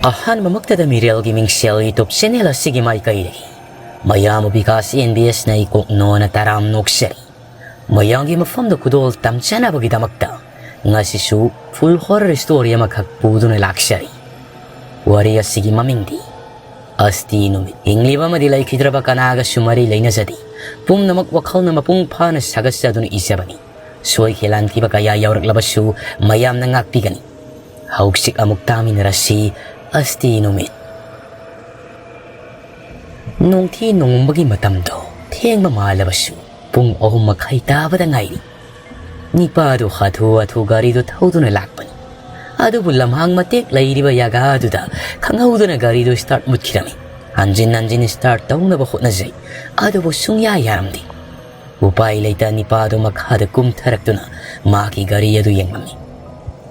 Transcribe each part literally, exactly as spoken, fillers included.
ꯑꯍꯥꯟꯕꯃꯛꯇꯗ ꯃꯤꯔꯦꯜꯒꯤ ꯃꯤꯡꯁꯦꯜ YouTube channel ꯑꯁꯤꯒꯤ ꯃꯥꯏꯀꯩꯗꯒꯤ ꯃꯌꯥꯝꯕꯨ ꯕꯤꯀꯥꯁ ꯑꯦꯟ ꯕꯤ ꯑꯦꯁꯅ ꯏꯀꯣꯛꯅꯣꯅ ꯇꯔꯥꯝ ꯅꯣꯛꯆꯔꯤ꯫ ꯃꯌꯥꯝꯒꯤ ꯃꯐꯝꯗ ꯈꯨꯗꯣꯜ ꯇꯝꯖꯅꯕꯒꯤꯗꯃꯛꯇ ꯉꯁꯤꯁꯨ full horror story ꯑꯃꯈꯛ ꯄꯨꯗꯨꯅ ꯂꯥꯛꯆꯔꯤ꯫ ꯋꯥꯔꯤ ꯑꯁꯤꯒꯤ ꯃꯃꯤꯡꯗꯤ ꯑꯁꯇꯤ ꯅꯨꯃꯤꯠ꯫ ꯍꯤꯡꯂꯤꯕ ꯑꯃꯗꯤ ꯂꯩꯈꯤꯗ꯭ꯔꯕ ꯀꯅꯥꯒꯁꯨ ꯃꯔꯤ ꯂꯩꯅꯖꯗꯦ꯫ ꯄꯨꯝꯅꯃꯛ ꯋꯥꯈꯜꯅ ꯃꯄꯨꯡ ꯐꯥꯅ ꯁꯥꯒꯠꯆꯗꯨꯅ ꯏꯖꯕꯅꯤ꯫ ꯁꯣꯏꯈꯤ ꯂꯥꯟꯈꯤꯕ ꯀꯌꯥ ꯌꯥꯎꯔꯛꯂꯕꯁꯨ ꯃꯌꯥꯝꯅ ꯉꯥꯛꯄꯤꯒꯅꯤ꯫ ꯍꯧꯖꯤꯛ ꯑꯃꯨꯛ ꯇꯥꯃꯤꯟꯅꯔꯁꯤ꯫ ꯑꯁꯇꯤ ꯅꯨꯃꯤꯠ꯫ ꯅꯣꯡꯊꯤ ꯅꯣꯡꯃꯝꯕꯒꯤ ꯃꯇꯝꯗꯣ ꯊꯦꯡꯕ ꯃꯥꯜꯂꯕꯁꯨ ꯄꯨꯡ ꯑꯍꯨꯝ ꯃꯈꯥꯏ ꯇꯥꯕꯗ ꯉꯥꯏꯔꯤ꯫ ꯅꯤꯄꯥꯗꯨ ꯍꯥꯊꯨ ꯍꯥꯊꯨ ꯒꯥꯔꯤꯗꯨ ꯊꯧꯗꯨꯅ ꯂꯥꯛꯄꯅꯤ꯫ ꯑꯗꯨꯕꯨ ꯂꯝꯍꯥꯡ ꯃꯇꯦꯛ ꯂꯩꯔꯤꯕ ꯖꯒꯥꯗꯨꯗ ꯈꯪꯍꯧꯗꯅ ꯒꯥꯔꯤꯗꯨ start ꯃꯨꯠꯈꯤꯔꯝꯃꯤ꯫ ꯍꯟꯖꯤꯟ ꯍꯟꯖꯤꯟ start ꯇꯧꯅꯕ ꯍꯣꯠꯅꯖꯩ, ꯑꯗꯨꯕꯨ ꯁꯨꯡꯌꯥ ꯌꯥꯔꯝꯗꯦ꯫ ꯎꯄꯥꯏ ꯂꯩꯇ ꯅꯤꯄꯥꯗꯨ ꯃꯈꯥꯗ ꯀꯨꯝꯊꯔꯛꯇꯨꯅ ꯃꯍꯥꯛꯀꯤ ꯒꯥꯔꯤ ꯑꯗꯨ ꯌꯦꯡꯂꯝꯃꯤ꯫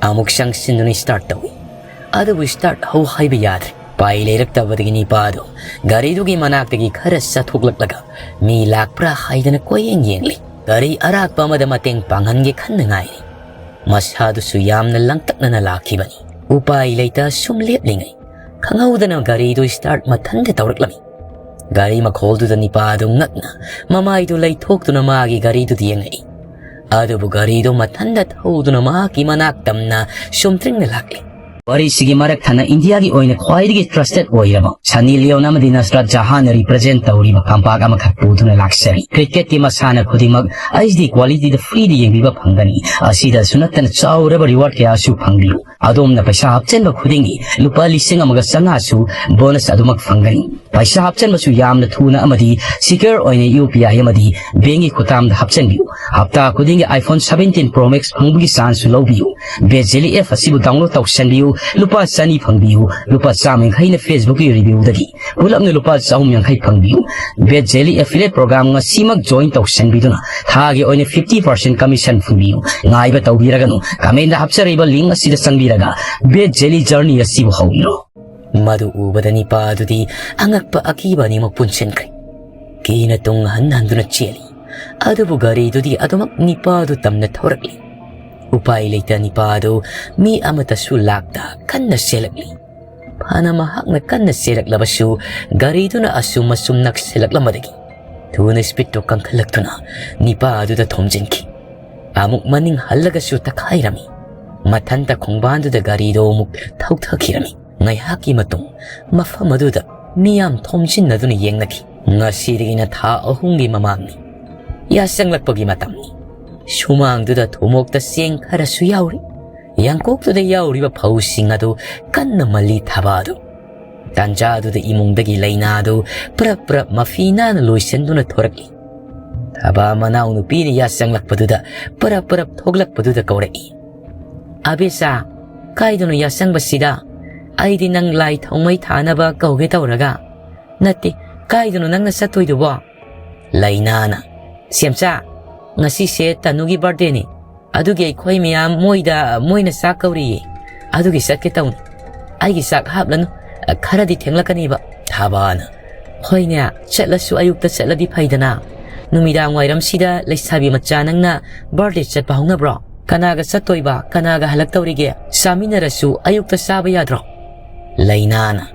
ꯑꯃꯨꯛ ꯆꯪꯁꯤꯟꯗꯨꯅ start ꯇꯧꯏ, ꯑꯗꯨꯕꯨ start ꯍꯧ ꯍꯥꯏꯕ ꯌꯥꯗ꯭ꯔꯦ꯫ ꯎꯄꯥꯏ ꯂꯩꯔꯛꯇꯕꯗꯒꯤ ꯅꯤꯄꯥꯗꯨ ꯒꯥꯔꯤꯗꯨꯒꯤ ꯃꯅꯥꯛꯇꯒꯤ ꯈꯔ ꯆꯠꯊꯣꯛꯂꯛꯂꯒ ꯃꯤ ꯂꯥꯛꯄ꯭ꯔꯥ ꯍꯥꯏꯗꯅ ꯀꯣꯏꯌꯦꯡ ꯌꯦꯡꯂꯤ꯫ ꯒꯥꯔꯤ ꯑꯔꯥꯛꯄ ꯑꯃꯗ ꯃꯇꯦꯡ ꯄꯥꯡꯍꯟꯒꯦ ꯈꯟꯅ ꯉꯥꯏꯔꯤ꯫ ꯃꯁꯥꯗꯨꯁꯨ ꯌꯥꯝꯅ ꯂꯥꯡꯇꯛꯅꯅ ꯂꯥꯛꯈꯤꯕꯅꯤ꯫ ꯎꯄꯥꯏ ꯂꯩꯇ ꯁꯨꯝ ꯂꯦꯞꯂꯤꯉꯩ ꯈꯪꯍꯧꯗꯅ ꯒꯥꯔꯤꯗꯨ start ꯃꯊꯟꯇ ꯇꯧꯔꯛꯂꯝꯃꯤ꯫ ꯒꯥꯔꯤ ꯃꯈꯣꯜꯗꯨꯗ ꯅꯤꯄꯥꯗꯨ ꯉꯛꯅ ꯃꯃꯥꯏꯗꯨ ꯂꯩꯊꯣꯛꯇꯨꯅ ꯃꯥꯒꯤ ꯒꯥꯔꯤꯗꯨꯗ ꯌꯦꯡꯉꯛꯏ꯫ ꯑꯗꯨꯕꯨ ꯒꯥꯔꯤꯗꯨ ꯃꯊꯟꯇ ꯊꯧꯗꯨꯅ ꯃꯍꯥꯛꯀꯤ ꯃꯅꯥꯛ ꯇꯝꯅ ꯁꯨꯝ ꯇ꯭ꯔꯤꯡꯅ ꯂꯥꯛꯂꯤ꯫ ꯋꯥꯔꯤꯁꯤꯒꯤ ꯃꯔꯛ ꯊꯠꯅ ꯏꯟꯗꯤꯌꯥꯒꯤ ꯑꯣꯏꯅ ꯈ꯭ꯋꯥꯏꯗꯒꯤ trusted ꯑꯣꯏꯔꯕ ꯁꯅꯤ ꯂꯤꯌꯣꯟ ꯑꯃꯗꯤ ꯅꯁꯔꯥꯠ ꯖꯍꯥꯟꯅ represent ꯇꯧꯔꯤꯕ ꯀꯝꯄꯥꯛ ꯑꯃꯈꯛ ꯄꯨꯗꯨꯅ ꯂꯥꯛꯆꯔꯤ꯫ Cricketꯀꯤ ꯃꯁꯥꯟꯅ ꯈꯨꯗꯤꯡꯃꯛ H D qualityꯗ freeꯗ ꯌꯦꯡꯕꯤꯕ ꯐꯪꯒꯅꯤ꯫ ꯑꯁꯤꯗꯁꯨ ꯅꯠꯇꯅ ꯆꯥꯎꯔꯕ reward ꯀꯌꯥꯁꯨ ꯐꯪꯕꯤꯌꯨ꯫ ꯑꯗꯣꯝꯅ ꯄꯩꯁꯥ ꯍꯥꯞꯆꯤꯟꯕ ꯈꯨꯗꯤꯡꯒꯤ ꯂꯨꯄꯥ ꯂꯤꯁꯤꯡ ꯑꯃꯒ ꯆꯥꯝꯃꯉꯥꯁꯨ bonus ꯑꯗꯨꯃꯛ ꯐꯪꯒꯅꯤ꯫ ꯄꯩꯁꯥ ꯍꯥꯞꯆꯤꯟꯕꯁꯨ ꯌꯥꯝꯅ ꯊꯨꯅ ꯑꯃꯗꯤ secure ꯑꯣꯏꯅ U P I ꯑꯃꯗꯤ bankꯀꯤ ꯈꯨꯠꯊꯥꯡꯗ ꯍꯥꯞꯆꯤꯟꯕꯤꯌꯨ꯫ ꯍꯞꯇꯥ ꯈꯨꯗꯤꯡꯒꯤ iPhone seventeen Pro Max ꯐꯪꯕꯒꯤ chanceꯁꯨ ꯂꯧꯕꯤꯌꯨ꯫ Bet Jelly app ꯑꯁꯤꯕꯨ download ꯇꯧꯁꯤꯟꯕꯤꯌꯨ꯫ ꯂꯨꯄꯥ ꯆꯅꯤ ꯐꯪꯕꯤꯌꯨ꯫ ꯂꯨꯄꯥ ꯆꯥꯝꯃ ꯌꯥꯡꯈꯩꯅ Facebookꯀꯤ reviewꯗꯒꯤ꯫ ꯄꯨꯂꯞꯅ ꯂꯨꯄꯥ ꯆꯍꯨꯝ ꯌꯥꯡꯈꯩ ꯐꯪꯕꯤꯌꯨ꯫ Bet Jelly affiliate program ꯉꯁꯤꯃꯛ join ꯇꯧꯁꯤꯟꯕꯤꯗꯨꯅ ꯊꯥꯒꯤ ꯑꯣꯏꯅ fifty percent commission ꯐꯪꯕꯤꯌꯨ꯫ ꯉꯥꯏꯕ ꯇꯧꯕꯤꯔꯒꯅꯨ, commentꯗ ꯍꯥꯞꯆꯔꯤꯕ link ꯑꯁꯤꯗ ꯆꯪꯕꯤꯔꯒ Bet Jelly journey ꯑꯁꯤꯕꯨ ꯍꯧꯕꯤꯔꯣ꯫ ꯃꯗꯨ ꯎꯕꯗ ꯅꯤꯄꯥ ꯑꯗꯨꯗꯤ ꯑꯉꯛꯄ ꯑꯀꯤꯕ ꯑꯅꯤꯃꯛ ꯄꯨꯟꯁꯤꯟꯈ꯭ꯔꯦ꯫ ꯀꯤꯅ ꯇꯨꯡ ꯍꯟ ꯍꯟꯗꯨꯅ ꯆꯦꯜꯂꯤ꯫ ꯑꯗꯨꯕꯨ ꯒꯥꯔꯤꯗꯨꯗꯤ ꯑꯗꯨꯃꯛ ꯅꯤꯄꯥ ꯑꯗꯨ ꯇꯝꯅ ꯊꯧꯔꯛꯂꯤ꯫ ꯎꯄꯥꯏ ꯂꯩꯇ ꯅꯤꯄꯥ ꯑꯗꯨ ꯃꯤ ꯑꯃꯠꯇꯁꯨ ꯂꯥꯛꯇ ꯀꯟꯅ ꯆꯦꯜꯂꯛꯂꯤ꯫ ꯐꯅ ꯃꯍꯥꯛꯅ ꯀꯟꯅ ꯆꯦꯜꯂꯛꯂꯕꯁꯨ, ꯒꯥꯔꯤꯗꯨꯅ ꯑꯁꯨꯝ ꯑꯁꯨꯝ ꯅꯛꯁꯤꯜꯂꯛꯂꯝꯕꯗꯒꯤ ꯊꯨꯅ ꯁ꯭ꯄꯤꯗꯇꯨ ꯀꯟꯈꯠꯂꯛꯇꯨꯅ ꯅꯤꯄꯥ ꯑꯗꯨꯗ ꯊꯣꯝꯖꯤꯟꯈꯤ꯫ ꯑꯃꯨꯛ ꯃꯅꯤꯡ ꯍꯜꯂꯒꯁꯨ ꯇꯛꯈꯥꯏꯔꯝꯃꯤ꯫ ꯃꯊꯟꯇ ꯈꯣꯡꯕꯥꯟꯗꯨꯗ ꯒꯥꯔꯤꯗꯣ ꯑꯃꯨꯛ ꯊꯧꯊꯈꯤꯔꯝꯃꯤ꯫ ꯉꯥꯏꯍꯥꯛꯀꯤ ꯃꯇꯨꯡ ꯃꯐꯝ ꯑꯗꯨꯗ ꯃꯤꯌꯥꯝ ꯊꯣꯝꯖꯤꯟꯅꯗꯨꯅ ꯌꯦꯡꯅꯈꯤ꯫ ꯉꯁꯤꯗꯒꯤꯅ ꯊꯥ ꯑꯍꯨꯝꯒꯤ ꯃꯃꯥꯡꯅꯤ꯫ ꯌꯥꯆꯪꯂꯛꯄꯒꯤ ꯃꯇꯝꯅꯤ꯫ ꯁꯨꯃꯥꯡꯗꯨꯗ ꯊꯨꯃꯣꯛꯇ ꯆꯦꯡ ꯈꯔꯁꯨ ꯌꯥꯎꯔꯤ꯫ ꯌꯥꯡꯀꯣꯛꯇꯨꯗ ꯌꯥꯎꯔꯤꯕ ꯐꯧꯁꯤꯡ ꯑꯗꯨ ꯀꯟꯅ ꯃꯜꯂꯤ ꯊꯥꯕ ꯑꯗꯨ꯫ ꯇꯥꯟꯖꯥꯗꯨꯗ ꯏꯃꯨꯡꯗꯒꯤ ꯂꯩꯅꯥꯗꯨ ꯄꯔꯞ ꯄꯔꯞ ꯃꯐꯤ ꯅꯥꯟꯅ ꯂꯣꯏꯁꯤꯟꯗꯨꯅ ꯊꯣꯔꯛꯂꯤ꯫ ꯊꯥꯕ ꯃꯅꯥꯎꯅꯨꯄꯤꯅ ꯌꯥꯆꯪꯂꯛꯄꯗꯨꯗ ꯄꯔꯞ ꯄꯔꯞ ꯊꯣꯛꯂꯛꯄꯗꯨꯗ ꯀꯧꯔꯛꯏ, "ꯑꯕꯦꯆꯥ, ꯀꯥꯏꯗꯅꯣ ꯌꯥꯆꯪꯕꯁꯤꯗ? ꯑꯩꯗꯤ ꯅꯪ ꯂꯥꯏ ꯊꯥꯎꯃꯩ ꯊꯥꯅꯕ ꯀꯧꯒꯦ ꯇꯧꯔꯒ꯫ ꯅꯠꯇꯦ, ꯀꯥꯏꯗꯅꯣ ꯅꯪꯅ ꯆꯠꯇꯣꯏꯗꯨꯕꯣ?" ꯂꯩꯅꯥꯅ, "ꯁꯦꯝꯆꯥ, ꯉꯁꯤꯁꯦ ꯇꯅꯨꯒꯤ ꯕꯥꯔꯗꯦꯅꯤ꯫ ꯑꯗꯨꯒꯤ ꯑꯩꯈꯣꯏ ꯃꯌꯥꯝ ꯃꯣꯏꯗ, ꯃꯣꯏꯅ ꯆꯥꯛ ꯀꯧꯔꯤꯌꯦ꯫ ꯑꯗꯨꯒꯤ ꯆꯠꯀꯦ ꯇꯧꯅꯤ꯫ ꯑꯩꯒꯤ ꯆꯥꯛ ꯍꯥꯞꯂꯅꯨ, ꯈꯔꯗꯤ ꯊꯦꯡꯂꯛꯀꯅꯤꯕ꯫" ꯊꯥꯕꯅ, "ꯍꯣꯏꯅꯦ, ꯆꯠꯂꯁꯨ ꯑꯌꯨꯛꯇ ꯆꯠꯂꯗꯤ ꯐꯩꯗꯅ꯫ ꯅꯨꯃꯤꯗꯥꯡ ꯋꯥꯏꯔꯝꯁꯤꯗ ꯂꯩꯁꯥꯕꯤ ꯃꯆꯥ ꯅꯪꯅ ꯕꯥꯔꯗꯦ ꯆꯠꯄ ꯍꯧꯅꯕ꯭ꯔꯣ? ꯀꯅꯥꯒ ꯆꯠꯇꯣꯏꯕ? ꯀꯅꯥꯒ ꯍꯜꯂꯛꯇꯧꯔꯤꯒꯦ? ꯆꯥꯃꯤꯟꯅꯔꯁꯨ ꯑꯌꯨꯛꯇ ꯆꯥꯕ ꯌꯥꯗ꯭ꯔꯣ?" ꯂꯩꯅꯥꯅ,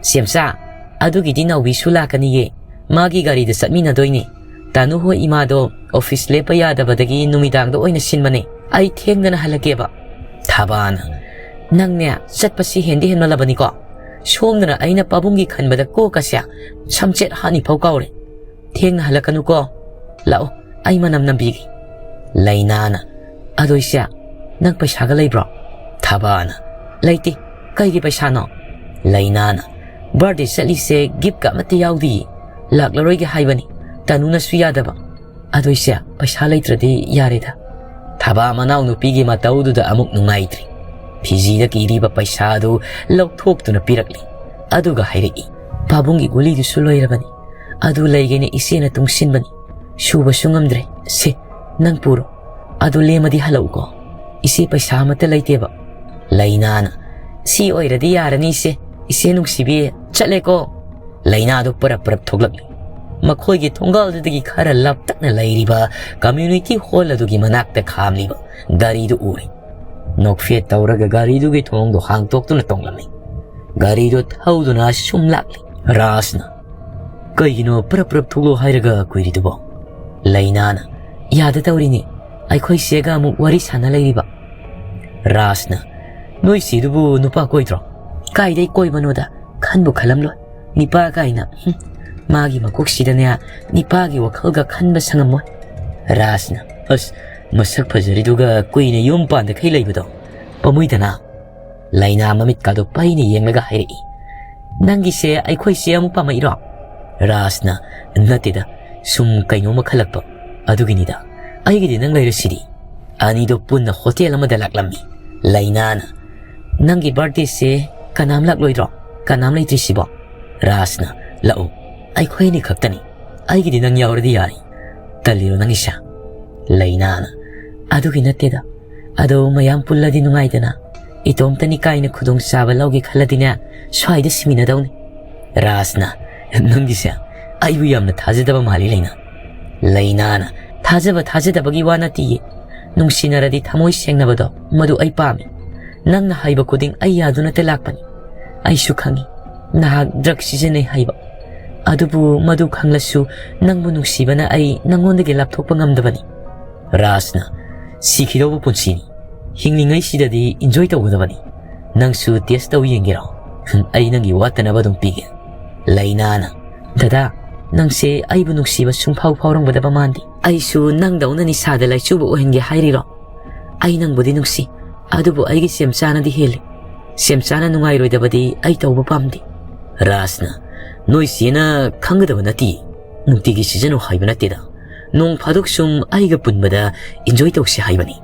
"ꯁꯦꯝꯆꯥ, ꯑꯗꯨꯒꯤꯗꯤ ꯅꯥꯎꯕꯤꯁꯨ ꯂꯥꯛꯀꯅꯤꯌꯦ꯫ ꯃꯥꯒꯤ ꯒꯥꯔꯤꯗ ꯆꯠꯃꯤꯟꯅꯗꯣꯏꯅꯤ꯫ ꯇꯥꯅꯨ ꯍꯣꯏ ꯏꯃꯥꯗꯣ ꯑꯣꯐꯤꯁ ꯂꯦꯞꯄ ꯌꯥꯗꯕꯗꯒꯤ ꯅꯨꯃꯤꯗꯥꯡꯗ ꯑꯣꯏꯅ ꯁꯤꯟꯕꯅꯦ꯫ ꯑꯩ ꯊꯦꯡꯗꯅ ꯍꯜꯂꯛꯀꯦꯕ꯫" ꯊꯥꯕꯥꯅ, "ꯅꯪꯅꯦ, ꯆꯠꯄꯁꯤ ꯍꯦꯟꯗꯤ ꯍꯦꯟꯃꯜꯂꯕꯅꯤꯀꯣ꯫ ꯁꯣꯝꯗꯅ ꯑꯩꯅ ꯄꯥꯕꯨꯡꯒꯤ ꯈꯟꯕꯗ ꯀꯣꯛꯀꯁꯦ ꯁꯝꯆꯦꯠ ꯍꯥꯠꯅꯤ ꯐꯥꯎ ꯀꯥꯎꯔꯦ꯫ ꯊꯦꯡꯅ ꯍꯜꯂꯛꯀꯅꯨꯀꯣ꯫ ꯂꯥꯛꯑꯣ, ꯑꯩ ꯃꯅꯝ ꯅꯝꯕꯤꯒꯦ꯫" ꯂꯩꯅꯥꯅ, "ꯑꯗꯣ ꯏꯆꯦ, ꯅꯪ ꯄꯩꯁꯥꯒ ꯂꯩꯕ꯭ꯔꯣ?" ꯊꯥꯕꯥꯅ, "ꯂꯩꯇꯦ꯫ ꯀꯩꯒꯤ ꯄꯩꯁꯥꯅꯣ?" ꯂꯩꯅꯥꯅ, "ꯕꯥꯔꯗꯦ ꯆꯠꯂꯤꯁꯦ ꯒꯤꯐꯀ ꯑꯃꯠꯇ ꯌꯥꯎꯗꯤꯌꯦ꯫ ꯂꯥꯛꯂꯔꯣꯏꯒꯦ ꯍꯥꯏꯕꯅꯤ꯫ ꯇꯅꯨꯅꯁꯨ ꯌꯥꯗꯕ꯫ ꯑꯗꯣ ꯏꯆꯦ, ꯄꯩꯁꯥ ꯂꯩꯇ꯭ꯔꯗꯤ ꯌꯥꯔꯦꯗ꯫" ꯊꯥꯕ ꯃꯅꯥꯎꯅꯨꯄꯤꯒꯤ ꯃꯇꯧꯗꯨꯗ ꯑꯃꯨꯛ ꯅꯨꯡꯉꯥꯏꯇ꯭ꯔꯤ꯫ ꯐꯤꯖꯤꯗ ꯀꯤꯔꯤꯕ ꯄꯩꯁꯥꯗꯨ ꯂꯧꯊꯣꯛꯇꯨꯅ ꯄꯤꯔꯛꯂꯤ꯫ ꯑꯗꯨꯒ ꯍꯥꯏꯔꯛꯏ, "ꯄꯥꯕꯨꯡꯒꯤ ꯒꯨꯂꯤꯗꯨꯁꯨ ꯂꯣꯏꯔꯕꯅꯤ꯫ ꯑꯗꯨ ꯂꯩꯒꯦꯅ ꯏꯆꯦꯅ ꯇꯨꯡꯁꯤꯟꯕꯅꯤ꯫ ꯁꯨꯕꯁꯨ ꯉꯝꯗ꯭ꯔꯦ꯫ ꯁꯦ, ꯅꯪ ꯄꯨꯔꯣ꯫ ꯑꯗꯨ ꯂꯦꯝꯃꯗꯤ ꯍꯜꯂꯛꯎꯀꯣ꯫ ꯏꯆꯦ, ꯄꯩꯁꯥ ꯑꯃꯠꯇ ꯂꯩꯇꯦꯕ꯫" ꯂꯩꯅꯥꯅ, "ꯁꯤ ꯑꯣꯏꯔꯗꯤ ꯌꯥꯔꯅꯤ ꯏꯆꯦ꯫ ꯏꯆꯦ ꯅꯨꯡꯁꯤꯕꯤ, ꯆꯠꯂꯦꯀꯣ꯫" ꯂꯩꯅꯥꯗꯨ ꯄꯔꯞ ꯄꯔꯞ ꯊꯣꯛꯂꯛꯂꯤ꯫ ꯃꯈꯣꯏꯒꯤ ꯊꯣꯡꯒꯥꯜꯗꯨꯗꯒꯤ ꯈꯔ ꯂꯥꯞꯇꯛꯅ ꯂꯩꯔꯤꯕ ꯀꯝꯃ꯭ꯌꯨꯅꯤꯇꯤ ꯍꯣꯜ ꯑꯗꯨꯒꯤ ꯃꯅꯥꯛꯇ ꯈꯥꯝꯂꯤꯕ ꯒꯥꯔꯤꯗꯨ ꯎꯔꯦ꯫ ꯅꯣꯛꯐꯦꯠ ꯇꯧꯔꯒ ꯒꯥꯔꯤꯗꯨꯒꯤ ꯊꯣꯡꯗꯨ ꯍꯥꯡꯇꯣꯛꯇꯨꯅ ꯇꯣꯡꯂꯝꯃꯤ꯫ ꯒꯥꯔꯤꯗꯣ ꯊꯧꯗꯨꯅ ꯁꯨꯝ ꯂꯥꯛꯂꯤ꯫ ꯔꯥꯖꯅ, "ꯀꯩꯒꯤꯅꯣ ꯄꯔꯞ ꯄꯔꯞ ꯊꯣꯛꯂꯛꯑꯣ ꯍꯥꯏꯔꯒ ꯀꯨꯏꯔꯤꯗꯨꯕꯣ?" ꯂꯩꯅꯥꯅ, "ꯌꯥꯗ ꯇꯧꯔꯤꯅꯤ, ꯑꯩꯈꯣꯏ ꯆꯦꯒ ꯑꯃꯨꯛ ꯋꯥꯔꯤ ꯁꯥꯟꯅ ꯂꯩꯔꯤꯕ꯫" ꯔꯥꯖꯅ, "ꯅꯣꯏ ꯆꯦꯗꯨꯕꯨ ꯅꯨꯄꯥ ꯀꯣꯏꯗ꯭ꯔꯣ?" "ꯀꯥꯏꯗꯩ ꯀꯣꯏꯕꯅꯣꯗ, ꯈꯟꯕꯨ ꯈꯜꯂꯝꯂꯣꯏ꯫ ꯅꯤꯄꯥ ꯀꯥꯏꯅ, ꯍꯨꯝ, ꯃꯥꯒꯤ ꯃꯀꯣꯛꯁꯤꯗꯅꯦ ꯅꯤꯄꯥꯒꯤ ꯋꯥꯈꯜꯒ ꯈꯟꯕ ꯁꯪꯉꯝꯃꯣꯏ꯫" ꯔꯥꯖꯅ, "ꯑꯁ, ꯃꯁꯛ ꯐꯖꯔꯤꯗꯨꯒ ꯀꯨꯏꯅ ꯌꯨꯝ ꯄꯥꯟꯗꯈꯩ ꯂꯩꯕꯗꯣ ꯄꯥꯝꯃꯨꯏꯗꯅ?" ꯂꯩꯅꯥ ꯃꯃꯤꯠꯀꯥꯗꯣ ꯄꯩꯅ ꯌꯦꯡꯂꯒ ꯍꯥꯏꯔꯛꯏ, "ꯅꯪꯒꯤꯁꯦ ꯑꯩꯈꯣꯏ ꯆꯦ ꯑꯃꯨꯛ ꯄꯥꯝꯃꯛꯏꯔꯣ?" ꯔꯥꯖꯅ, "ꯅꯠꯇꯦꯗ, ꯁꯨꯝ ꯀꯩꯅꯣꯝꯃ ꯈꯜꯂꯛꯄ ꯑꯗꯨꯒꯤꯅꯤꯗ꯫ ꯑꯩꯒꯤꯗꯤ ꯅꯪ ꯂꯩꯔꯁꯤꯗꯤ꯫" ꯑꯅꯤꯗꯣ ꯄꯨꯟꯅ ꯍꯣꯇꯦꯜ ꯑꯃꯗ ꯂꯥꯛꯂꯝꯃꯤ꯫ ꯂꯩꯅꯥꯅ, "ꯅꯪꯒꯤ ꯕꯥꯔꯗꯦꯁꯦ ꯀꯅꯥꯝ ꯂꯥꯛꯂꯣꯏꯗ꯭ꯔꯣ? ꯀꯅꯥꯝ ꯂꯩꯇ꯭ꯔꯤꯁꯤꯕꯣ?" ꯔꯥꯖꯅ, "ꯂꯥꯛꯎ, ꯑꯩꯈꯣꯏ ꯑꯅꯤ ꯈꯛꯇꯅꯤ꯫ ꯑꯩꯒꯤꯗꯤ ꯅꯪ ꯌꯥꯎꯔꯗꯤ ꯌꯥꯔꯦ꯫ ꯇꯜꯂꯤꯔꯣ ꯅꯪꯒꯤꯁꯦ?" ꯂꯩꯅꯥꯅ, "ꯑꯗꯨꯒꯤ ꯅꯠꯇꯦꯗ, ꯑꯗꯣ ꯃꯌꯥꯝ ꯄꯨꯜꯂꯗꯤ ꯅꯨꯡꯉꯥꯏꯗꯅ꯫ ꯏꯇꯣꯝꯇꯅꯤ ꯀꯥꯏꯅ ꯈꯨꯗꯣꯡꯆꯥꯕ ꯂꯧꯒꯦ ꯈꯜꯂꯗꯤꯅꯦ, ꯁ꯭ꯋꯥꯏꯗ ꯁꯤꯃꯤꯟꯅꯗꯧꯅꯤ꯫" ꯔꯥꯖꯅ, "ꯅꯪꯒꯤꯁꯦ ꯑꯩꯕꯨ ꯌꯥꯝꯅ ꯊꯥꯖꯗꯕ ꯃꯥꯜꯂꯤ, ꯂꯩꯅꯥ꯫" ꯂꯩꯅꯥꯅ, "ꯊꯥꯖꯕ ꯊꯥꯖꯗꯕꯒꯤ ꯋꯥ ꯅꯠꯇꯤꯌꯦ꯫ ꯅꯨꯡꯁꯤꯅꯔꯗꯤ ꯊꯃꯣꯏ ꯁꯦꯡꯅꯕꯗꯣ, ꯃꯗꯨ ꯑꯩ ꯄꯥꯝꯃꯤ꯫ ꯅꯪꯅ ꯍꯥꯏꯕ ꯈꯨꯗꯤꯡ ꯑꯩ ꯌꯥꯗꯨꯅꯇ ꯂꯥꯛꯄꯅꯤ꯫ ꯑꯩꯁꯨ ꯈꯪꯉꯤ ꯅꯍꯥꯛ ꯗ꯭ꯔꯒ ꯁꯤꯖꯤꯟꯅꯩ ꯍꯥꯏꯕ꯫ ꯑꯗꯨꯕꯨ ꯃꯗꯨ ꯈꯪꯂꯁꯨ ꯅꯪꯕꯨ ꯅꯨꯡꯁꯤꯕꯅ ꯑꯩ ꯅꯪꯉꯣꯟꯗꯒꯤ ꯂꯥꯞꯊꯣꯛꯄ ꯉꯝꯗꯕꯅꯤ꯫" ꯔꯥꯖꯅ, "ꯁꯤꯈꯤꯗꯧꯕ ꯄꯨꯟꯁꯤꯅꯤ꯫ ꯍꯤꯡꯂꯤꯉꯩꯁꯤꯗꯗꯤ ꯏꯟꯖꯣꯏ ꯇꯧꯒꯗꯕꯅꯤ꯫ ꯅꯪꯁꯨ ꯇꯦꯁ ꯇꯧ ꯌꯦꯡꯒꯦꯔꯣ? ꯑꯩ ꯅꯪꯒꯤ ꯋꯥꯠꯇꯅꯕ ꯑꯗꯨꯝ ꯄꯤꯒꯦ꯫" ꯂꯩꯅꯥꯅ, "ꯗꯗꯥ, ꯅꯪꯁꯦ ꯑꯩꯕꯨ ꯅꯨꯡꯁꯤꯕ ꯁꯨꯡꯐꯥꯎ ꯐꯥꯎꯔꯝꯒꯗꯕ ꯃꯥꯟꯗꯦ꯫ ꯑꯩꯁꯨ ꯅꯪꯗꯧꯅ ꯅꯤꯁꯥꯗ ꯂꯥꯏꯆꯨꯕ ꯑꯣꯏꯍꯟꯒꯦ ꯍꯥꯏꯔꯤꯔꯣ? ꯑꯩ ꯅꯪꯕꯨꯗꯤ ꯅꯨꯡꯁꯤ, ꯑꯗꯨꯕꯨ ꯑꯩꯒꯤ ꯁꯦꯝꯆꯥꯅꯗꯤ ꯍꯦꯜꯂꯤ꯫ ꯁꯦꯝꯆꯥꯅ ꯅꯨꯡꯉꯥꯏꯔꯣꯏꯗꯕꯗꯤ ꯑꯩ ꯇꯧꯕ ꯄꯥꯝꯗꯦ꯫" ꯔꯥꯖꯅ, "ꯅꯣꯏ ꯆꯦꯅ ꯈꯪꯒꯗꯕ ꯅꯠꯇꯦ꯫ ꯅꯨꯡꯇꯤꯒꯤ ꯁꯤꯖꯤꯟꯅꯧ ꯍꯥꯏꯕ ꯅꯠꯇꯦꯗ꯫ ꯅꯣꯡ ꯐꯥꯗꯣꯛ ꯁꯨꯝ ꯑꯩꯒ ꯄꯨꯟꯕꯗ ꯏꯟꯖꯣꯏ ꯇꯧꯁꯤ ꯍꯥꯏꯕꯅꯤ꯫"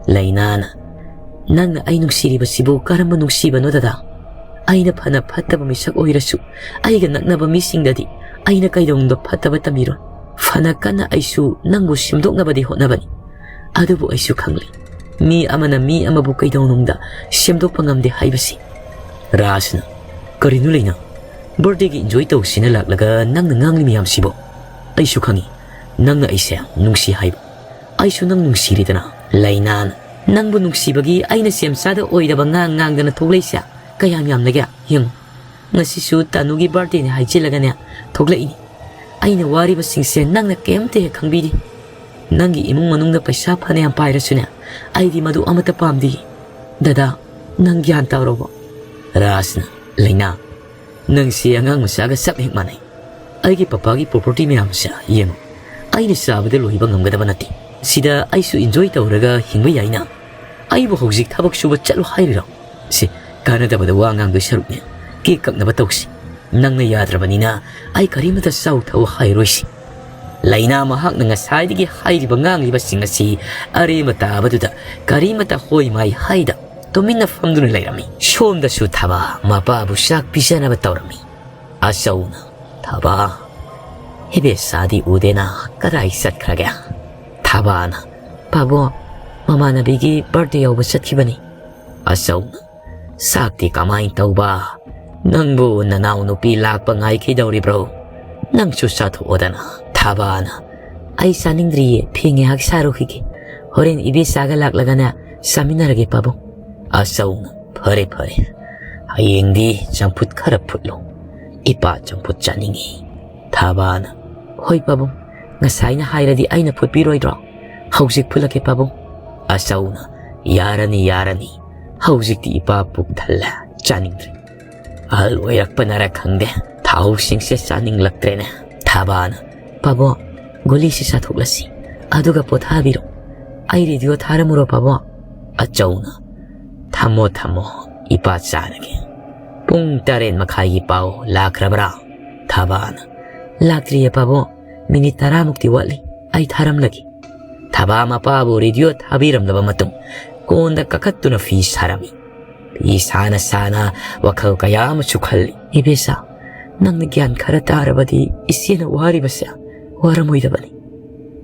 ꯂꯩꯅꯥꯅ, "ꯅꯪꯅ ꯑꯩ ꯅꯨꯡꯁꯤꯔꯤꯕꯁꯤꯕꯨ ꯀꯔꯝꯕ ꯅꯨꯡꯁꯤꯕꯅꯣ ꯗꯗꯥ? ꯑꯩꯅ ꯐꯅ ꯐꯠꯇꯕ ꯃꯤꯁꯛ ꯑꯣꯏꯔꯁꯨ, ꯑꯩꯒ ꯅꯛꯅꯕ ꯃꯤꯁꯤꯡꯗꯗꯤ ꯑꯩꯅ ꯀꯩꯗꯧꯅꯨꯡꯗ ꯐꯠꯇꯕ ꯇꯝꯕꯤꯔꯣꯏ꯫ ꯐꯅ ꯀꯟꯅ ꯑꯩꯁꯨ ꯅꯪꯕꯨ ꯁꯦꯝꯗꯣꯛꯅꯕꯗꯤ ꯍꯣꯠꯅꯕꯅꯤ꯫ ꯑꯗꯨꯕꯨ ꯑꯩꯁꯨ ꯈꯪꯂꯤ, ꯃꯤ ꯑꯃꯅ ꯃꯤ ꯑꯃꯕꯨ ꯀꯩꯗꯧꯅꯨꯡꯗ ꯁꯦꯝꯗꯣꯛꯄ ꯉꯝꯗꯦ ꯍꯥꯏꯕꯁꯤ꯫" ꯔꯥꯖꯅ, "ꯀꯔꯤꯅꯣ ꯂꯩꯅꯥ? ꯕꯥꯔꯗꯦꯒꯤ ꯏꯟꯖꯣꯏ ꯇꯧꯁꯤꯅ ꯂꯥꯛꯂꯒ ꯅꯪꯅ ꯉꯥꯡꯂꯤ ꯃꯌꯥꯝꯁꯤꯕꯣ? ꯑꯩꯁꯨ ꯈꯪꯉꯤ ꯅꯪꯅ ꯑꯩꯁꯦ ꯅꯨꯡꯁꯤ ꯍꯥꯏꯕ꯫ ꯑꯩꯁꯨ ꯅꯪ ꯅꯨꯡꯁꯤꯔꯤꯗꯅ꯫" ꯂꯩꯅꯥꯅ, "ꯅꯪꯕꯨ ꯅꯨꯡꯁꯤꯕꯒꯤ ꯑꯩꯅ ꯁꯦꯝꯆꯥꯗ ꯑꯣꯏꯗꯕ ꯉꯥꯡ ꯉꯥꯡꯗꯅ ꯊꯣꯛꯂꯛꯏꯁꯦ? ꯀꯌꯥꯝ ꯌꯥꯝꯂꯒꯦ? ꯌꯦꯡꯉꯨ, ꯉꯁꯤꯁꯨ ꯇꯥꯅꯨꯒꯤ birthdayꯅꯦ ꯍꯥꯏꯖꯤꯜꯂꯒꯅꯦ ꯊꯣꯛꯂꯛꯏꯅꯤ꯫ ꯑꯩꯅ ꯋꯥꯔꯤꯕꯁꯤꯡꯁꯦ ꯅꯪꯅ ꯀꯩꯝꯇ ꯍꯦꯛ ꯈꯪꯕꯤꯗꯦ꯫ ꯅꯪꯒꯤ ꯏꯃꯨꯡ ꯃꯅꯨꯡꯗ ꯄꯩꯁꯥ ꯐꯅꯌꯥꯝ ꯄꯥꯏꯔꯁꯨꯅꯦ, ꯑꯩꯗꯤ ꯃꯗꯨ ꯑꯃꯠꯇ ꯄꯥꯝꯗꯦ꯫ ꯗꯗꯥ, ꯅꯪ ꯒ꯭ꯌꯥꯟ ꯇꯥꯔꯣꯕ꯫ ꯔꯥꯖꯅ, "ꯂꯩꯅꯥ, ꯅꯪꯁꯤ ꯑꯉꯥꯡ ꯃꯆꯥꯒ ꯆꯞ ꯍꯦꯛ ꯃꯥꯟꯅꯩ꯫ ꯑꯩꯒꯤ ꯄꯄꯥꯒꯤ property ꯃꯌꯥꯝꯁꯦ ꯌꯦꯡꯉꯨ, ꯑꯩꯅ ꯆꯥꯕꯗ ꯂꯣꯏꯕ ꯉꯝꯒꯗꯕ ꯅꯠꯇꯦ꯫ ꯁꯤꯗ ꯑꯩꯁꯨ enjoy ꯇꯧꯔꯒ ꯍꯤꯡꯕ ꯌꯥꯏꯅ꯫ ꯑꯩꯕꯨ ꯍꯧꯖꯤꯛ ꯊꯕꯛ ꯁꯨꯕ ꯆꯠꯂꯣ ꯍꯥꯏꯔꯤꯔꯣ? ꯁꯤ ꯀꯥꯟꯅꯗꯕꯗ ꯋꯥ ꯉꯥꯡꯗꯣꯏ ꯁꯔꯨꯛꯅꯦ, ꯀꯦꯛ ꯀꯛꯅꯕ ꯇꯧꯁꯤ꯫ ꯅꯪꯅ ꯌꯥꯗ꯭ꯔꯕꯅꯤꯅ ꯑꯩ ꯀꯔꯤꯃꯇ ꯆꯥꯎ ꯊꯛꯎ ꯍꯥꯏꯔꯣꯏꯁꯤ꯫" ꯂꯩꯅꯥ ꯃꯍꯥꯛꯅ ꯉꯁꯥꯏꯗꯒꯤ ꯍꯥꯏꯔꯤꯕ ꯉꯥꯡꯂꯤꯕꯁꯤꯡ ꯑꯁꯤ ꯑꯔꯦꯝꯕ ꯇꯥꯕꯗꯨꯗ ꯀꯔꯤꯃꯇ ꯍꯣꯏ ꯃꯥꯏ ꯍꯥꯏꯗ ꯇꯨꯃꯤꯟꯅ ꯐꯝꯗꯨꯅ ꯂꯩꯔꯝꯃꯤ꯫ ꯁꯣꯝꯗꯁꯨ ꯊꯕꯥ ꯃꯄꯥꯕꯨ ꯆꯥꯛ ꯄꯤꯖꯅꯕ ꯇꯧꯔꯝꯃꯤ꯫ ꯑꯆꯧꯅ, "ꯊꯕꯥ, ꯏꯕꯦꯆꯥꯗꯤ ꯎꯗꯦꯅ, ꯀꯗꯥꯏ ꯆꯠꯈ꯭ꯔꯒꯦ?" ꯊꯕꯥꯅ, "ꯄꯥꯕꯨꯡ, ꯃꯃꯥꯟꯅꯕꯤꯒꯤ birthday ꯌꯥꯎꯕ ꯆꯠꯈꯤꯕꯅꯤ꯫" ꯑꯆꯧꯅ, "ꯆꯥꯛꯇꯤ ꯀꯃꯥꯏ ꯇꯧꯕ? ꯅꯪꯕꯨ ꯅꯅꯥꯎ ꯅꯨꯄꯤ ꯂꯥꯛꯄ ꯉꯥꯏꯈꯤꯗꯧꯔꯤꯕ꯭ꯔꯣ? ꯅꯪꯁꯨ ꯆꯥꯊꯣꯛꯑꯣꯗꯅ꯫" ꯊꯕꯥꯅ, "ꯑꯩ ꯆꯥꯅꯤꯡꯗ꯭ꯔꯤꯌꯦ, ꯐꯤ ꯉꯥꯏꯍꯥꯛ ꯁꯥꯔꯨꯈꯤꯒꯦ, ꯍꯣꯔꯦꯟ ꯏꯕꯦꯆꯥꯒ ꯂꯥꯛꯂꯒꯅꯦ ꯆꯥꯃꯤꯟꯅꯔꯒꯦ ꯄꯥꯕꯨꯡ꯫" ꯑꯆꯧꯅ, "ꯐꯔꯦ ꯐꯔꯦ, ꯍꯌꯦꯡꯗꯤ ꯆꯝꯐꯨꯠ ꯈꯔ ꯐꯨꯠꯂꯣ, ꯏꯄꯥ ꯆꯝꯐꯨꯠ ꯆꯥꯅꯤꯡꯉꯤ꯫" ꯊꯕꯥꯅ, "ꯍꯣꯏ ꯄꯥꯕꯨꯡ, ꯉꯁꯥꯏꯅ ꯍꯥꯏꯔꯗꯤ ꯑꯩꯅ ꯐꯨꯠꯄꯤꯔꯣꯏꯗ꯭ꯔꯣ? ꯍꯧꯖꯤꯛ ꯐꯨꯠꯂꯛꯀꯦ ꯄꯥꯕꯨꯡ꯫" ꯑꯆꯧꯅ, "ꯌꯥꯔꯅꯤ ꯌꯥꯔꯅꯤ, ꯍꯧꯖꯤꯛꯇꯤ ꯏꯄꯥ ꯄꯨꯛ ꯊꯜꯂꯦ, ꯆꯥꯅꯤꯡꯗ꯭ꯔꯦ꯫ ꯑꯍꯜ ꯑꯣꯏꯔꯛꯄꯅꯔ ꯈꯪꯗꯦ, ꯊꯥꯎꯁꯤꯡꯁꯦ ꯆꯥꯅꯤꯡꯂꯛꯇ꯭ꯔꯦꯅꯦ꯫" ꯊꯕꯥꯅ, "ꯄꯥꯕꯨꯡ, ꯒꯨꯂꯤꯁꯤ ꯆꯥꯊꯣꯛꯂꯁꯤ, ꯑꯗꯨꯒ ꯄꯣꯊꯥꯕꯤꯔꯣ꯫ ꯑꯩ radio ꯊꯥꯔꯝꯃꯨꯔꯣ ꯄꯥꯕꯨꯡ?" ꯑꯆꯧꯅ, "ꯊꯝꯃꯣ ꯊꯝꯃꯣ, ꯏꯄꯥ ꯆꯥꯔꯒꯦ꯫ ꯄꯨꯡ ꯇꯔꯦꯠ ꯃꯈꯥꯏꯒꯤ ꯄꯥꯎ ꯂꯥꯛꯈ꯭ꯔꯕ꯭ꯔꯥ?" ꯊꯕꯥꯅ, "ꯂꯥꯛꯇ꯭ꯔꯤꯌꯦ ꯄꯥꯕꯨꯡ, ꯃꯤꯅꯤꯠ ꯇꯔꯥꯃꯨꯛꯇꯤ ꯋꯥꯠꯂꯤ, ꯑꯩ ꯊꯥꯔꯝꯂꯒꯦ꯫" ꯊꯕꯥ ꯃꯄꯥꯕꯨ radio ꯊꯥꯕꯤꯔꯝꯂꯕ ꯃꯇꯨꯡ ꯀꯣꯟꯗ ꯀꯥꯈꯠꯇꯨꯅ ꯐꯤ ꯁꯥꯔꯝꯃꯤ꯫ ꯐꯤ ꯁꯥꯅ ꯁꯥꯅ ꯋꯥꯈꯜ ꯀꯌꯥ ꯑꯃꯁꯨ ꯈꯜꯂꯤ꯫ "ꯏꯕꯦꯆꯥ, ꯅꯪꯅ ꯒ꯭ꯌꯥꯟ ꯈꯔ ꯇꯥꯔꯕꯗꯤ ꯏꯆꯦꯅ ꯋꯥꯔꯤꯕꯁꯦ ꯋꯥꯔꯝꯃꯣꯏꯗꯕꯅꯤ꯫"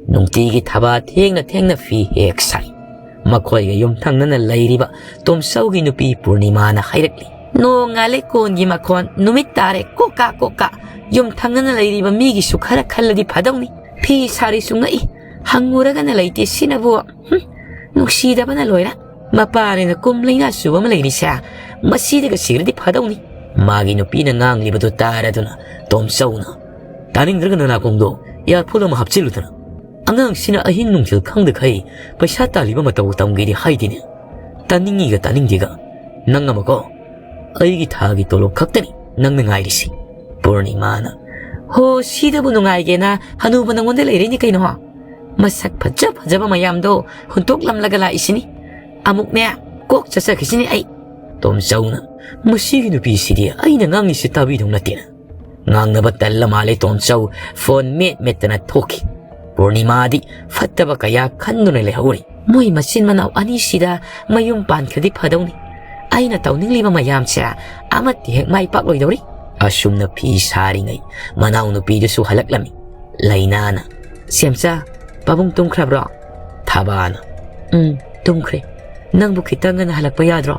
ꯅꯨꯡꯇꯤꯒꯤ ꯊꯕꯥ ꯊꯦꯡꯅ ꯊꯦꯡꯅ ꯐꯤ ꯍꯦꯛ ꯁꯥꯏ꯫ ꯃꯈꯣꯏꯒ ꯌꯨꯝꯊꯪꯅꯅ ꯂꯩꯔꯤꯕ ꯇꯣꯝꯆꯧꯒꯤ ꯅꯨꯄꯤ ꯄꯨꯔꯅꯤꯃꯥꯅ ꯍꯥꯏꯔꯛꯂꯤ꯫ "ꯅꯣꯡ ꯉꯥꯜꯂꯦ ꯀꯣꯟꯒꯤ ꯃꯈꯣꯟ, ꯅꯨꯃꯤꯠ ꯇꯥꯔꯦ ꯀꯣꯀꯥ ꯀꯣꯀꯥ꯫ ꯌꯨꯝꯊꯪꯅꯅ ꯂꯩꯔꯤꯕ ꯃꯤꯒꯤꯁꯨ ꯈꯔ ꯈꯜꯂꯗꯤ ꯐꯗꯧꯅꯤ꯫ ꯐꯤ ꯁꯥꯔꯤꯁꯨ ꯉꯛꯏ, ꯍꯪꯉꯨꯔꯒꯅ ꯂꯩꯇꯦ ꯁꯤꯅꯕꯨ꯫ ꯍꯨꯝ, ꯅꯨꯡꯁꯤꯗꯕꯅ ꯂꯣꯏꯔꯦ꯫" ꯃꯄꯥꯅꯦꯅ ꯀꯨꯝ ꯂꯥꯏꯅꯥ ꯆꯨꯕ ꯑꯃ ꯂꯩꯔꯤꯁꯦ, ꯃꯁꯤꯗꯒ ꯁꯤꯔꯗꯤ ꯐꯗꯧꯅꯤ꯫ ꯃꯥꯒꯤ ꯅꯨꯄꯤꯅ ꯉꯥꯡꯂꯤꯕꯗꯨ ꯇꯥꯔꯗꯨꯅ ꯇꯣꯝꯆꯧꯅ, "ꯇꯥꯅꯤꯡꯗ꯭ꯔꯒ ꯅꯅꯥꯀꯣꯡꯗꯣ ꯏꯌꯥꯔꯐꯣꯟ ꯑꯃ ꯍꯥꯞꯆꯤꯜꯂꯨꯗꯅ꯫ ꯑꯉꯥꯡꯁꯤꯅ ꯑꯍꯤꯡ ꯅꯨꯡꯊꯤꯜ ꯈꯪꯗꯈꯩ ꯄꯩꯁꯥ ꯇꯥꯜꯂꯤꯕ ꯃꯇꯧ ꯇꯝꯒꯦꯗꯤ ꯍꯥꯏꯗꯦꯅꯦ꯫ ꯇꯥꯅꯤꯡꯉꯤꯒ ꯇꯥꯅꯤꯡꯗꯦꯒ꯫ ꯅꯪ ꯑꯃꯀꯣ, ꯑꯩꯒꯤ ꯊꯥꯒꯤ ꯇꯣꯂꯣꯞ ꯈꯛꯇꯅꯤ ꯅꯪꯅ ꯉꯥꯏꯔꯤꯁꯤ"꯫ ꯄꯨꯔꯅꯤꯃꯥꯅ, "ꯍꯣ, ꯁꯤꯗꯕꯨ ꯅꯨꯡꯉꯥꯏꯒꯦꯅ ꯍꯅꯨꯕ ꯅꯪꯉꯣꯟꯗ ꯂꯩꯔꯛꯏꯅꯤ ꯀꯩꯅꯣ꯫ ꯃꯁꯛ ꯐꯖ ꯐꯖꯕ ꯃꯌꯥꯝꯗꯣ ꯍꯨꯟꯇꯣꯛꯂꯝꯂꯒ ꯂꯥꯛꯏꯁꯤꯅꯤ꯫ ꯑꯃꯨꯛꯅꯦ, ꯀꯣꯛ ꯆꯠꯆꯈꯤꯁꯤꯅꯤ ꯑꯩ"꯫ ꯇꯣꯝꯆꯧꯅ, "ꯃꯁꯤꯒꯤ ꯅꯨꯄꯤꯁꯤꯗꯤ ꯑꯩꯅ ꯉꯥꯡꯉꯤꯁꯤ ꯇꯥꯕꯤꯗꯧ ꯅꯠꯇꯦꯅ"꯫ ꯉꯥꯡꯅꯕ ꯇꯜꯂ ꯃꯥꯜꯂꯦ ꯇꯣꯝꯆꯧ ꯐꯣꯟ ꯃꯦꯠ ꯃꯦꯠꯇꯅ ꯊꯣꯛꯈꯤ꯫ ꯄꯨꯔꯅꯤꯃꯥꯗꯤ ꯐꯠꯇꯕ ꯀꯌꯥ ꯈꯟꯗꯨꯅ ꯂꯩꯍꯧꯔꯤ꯫ "ꯃꯣꯏ ꯃꯆꯤꯟ ꯃꯅꯥꯎ ꯑꯅꯤꯁꯤꯗ ꯃꯌꯨꯝ ꯄꯥꯟꯈ꯭ꯔꯗꯤ ꯐꯗꯧꯅꯤ꯫ ꯑꯩꯅ ꯇꯧꯅꯤꯡꯂꯤꯕ ꯃꯌꯥꯝꯁꯦ ꯑꯃꯠꯇ ꯍꯦꯛ ꯃꯥꯏ ꯄꯥꯛꯂꯣꯏꯗꯧꯔꯤ"꯫ ꯑꯁꯨꯝꯅ ꯐꯤ ꯁꯥꯔꯤꯉꯩ ꯃꯅꯥꯎꯅꯨꯄꯤꯗꯨꯁꯨ ꯍꯜꯂꯛꯂꯝꯃꯤ꯫ ꯂꯩꯅꯥꯅ, "ꯁꯦꯝꯆꯥ, ꯄꯥꯕꯨꯡ ꯇꯨꯝꯈ꯭ꯔꯕ꯭ꯔꯣ?" ꯊꯕꯥꯅ, "ꯎꯝ, ꯇꯨꯝꯈ꯭ꯔꯦ꯫ ꯅꯪꯕꯨ ꯈꯤꯇꯪ ꯉꯟꯅ ꯍꯜꯂꯛꯄ ꯌꯥꯗ꯭ꯔꯣ?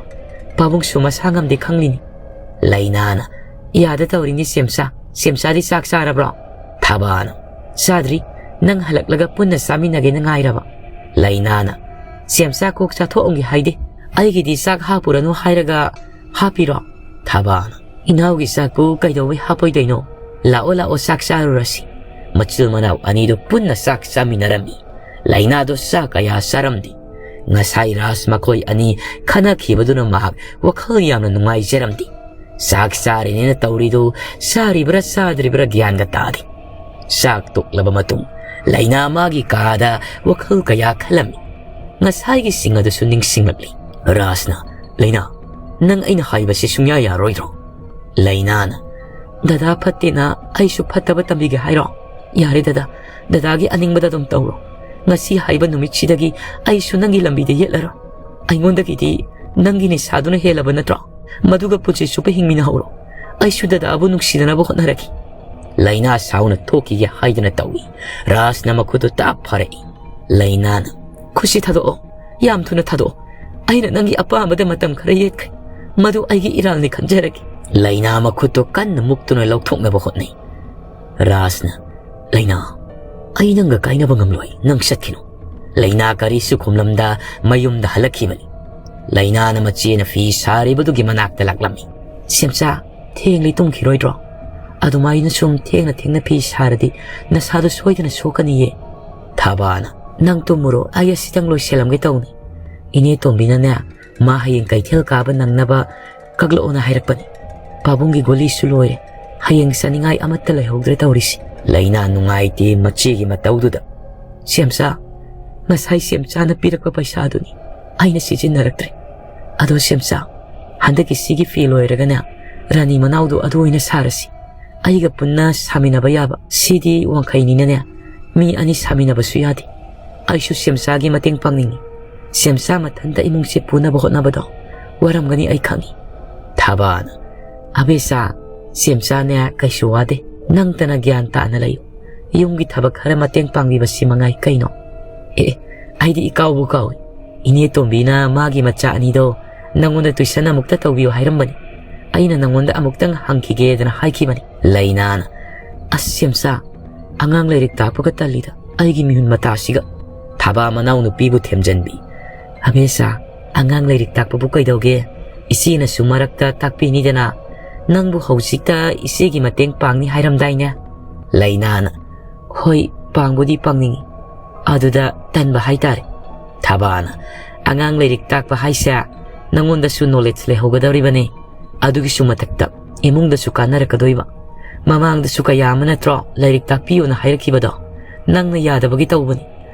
ꯄꯥꯕꯨꯡꯁꯨ ꯃꯁꯥ ꯉꯝꯗꯦ ꯈꯪꯂꯤꯅꯤ"꯫ ꯂꯩꯅꯥꯅ, "ꯌꯥꯗ ꯇꯧꯔꯤꯅꯤ ꯁꯦꯝꯆꯥ꯫ ꯁꯦꯝꯆꯥꯗꯤ ꯆꯥꯛ ꯆꯥꯔꯕ꯭ꯔꯣ?" ꯊꯕꯥꯅ, "ꯆꯥꯗ꯭ꯔꯤ꯫ ꯅꯪ ꯍꯜꯂꯛꯂꯒ ꯄꯨꯟꯅ ꯆꯥꯃꯤꯟꯅꯒꯦꯅ ꯉꯥꯏꯔꯕ"꯫ ꯂꯩꯅꯥꯅ, "ꯁꯦꯝꯆꯥ ꯀꯣꯛ ꯆꯥꯊꯣꯛꯑꯝꯒꯦ ꯍꯥꯏꯗꯦ꯫ ꯑꯩꯒꯤꯗꯤ ꯆꯥꯛ ꯍꯥꯞꯄꯨꯔꯅꯨ ꯍꯥꯏꯔꯒ ꯍꯥꯞꯄꯤꯔꯣ?" ꯊꯕꯥꯅ, "ꯏꯅꯥꯎꯒꯤ ꯆꯥꯛꯄꯨ ꯀꯩꯗꯧꯕꯩ ꯍꯥꯞꯄꯣꯏꯗꯣꯏꯅꯣ? ꯂꯥꯛꯑꯣ, ꯂꯥꯛꯑꯣ, ꯆꯥꯛ ꯆꯥꯔꯨꯔꯁꯤ"꯫ ꯃꯆꯤꯜ ꯃꯅꯥꯎ ꯑꯅꯤꯗꯨ ꯄꯨꯟꯅ ꯆꯥꯛ ꯆꯥꯃꯤꯟꯅꯔꯝꯃꯤ꯫ ꯂꯩꯅꯥꯗꯣ ꯆꯥꯛ ꯀꯌꯥ ꯆꯥꯔꯝꯗꯦ꯫ ꯉꯁꯥꯏ ꯔꯥꯖ ꯃꯈꯣꯏ ꯑꯅꯤ ꯈꯟꯅꯈꯤꯕꯗꯨꯅ ꯃꯍꯥꯛ ꯋꯥꯈꯜ ꯌꯥꯝꯅ ꯅꯨꯡꯉꯥꯏꯖꯔꯝꯗꯦ꯫ ꯆꯥꯛ ꯆꯥꯔꯤꯅꯦꯅ ꯇꯧꯔꯤꯗꯨ ꯆꯥꯔꯤꯕ꯭ꯔꯥ ꯆꯥꯗ꯭ꯔꯤꯕ꯭ꯔꯥ ꯒ꯭ꯌꯥꯟꯒ ꯇꯥꯗꯦ꯫ ꯆꯥꯛ ꯇꯣꯛꯂꯕ ꯃꯇꯨꯡ ꯂꯩꯅꯥ ꯃꯥꯒꯤ ꯀꯥꯗ ꯋꯥꯈꯜ ꯀꯌꯥ ꯈꯜꯂꯝꯃꯤ꯫ ꯉꯁꯥꯏꯒꯤꯁꯤꯡ ꯑꯗꯨꯁꯨ ꯅꯤꯡꯁꯤꯡꯂꯛꯂꯤ꯫ ꯔꯥꯖꯅ, "ꯂꯩꯅꯥ, ꯅꯪ ꯑꯩꯅ ꯍꯥꯏꯕꯁꯤ ꯁꯨꯡꯌꯥ ꯌꯥꯔꯣꯏꯗ꯭ꯔꯣ?" ꯂꯩꯅꯥꯅ, "ꯗꯗꯥ ꯐꯠꯇꯦꯅ ꯑꯩꯁꯨ ꯐꯠꯇꯕ ꯇꯝꯕꯤꯒꯦ ꯍꯥꯏꯔꯣ? ꯌꯥꯔꯦ ꯗꯗꯥ, ꯗꯗꯥꯒꯤ ꯑꯅꯤꯡꯕꯗ ꯑꯗꯨꯝ ꯇꯧꯔꯣ꯫ ꯉꯁꯤ ꯍꯥꯏꯕ ꯅꯨꯃꯤꯠꯁꯤꯗꯒꯤ ꯑꯩꯁꯨ ꯅꯪꯒꯤ ꯂꯝꯕꯤꯗ ꯌꯦꯠꯂꯔꯣꯏ꯫ ꯑꯩꯉꯣꯟꯗꯒꯤꯗꯤ ꯅꯪꯒꯤ ꯅꯤꯁꯥꯗꯨꯅ ꯍꯦꯜꯂꯕ ꯅꯠꯇ꯭ꯔꯣ? ꯃꯗꯨꯒ ꯄꯨꯟꯁꯤ ꯆꯨꯞꯄ ꯍꯤꯡꯃꯤꯟꯅꯍꯧꯔꯣ꯫ ꯑꯩꯁꯨ ꯗꯗꯥꯕꯨ ꯅꯨꯡꯁꯤꯅꯅꯕ ꯍꯣꯠꯅꯔꯒꯦ"꯫ ꯂꯩꯅꯥ ꯁꯥꯎꯅ ꯊꯣꯛꯈꯤꯒꯦ ꯍꯥꯏꯗꯅ ꯇꯧꯏ꯫ ꯔꯥꯖꯅ ꯃꯈꯨꯠꯇꯨ ꯇꯥꯞ ꯐꯥꯔꯛꯏ꯫ ꯂꯩꯅꯥꯅ, "ꯈꯨꯠꯁꯤ ꯊꯥꯗꯣꯛꯑꯣ, ꯌꯥꯝ ꯊꯨꯅ ꯊꯥꯗꯣꯛꯑꯣ꯫ ꯑꯩꯅ ꯅꯪꯒꯤ ꯑꯄꯥꯝꯕꯗ ꯃꯇꯝ ꯈꯔ ꯌꯦꯠꯈ꯭ꯔꯦ꯫ ꯃꯗꯨ ꯑꯩꯒꯤ ꯏꯔꯥꯜꯅꯤ ꯈꯟꯖꯔꯒꯦ"꯫ ꯂꯩꯅꯥ ꯃꯈꯨꯠꯇꯨ ꯀꯟꯅ ꯃꯨꯛꯇꯨꯅ ꯂꯧꯊꯣꯛꯅꯕ ꯍꯣꯠꯅꯩ꯫ ꯔꯥꯖꯅ, "ꯂꯩꯅꯥ, ꯑꯩ ꯅꯪꯒ ꯀꯥꯏꯅꯕ ꯉꯝꯂꯣꯏ, ꯅꯪ ꯆꯠꯈꯤꯅꯨ"꯫ ꯂꯩꯅꯥ ꯀꯔꯤꯁꯨ ꯈꯨꯝꯂꯝꯗ ꯃꯌꯨꯝꯗ ꯍꯜꯂꯛꯈꯤꯕꯅꯤ꯫ ꯂꯩꯅꯥꯅ ꯃꯆꯦꯅ ꯐꯤ ꯁꯥꯔꯤꯕꯗꯨꯒꯤ ꯃꯅꯥꯛꯇ ꯂꯥꯛꯂꯝꯃꯤ꯫ "ꯁꯦꯝꯆꯥ, ꯊꯦꯡꯂꯤ ꯇꯨꯝꯈꯤꯔꯣꯏꯗ꯭ꯔꯣ? ꯑꯗꯨꯃꯥꯏꯅ ꯁꯨꯝ ꯊꯦꯡꯅ ꯊꯦꯡꯅ ꯐꯤ ꯁꯥꯔꯗꯤ ꯅꯁꯥꯗꯣ ꯁꯣꯏꯗꯅ ꯁꯣꯛꯀꯅꯤꯌꯦ꯫" ꯊꯥꯕꯥꯅ, "ꯅꯪ ꯇꯨꯝꯃꯨꯔꯣ, ꯑꯩ ꯑꯁꯤꯇꯪ ꯂꯣꯏꯁꯤꯜꯂꯝꯒꯦ ꯇꯧꯅꯤ꯫ ꯏꯅꯦ ꯇꯣꯝꯕꯤꯅꯅꯦ, ꯃꯥ ꯍꯌꯦꯡ ꯀꯩꯊꯦꯜ ꯀꯥꯕ ꯅꯪꯅꯕ ꯀꯛꯂꯛꯑꯣꯅ ꯍꯥꯏꯔꯛꯄꯅꯤ꯫ ꯄꯥꯕꯨꯡꯒꯤ ꯒꯨꯂꯤꯁꯨ ꯂꯣꯏꯔꯦ꯫ ꯍꯌꯦꯡ ꯆꯥꯅꯤꯡꯉꯥꯏ ꯑꯃꯠꯇ ꯂꯩꯍꯧꯗ꯭ꯔꯦ ꯇꯧꯔꯤꯁꯤ꯫" ꯂꯩꯅꯥ ꯅꯨꯡꯉꯥꯏꯇꯦ ꯃꯆꯦꯒꯤ ꯃꯇꯧꯗꯨꯗ꯫ "ꯁꯦꯝꯆꯥ, ꯉꯁꯥꯏ ꯁꯦꯝꯆꯥꯅ ꯄꯤꯔꯛꯄ ꯄꯩꯁꯥꯗꯨꯅꯤ ꯑꯩꯅ ꯁꯤꯖꯤꯟꯅꯔꯛꯇ꯭ꯔꯦ꯫ ꯑꯗꯣ ꯁꯦꯝꯆꯥ, ꯍꯟꯗꯛꯀꯤ ꯁꯤꯒꯤ ꯐꯤ ꯂꯣꯏꯔꯒꯅꯦ, ꯔꯥꯅꯤ ꯃꯅꯥꯎꯗꯣ ꯑꯗꯨ ꯑꯣꯏꯅ ꯁꯥꯔꯁꯤ꯫ ꯑꯩꯒ ꯄꯨꯟꯅ ꯁꯥꯃꯤꯟꯅꯕ ꯌꯥꯕ꯫ ꯁꯤꯗꯤ ꯋꯥꯡꯈꯩꯅꯤꯅꯅꯦ, ꯃꯤ ꯑꯅꯤ ꯁꯥꯃꯤꯟꯅꯕꯁꯨ ꯌꯥꯗꯦ꯫ ꯑꯩꯁꯨ ꯁꯦꯝꯆꯥꯒꯤ ꯃꯇꯦꯡ ꯄꯥꯡꯅꯤꯡꯉꯤ꯫ ꯁꯦꯝꯆꯥ ꯃꯊꯟꯇ ꯏꯃꯨꯡꯁꯦ ꯄꯨꯅꯕ ꯍꯣꯠꯅꯕꯗꯣ ꯋꯥꯔꯝꯒꯅꯤ ꯑꯩ ꯈꯪꯉꯤ꯫" ꯊꯥꯕꯥꯅ, "ꯑꯕꯦꯆꯥ, ꯁꯦꯝꯆꯥꯅꯦ ꯀꯩꯁꯨ ꯋꯥꯗꯦ꯫ ꯅꯪꯇꯅ ꯒ꯭ꯌꯥꯟ ꯇꯥꯅ ꯂꯩꯌꯨ꯫ ꯌꯨꯝꯒꯤ ꯊꯕꯛ ꯈꯔ ꯃꯇꯦꯡ ꯄꯥꯡꯕꯤꯕꯁꯤ ꯃꯉꯥꯏ ꯀꯩꯅꯣ?" "ꯑꯦ, ꯑꯩꯗꯤ ꯏꯀꯥꯎꯕꯨ ꯀꯥꯎꯏ꯫ ꯏꯅꯦ ꯇꯣꯝꯕꯤꯅ ꯃꯥꯒꯤ ꯃꯆꯥ ꯑꯅꯤꯗꯣ ꯅꯪꯉꯣꯟꯗ ꯇꯨꯏꯁꯟ ꯑꯃꯨꯛꯇ ꯇꯧꯕꯤꯌꯨ ꯍꯥꯏꯔꯝꯕꯅꯤ꯫ ꯑꯩꯅ ꯅꯪꯉꯣꯟꯗ ꯑꯃꯨꯛꯇꯪ ꯍꯪꯈꯤꯒꯦꯗꯅ ꯍꯥꯏꯈꯤꯕꯅꯤ꯫" ꯂꯩꯅꯥꯅ, "ꯑꯁ ꯁꯦꯝꯆꯥ, ꯑꯉꯥꯡ ꯂꯥꯏꯔꯤꯛ ꯇꯥꯛꯄꯒ ꯇꯜꯂꯤꯗ꯫ ꯑꯩꯒꯤ ꯃꯤꯍꯨꯟ ꯃꯇꯥꯁꯤꯒ꯫" ꯊꯥꯕꯥ ꯃꯅꯥꯎꯅꯨꯄꯤꯕꯨ ꯊꯦꯝꯖꯤꯟꯕꯤ꯫ "ꯑꯕꯦꯆꯥ, ꯑꯉꯥꯡ ꯂꯥꯏꯔꯤꯛ ꯇꯥꯛꯄꯕꯨ ꯀꯩꯗꯧꯒꯦ? ꯏꯆꯦꯅꯁꯨ ꯃꯔꯛꯇ ꯇꯥꯛꯄꯤꯅꯤꯗꯅ꯫ ꯅꯪꯕꯨ ꯍꯧꯖꯤꯛꯇ ꯏꯆꯦꯒꯤ ꯃꯇꯦꯡ ꯄꯥꯡꯅꯤ ꯍꯥꯏꯔꯝꯗꯥꯏꯅꯦ?" ꯂꯩꯅꯥꯅ, "ꯍꯣꯏ, ꯄꯥꯡꯕꯨꯗꯤ ꯄꯥꯡꯅꯤꯡꯉꯤ꯫ ꯑꯗꯨꯗ ꯇꯟꯕ ꯍꯥꯏꯇꯥꯔꯦ꯫" ꯊꯥꯕꯥꯅ, "ꯑꯉꯥꯡ ꯂꯥꯏꯔꯤꯛ ꯇꯥꯛꯄ ꯍꯥꯏꯁꯦ ꯅꯪꯉꯣꯟꯗꯁꯨ ꯅꯣꯂꯦꯖ ꯂꯩꯍꯧꯒꯗꯧꯔꯤꯕꯅꯤ꯫ ꯑꯗꯨꯒꯤꯁꯨ ꯃꯊꯛꯇ ꯏꯃꯨꯡꯗꯁꯨ ꯀꯥꯟꯅꯔꯛꯀꯗꯣꯏꯕ꯫ ꯃꯃꯥꯡꯗꯁꯨ ꯀꯌꯥ ꯑꯃ ꯅꯠꯇ꯭ꯔꯣ ꯂꯥꯏꯔꯤꯛ ꯇꯥꯛꯄꯤꯌꯨꯅ ꯍꯥꯏꯔꯛꯈꯤꯕꯗꯣ? ꯅꯪꯅ ꯌꯥꯗꯕꯒꯤ ꯇꯧꯕꯅꯤ꯫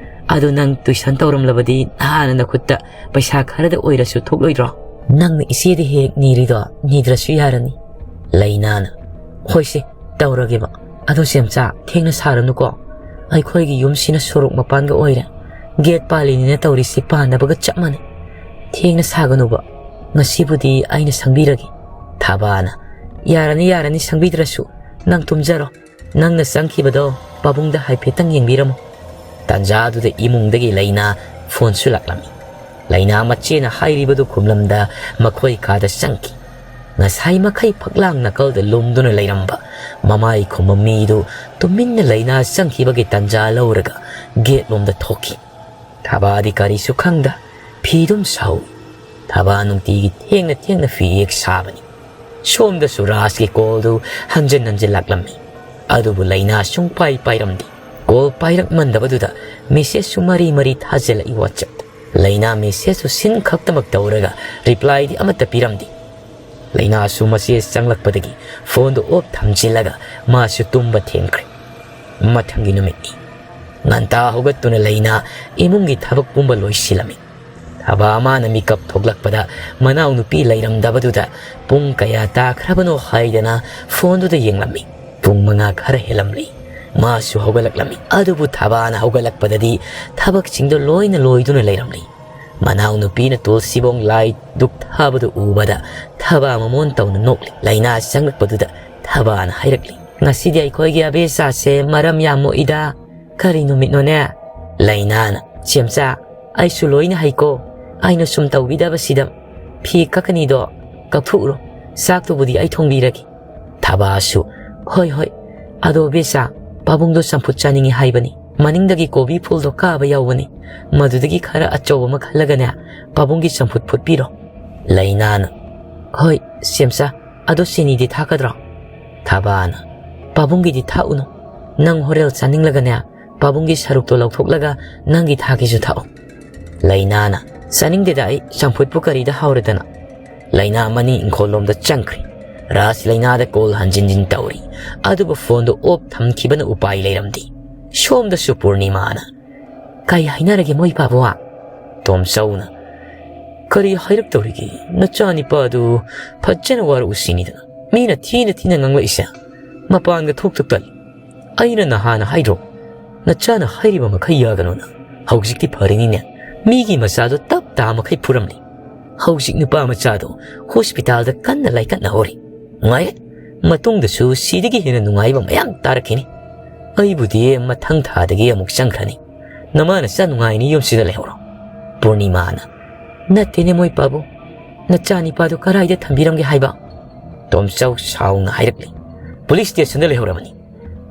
ꯑꯗꯨ ꯅꯪ ꯇꯨꯏꯁꯟ ꯇꯧꯔꯝꯂꯕꯗꯤ ꯅꯍꯥꯟꯅ ꯅꯈꯨꯠꯇ ꯄꯩꯁꯥ ꯈꯔꯗ ꯑꯣꯏꯔꯁꯨ ꯊꯣꯛꯂꯣꯏꯗ꯭ꯔꯣ?" "ꯅꯪꯅ ꯏꯆꯦꯗ ꯍꯦꯛ ꯅꯤꯔꯤꯗꯣ ꯅꯤꯗ꯭ꯔꯁꯨ ꯌꯥꯔꯅꯤ꯫" ꯂꯩꯅꯥꯅ, "ꯍꯣꯏꯁꯦ, ꯇꯧꯔꯒꯦꯕ꯫ ꯑꯗꯣ ꯁꯦꯝꯆꯥ, ꯊꯦꯡꯅ ꯁꯥꯔꯅꯨꯀꯣ꯫ ꯑꯩꯈꯣꯏꯒꯤ ꯌꯨꯝꯁꯤꯅ ꯁꯣꯔꯣꯛ ꯃꯄꯥꯟꯒ ꯑꯣꯏꯔꯦ꯫ ꯒꯦꯠ ꯄꯥꯜꯂꯤꯅꯤꯅ ꯇꯧꯔꯤꯁꯤ ꯄꯥꯟꯅꯕꯒ ꯆꯞ ꯃꯥꯟꯅꯩ꯫ ꯊꯦꯡꯅ ꯁꯥꯒꯅꯨꯕ꯫ ꯉꯁꯤꯕꯨꯗꯤ ꯑꯩꯅ ꯁꯪꯕꯤꯔꯒꯦ꯫" ꯊꯥꯕꯥꯅ, "ꯌꯥꯔꯅꯤ, ꯌꯥꯔꯅꯤ, ꯁꯪꯕꯤꯗ꯭ꯔꯁꯨ꯫ ꯅꯪ ꯇꯨꯝꯖꯔꯣ꯫ ꯅꯪꯅ ꯆꯪꯈꯤꯕꯗꯣ ꯄꯥꯕꯨꯡꯗ ꯍꯥꯏꯐꯦꯠꯇꯪ ꯌꯦꯡꯕꯤꯔꯝꯃꯨ꯫" ꯇꯥꯟꯖꯥꯗꯨꯗ ꯏꯃꯨꯡꯗꯒꯤ ꯂꯩꯅꯥ ꯐꯣꯟꯁꯨ ꯂꯥꯛꯂꯝꯃꯤ꯫ ꯂꯩꯅꯥ ꯃꯆꯦꯅ ꯍꯥꯏꯔꯤꯕꯗꯨ ꯈꯨꯝꯂꯝꯗ ꯃꯈꯣꯏ ꯀꯥꯗ ꯆꯪꯈꯤ꯫ ꯉꯁꯥꯏ ꯃꯈꯩ ꯐꯛꯂꯥꯡ ꯅꯥꯀꯜꯗ ꯂꯨꯝꯗꯨꯅ ꯂꯩꯔꯝꯕ ꯃꯃꯥꯏ ꯈꯨꯝꯕ ꯃꯤꯗꯨ ꯇꯨꯃꯤꯟꯅ ꯂꯩꯅꯥ ꯆꯪꯈꯤꯕꯒꯤ ꯇꯥꯟꯖꯥ ꯂꯧꯔꯒ ꯒꯦꯠꯂꯣꯝꯗ ꯊꯣꯛꯈꯤ꯫ ꯊꯥꯕꯥꯗꯤ ꯀꯔꯤꯁꯨ ꯈꯪꯗ ꯐꯤꯗꯨꯝ ꯁꯥꯍꯧꯏ꯫ ꯊꯕꯥ ꯅꯨꯡꯇꯤꯒꯤ ꯊꯦꯡꯅ ꯊꯦꯡꯅ ꯐꯤꯔꯦꯛ ꯁꯥꯕꯅꯤ꯫ ꯁꯣꯝꯗꯁꯨ ꯔꯥꯖꯀꯤ ꯀꯣꯜꯗꯨ ꯍꯟꯖꯤꯟ ꯍꯟꯖꯤꯟ ꯂꯥꯛꯂꯝꯃꯤ꯫ ꯑꯗꯨꯕꯨ ꯂꯩꯅꯥ ꯁꯨꯡꯄꯥꯏ ꯄꯥꯏꯔꯝꯗꯦ꯫ ꯀꯣꯜ ꯄꯥꯏꯔꯛꯃꯟꯗꯕꯗꯨꯗ ꯃꯦꯁꯦꯖꯁꯨ ꯃꯔꯤ ꯃꯔꯤ ꯊꯥꯖꯤꯜꯂꯛꯏ WhatsAppꯇ꯫ ꯂꯩꯅꯥ ꯃꯦꯁꯦꯖꯁꯨ ꯁꯤꯟ ꯈꯛꯇꯃꯛ ꯇꯧꯔꯒ ꯔꯤꯄ꯭ꯂꯥꯏꯗꯤ ꯑꯃꯠꯇ ꯄꯤꯔꯝꯗꯦ꯫ ꯂꯩꯅꯥꯁꯨ ꯃꯦꯁꯦꯖ ꯆꯪꯂꯛꯄꯗꯒꯤ ꯐꯣꯟꯗꯨ ꯑꯣꯐ ꯊꯝꯖꯤꯜꯂꯒ ꯃꯥꯁꯨ ꯇꯨꯝꯕ ꯊꯦꯡꯈ꯭ꯔꯦ꯫ ꯃꯊꯪꯒꯤ ꯅꯨꯃꯤꯠꯅꯤ꯫ ꯉꯟꯇꯥ ꯍꯧꯒꯠꯇꯨꯅ ꯂꯩꯅꯥ ꯏꯃꯨꯡꯒꯤ ꯊꯕꯛ ꯄꯨꯝꯕ ꯂꯣꯏꯁꯤꯜꯂꯝꯃꯤ꯫ ꯊꯕꯥ ꯃꯥꯅ ꯃꯤꯀꯞ ꯊꯣꯛꯂꯛꯄꯗ ꯃꯅꯥꯎꯅꯨꯄꯤ ꯂꯩꯔꯝꯗꯕꯗꯨꯗ ꯄꯨꯡ ꯀꯌꯥ ꯇꯥꯈ꯭ꯔꯕꯅꯣ ꯍꯥꯏꯗꯅ ꯐꯣꯟꯗꯨꯗ ꯌꯦꯡꯂꯝꯃꯤ꯫ ꯄꯨꯡ ꯃꯉꯥ ꯈꯔ ꯍꯦꯜꯂꯝꯂꯤ꯫ ꯃꯥꯁꯨ ꯍꯧꯒꯠꯂꯛꯂꯝꯃꯤ꯫ ꯑꯗꯨꯕꯨ ꯊꯕꯥꯅ ꯍꯧꯒꯠꯂꯛꯄꯗꯗꯤ ꯊꯕꯛꯁꯤꯡꯗꯣ ꯂꯣꯏꯅ ꯂꯣꯏꯗꯨꯅ ꯂꯩꯔꯝꯂꯤ꯫ ꯃꯅꯥꯎꯅꯨꯄꯤꯅ ꯇꯨꯜꯁꯤꯕꯣꯡ ꯂꯥꯏ ꯙꯨꯛ ꯊꯥꯕꯗꯨ ꯎꯕꯗ ꯊꯕꯥ ꯃꯃꯣꯟ ꯇꯧꯅ ꯅꯣꯛꯂꯤ꯫ ꯂꯩꯅꯥ ꯆꯪꯂꯛꯄꯗꯨꯗ ꯊꯕꯥꯅ ꯍꯥꯏꯔꯛꯂꯤ, "ꯉꯁꯤꯗꯤ ꯑꯩꯈꯣꯏꯒꯤ ꯑꯕꯦꯆꯥꯁꯦ ꯃꯔꯝ ꯌꯥꯝ ꯃꯣꯛꯏꯗ꯫ ꯀꯔꯤ ꯅꯨꯃꯤꯠꯅꯣꯅꯦ?" ꯂꯩꯅꯥꯅ, "ꯁꯦꯝꯆꯥ, ꯑꯩꯁꯨ ꯂꯣꯏꯅ ꯍꯩꯀꯣ꯫ ꯑꯩꯅ ꯁꯨꯝ ꯇꯧꯕꯤꯗꯕꯁꯤꯗ ꯐꯤ ꯀꯛꯀꯅꯤꯗꯣ ꯀꯛꯊꯣꯛꯎꯔꯣ꯫ ꯆꯥꯛꯇꯨꯕꯨꯗꯤ ꯑꯩ ꯊꯣꯡꯕꯤꯔꯒꯦ꯫" ꯊꯕꯥꯁꯨ, "ꯍꯣꯏ, ꯍꯣꯏ꯫ ꯑꯗꯣ ꯕꯦꯆꯥ, ꯄꯥꯕꯨꯡꯗꯣ ꯆꯝꯐꯨꯠ ꯆꯥꯅꯤꯡꯉꯤ ꯍꯥꯏꯕꯅꯤ꯫ ꯃꯅꯤꯡꯗꯒꯤ ꯀꯣꯕꯤ ꯐꯨꯜꯗꯣ ꯀꯥꯕ ꯌꯥꯎꯕꯅꯤ꯫ ꯃꯗꯨꯗꯒꯤ ꯈꯔ ꯑꯆꯧꯕ ꯑꯃ ꯈꯜꯂꯒꯅꯦ, ꯄꯥꯕꯨꯡꯒꯤ ꯆꯝꯐꯨꯠ ꯐꯨꯠꯄꯤꯔꯣ꯫" ꯂꯩꯅꯥꯅ, "ꯍꯣꯏ, ꯁꯦꯝꯆꯥ, ꯑꯗꯣ ꯆꯤꯅꯤꯗꯤ ꯊꯥꯛꯀꯗ꯭ꯔꯣ?" ꯊꯕꯥꯅ, "ꯄꯥꯕꯨꯡꯒꯤꯗꯤ ꯊꯥꯛꯎꯅꯨ꯫ ꯅꯪ ꯍꯣꯔꯦꯜ ꯆꯥꯅꯤꯡꯂꯒꯅꯦ, ꯄꯥꯕꯨꯡꯒꯤ ꯁꯔꯨꯛꯇꯣ ꯂꯧꯊꯣꯛꯂꯒ ꯅꯪꯒꯤ ꯊꯥꯛꯀꯦꯁꯨ ꯊꯥꯛꯑꯣ꯫" ꯂꯩꯅꯥꯅ, "ꯆꯥꯅꯤꯡꯗꯦꯗ ꯑꯩ, ꯆꯝꯐꯨꯠꯄꯨ ꯀꯔꯤꯗ ꯍꯥꯎꯔꯗꯅ?" ꯂꯩꯅꯥ ꯃꯅꯤꯡ ꯏꯪꯈꯣꯜꯂꯣꯝꯗ ꯆꯪꯈ꯭ꯔꯦ꯫ ꯔꯥꯖ ꯂꯩꯅꯥꯗ ꯀꯣꯜ ꯍꯟꯖꯤꯟ ꯍꯟꯖꯤꯟ ꯇꯧꯔꯤ꯫ ꯑꯗꯨꯕꯨ ꯐꯣꯟꯗꯨ ꯑꯣꯐ ꯊꯝꯈꯤꯕꯅ ꯎꯄꯥꯏ ꯂꯩꯔꯝꯗꯦ꯫ ꯁꯣꯝꯗꯁꯨ ꯄꯨꯔꯅꯤꯃꯥꯅ, "ꯀꯩ ꯍꯥꯏꯅꯔꯒꯦ ꯃꯣꯏ ꯄꯥꯕꯨ?" ꯇꯣꯝꯆꯧꯅ, "ꯀꯔꯤ ꯍꯥꯏꯔꯛꯇꯧꯔꯤꯒꯦ? ꯅꯆꯥꯅꯤꯄꯥꯗꯨ ꯐꯖꯅ ꯋꯥꯔꯛꯎ ꯁꯤꯅꯤꯗꯅ꯫ ꯃꯤꯅ ꯊꯤꯅ ꯊꯤꯅ ꯉꯥꯡꯂꯛꯏꯁꯦ ꯃꯄꯥꯟꯒ ꯊꯣꯛꯇ ꯇꯜꯂꯤ꯫ ꯑꯩꯅ ꯅꯍꯥꯟ ꯍꯥꯏꯗ꯭ꯔꯣ, ꯅꯆꯥꯅ ꯍꯥꯏꯔꯤꯕ ꯃꯈꯩ ꯌꯥꯒꯅꯣꯅ? ꯍꯧꯖꯤꯛꯇꯤ ꯐꯔꯤꯅꯤꯅꯦ꯫ ꯃꯤꯒꯤ ꯃꯆꯥꯗꯣ ꯇꯞ ꯇꯥ ꯃꯈꯩ ꯐꯨꯔꯝꯂꯤ꯫ ꯍꯧꯖꯤꯛ ꯅꯨꯄꯥ ꯃꯆꯥꯗꯣ ꯍꯣꯁꯄꯤꯇꯥꯜꯗ ꯀꯟꯅ ꯂꯥꯏꯀꯠꯅꯍꯧꯔꯤ꯫ ꯅꯨꯡꯉꯥꯏꯔꯦ꯫ ꯃꯇꯨꯡꯗꯁꯨ ꯁꯤꯗꯒꯤ ꯍꯦꯟꯅ ꯅꯨꯡꯉꯥꯏꯕ ꯃꯌꯥꯝ ꯇꯥꯔꯛꯈꯤꯅꯤ꯫ ꯑꯩꯕꯨꯗꯤ ꯃꯊꯪ ꯊꯥꯗꯒꯤ ꯑꯃꯨꯛ ꯆꯪꯈ꯭ꯔꯅꯤ꯫ ꯅꯃꯥ ꯅꯆꯥ ꯅꯨꯡꯉꯥꯏꯅ ꯌꯨꯝꯁꯤꯗ ꯂꯩꯍꯧꯔꯣ꯫" ꯄꯨꯔꯅꯤꯃꯥꯅ, "ꯅꯠꯇꯦꯅꯦ ꯃꯣꯏ ꯄꯥꯕꯨ, ꯅꯆꯥꯅꯤꯄꯥꯗꯨ ꯀꯔꯥꯏꯗ ꯊꯝꯕꯤꯔꯝꯒꯦ ꯍꯥꯏꯕ?" ꯇꯣꯝꯆꯧ ꯁꯥꯎꯅ ꯍꯥꯏꯔꯛꯂꯤ, "ꯄꯨꯂꯤꯁ ꯁ꯭ꯇꯦꯁꯟꯗ ꯂꯩꯍꯧꯔꯕꯅꯤ꯫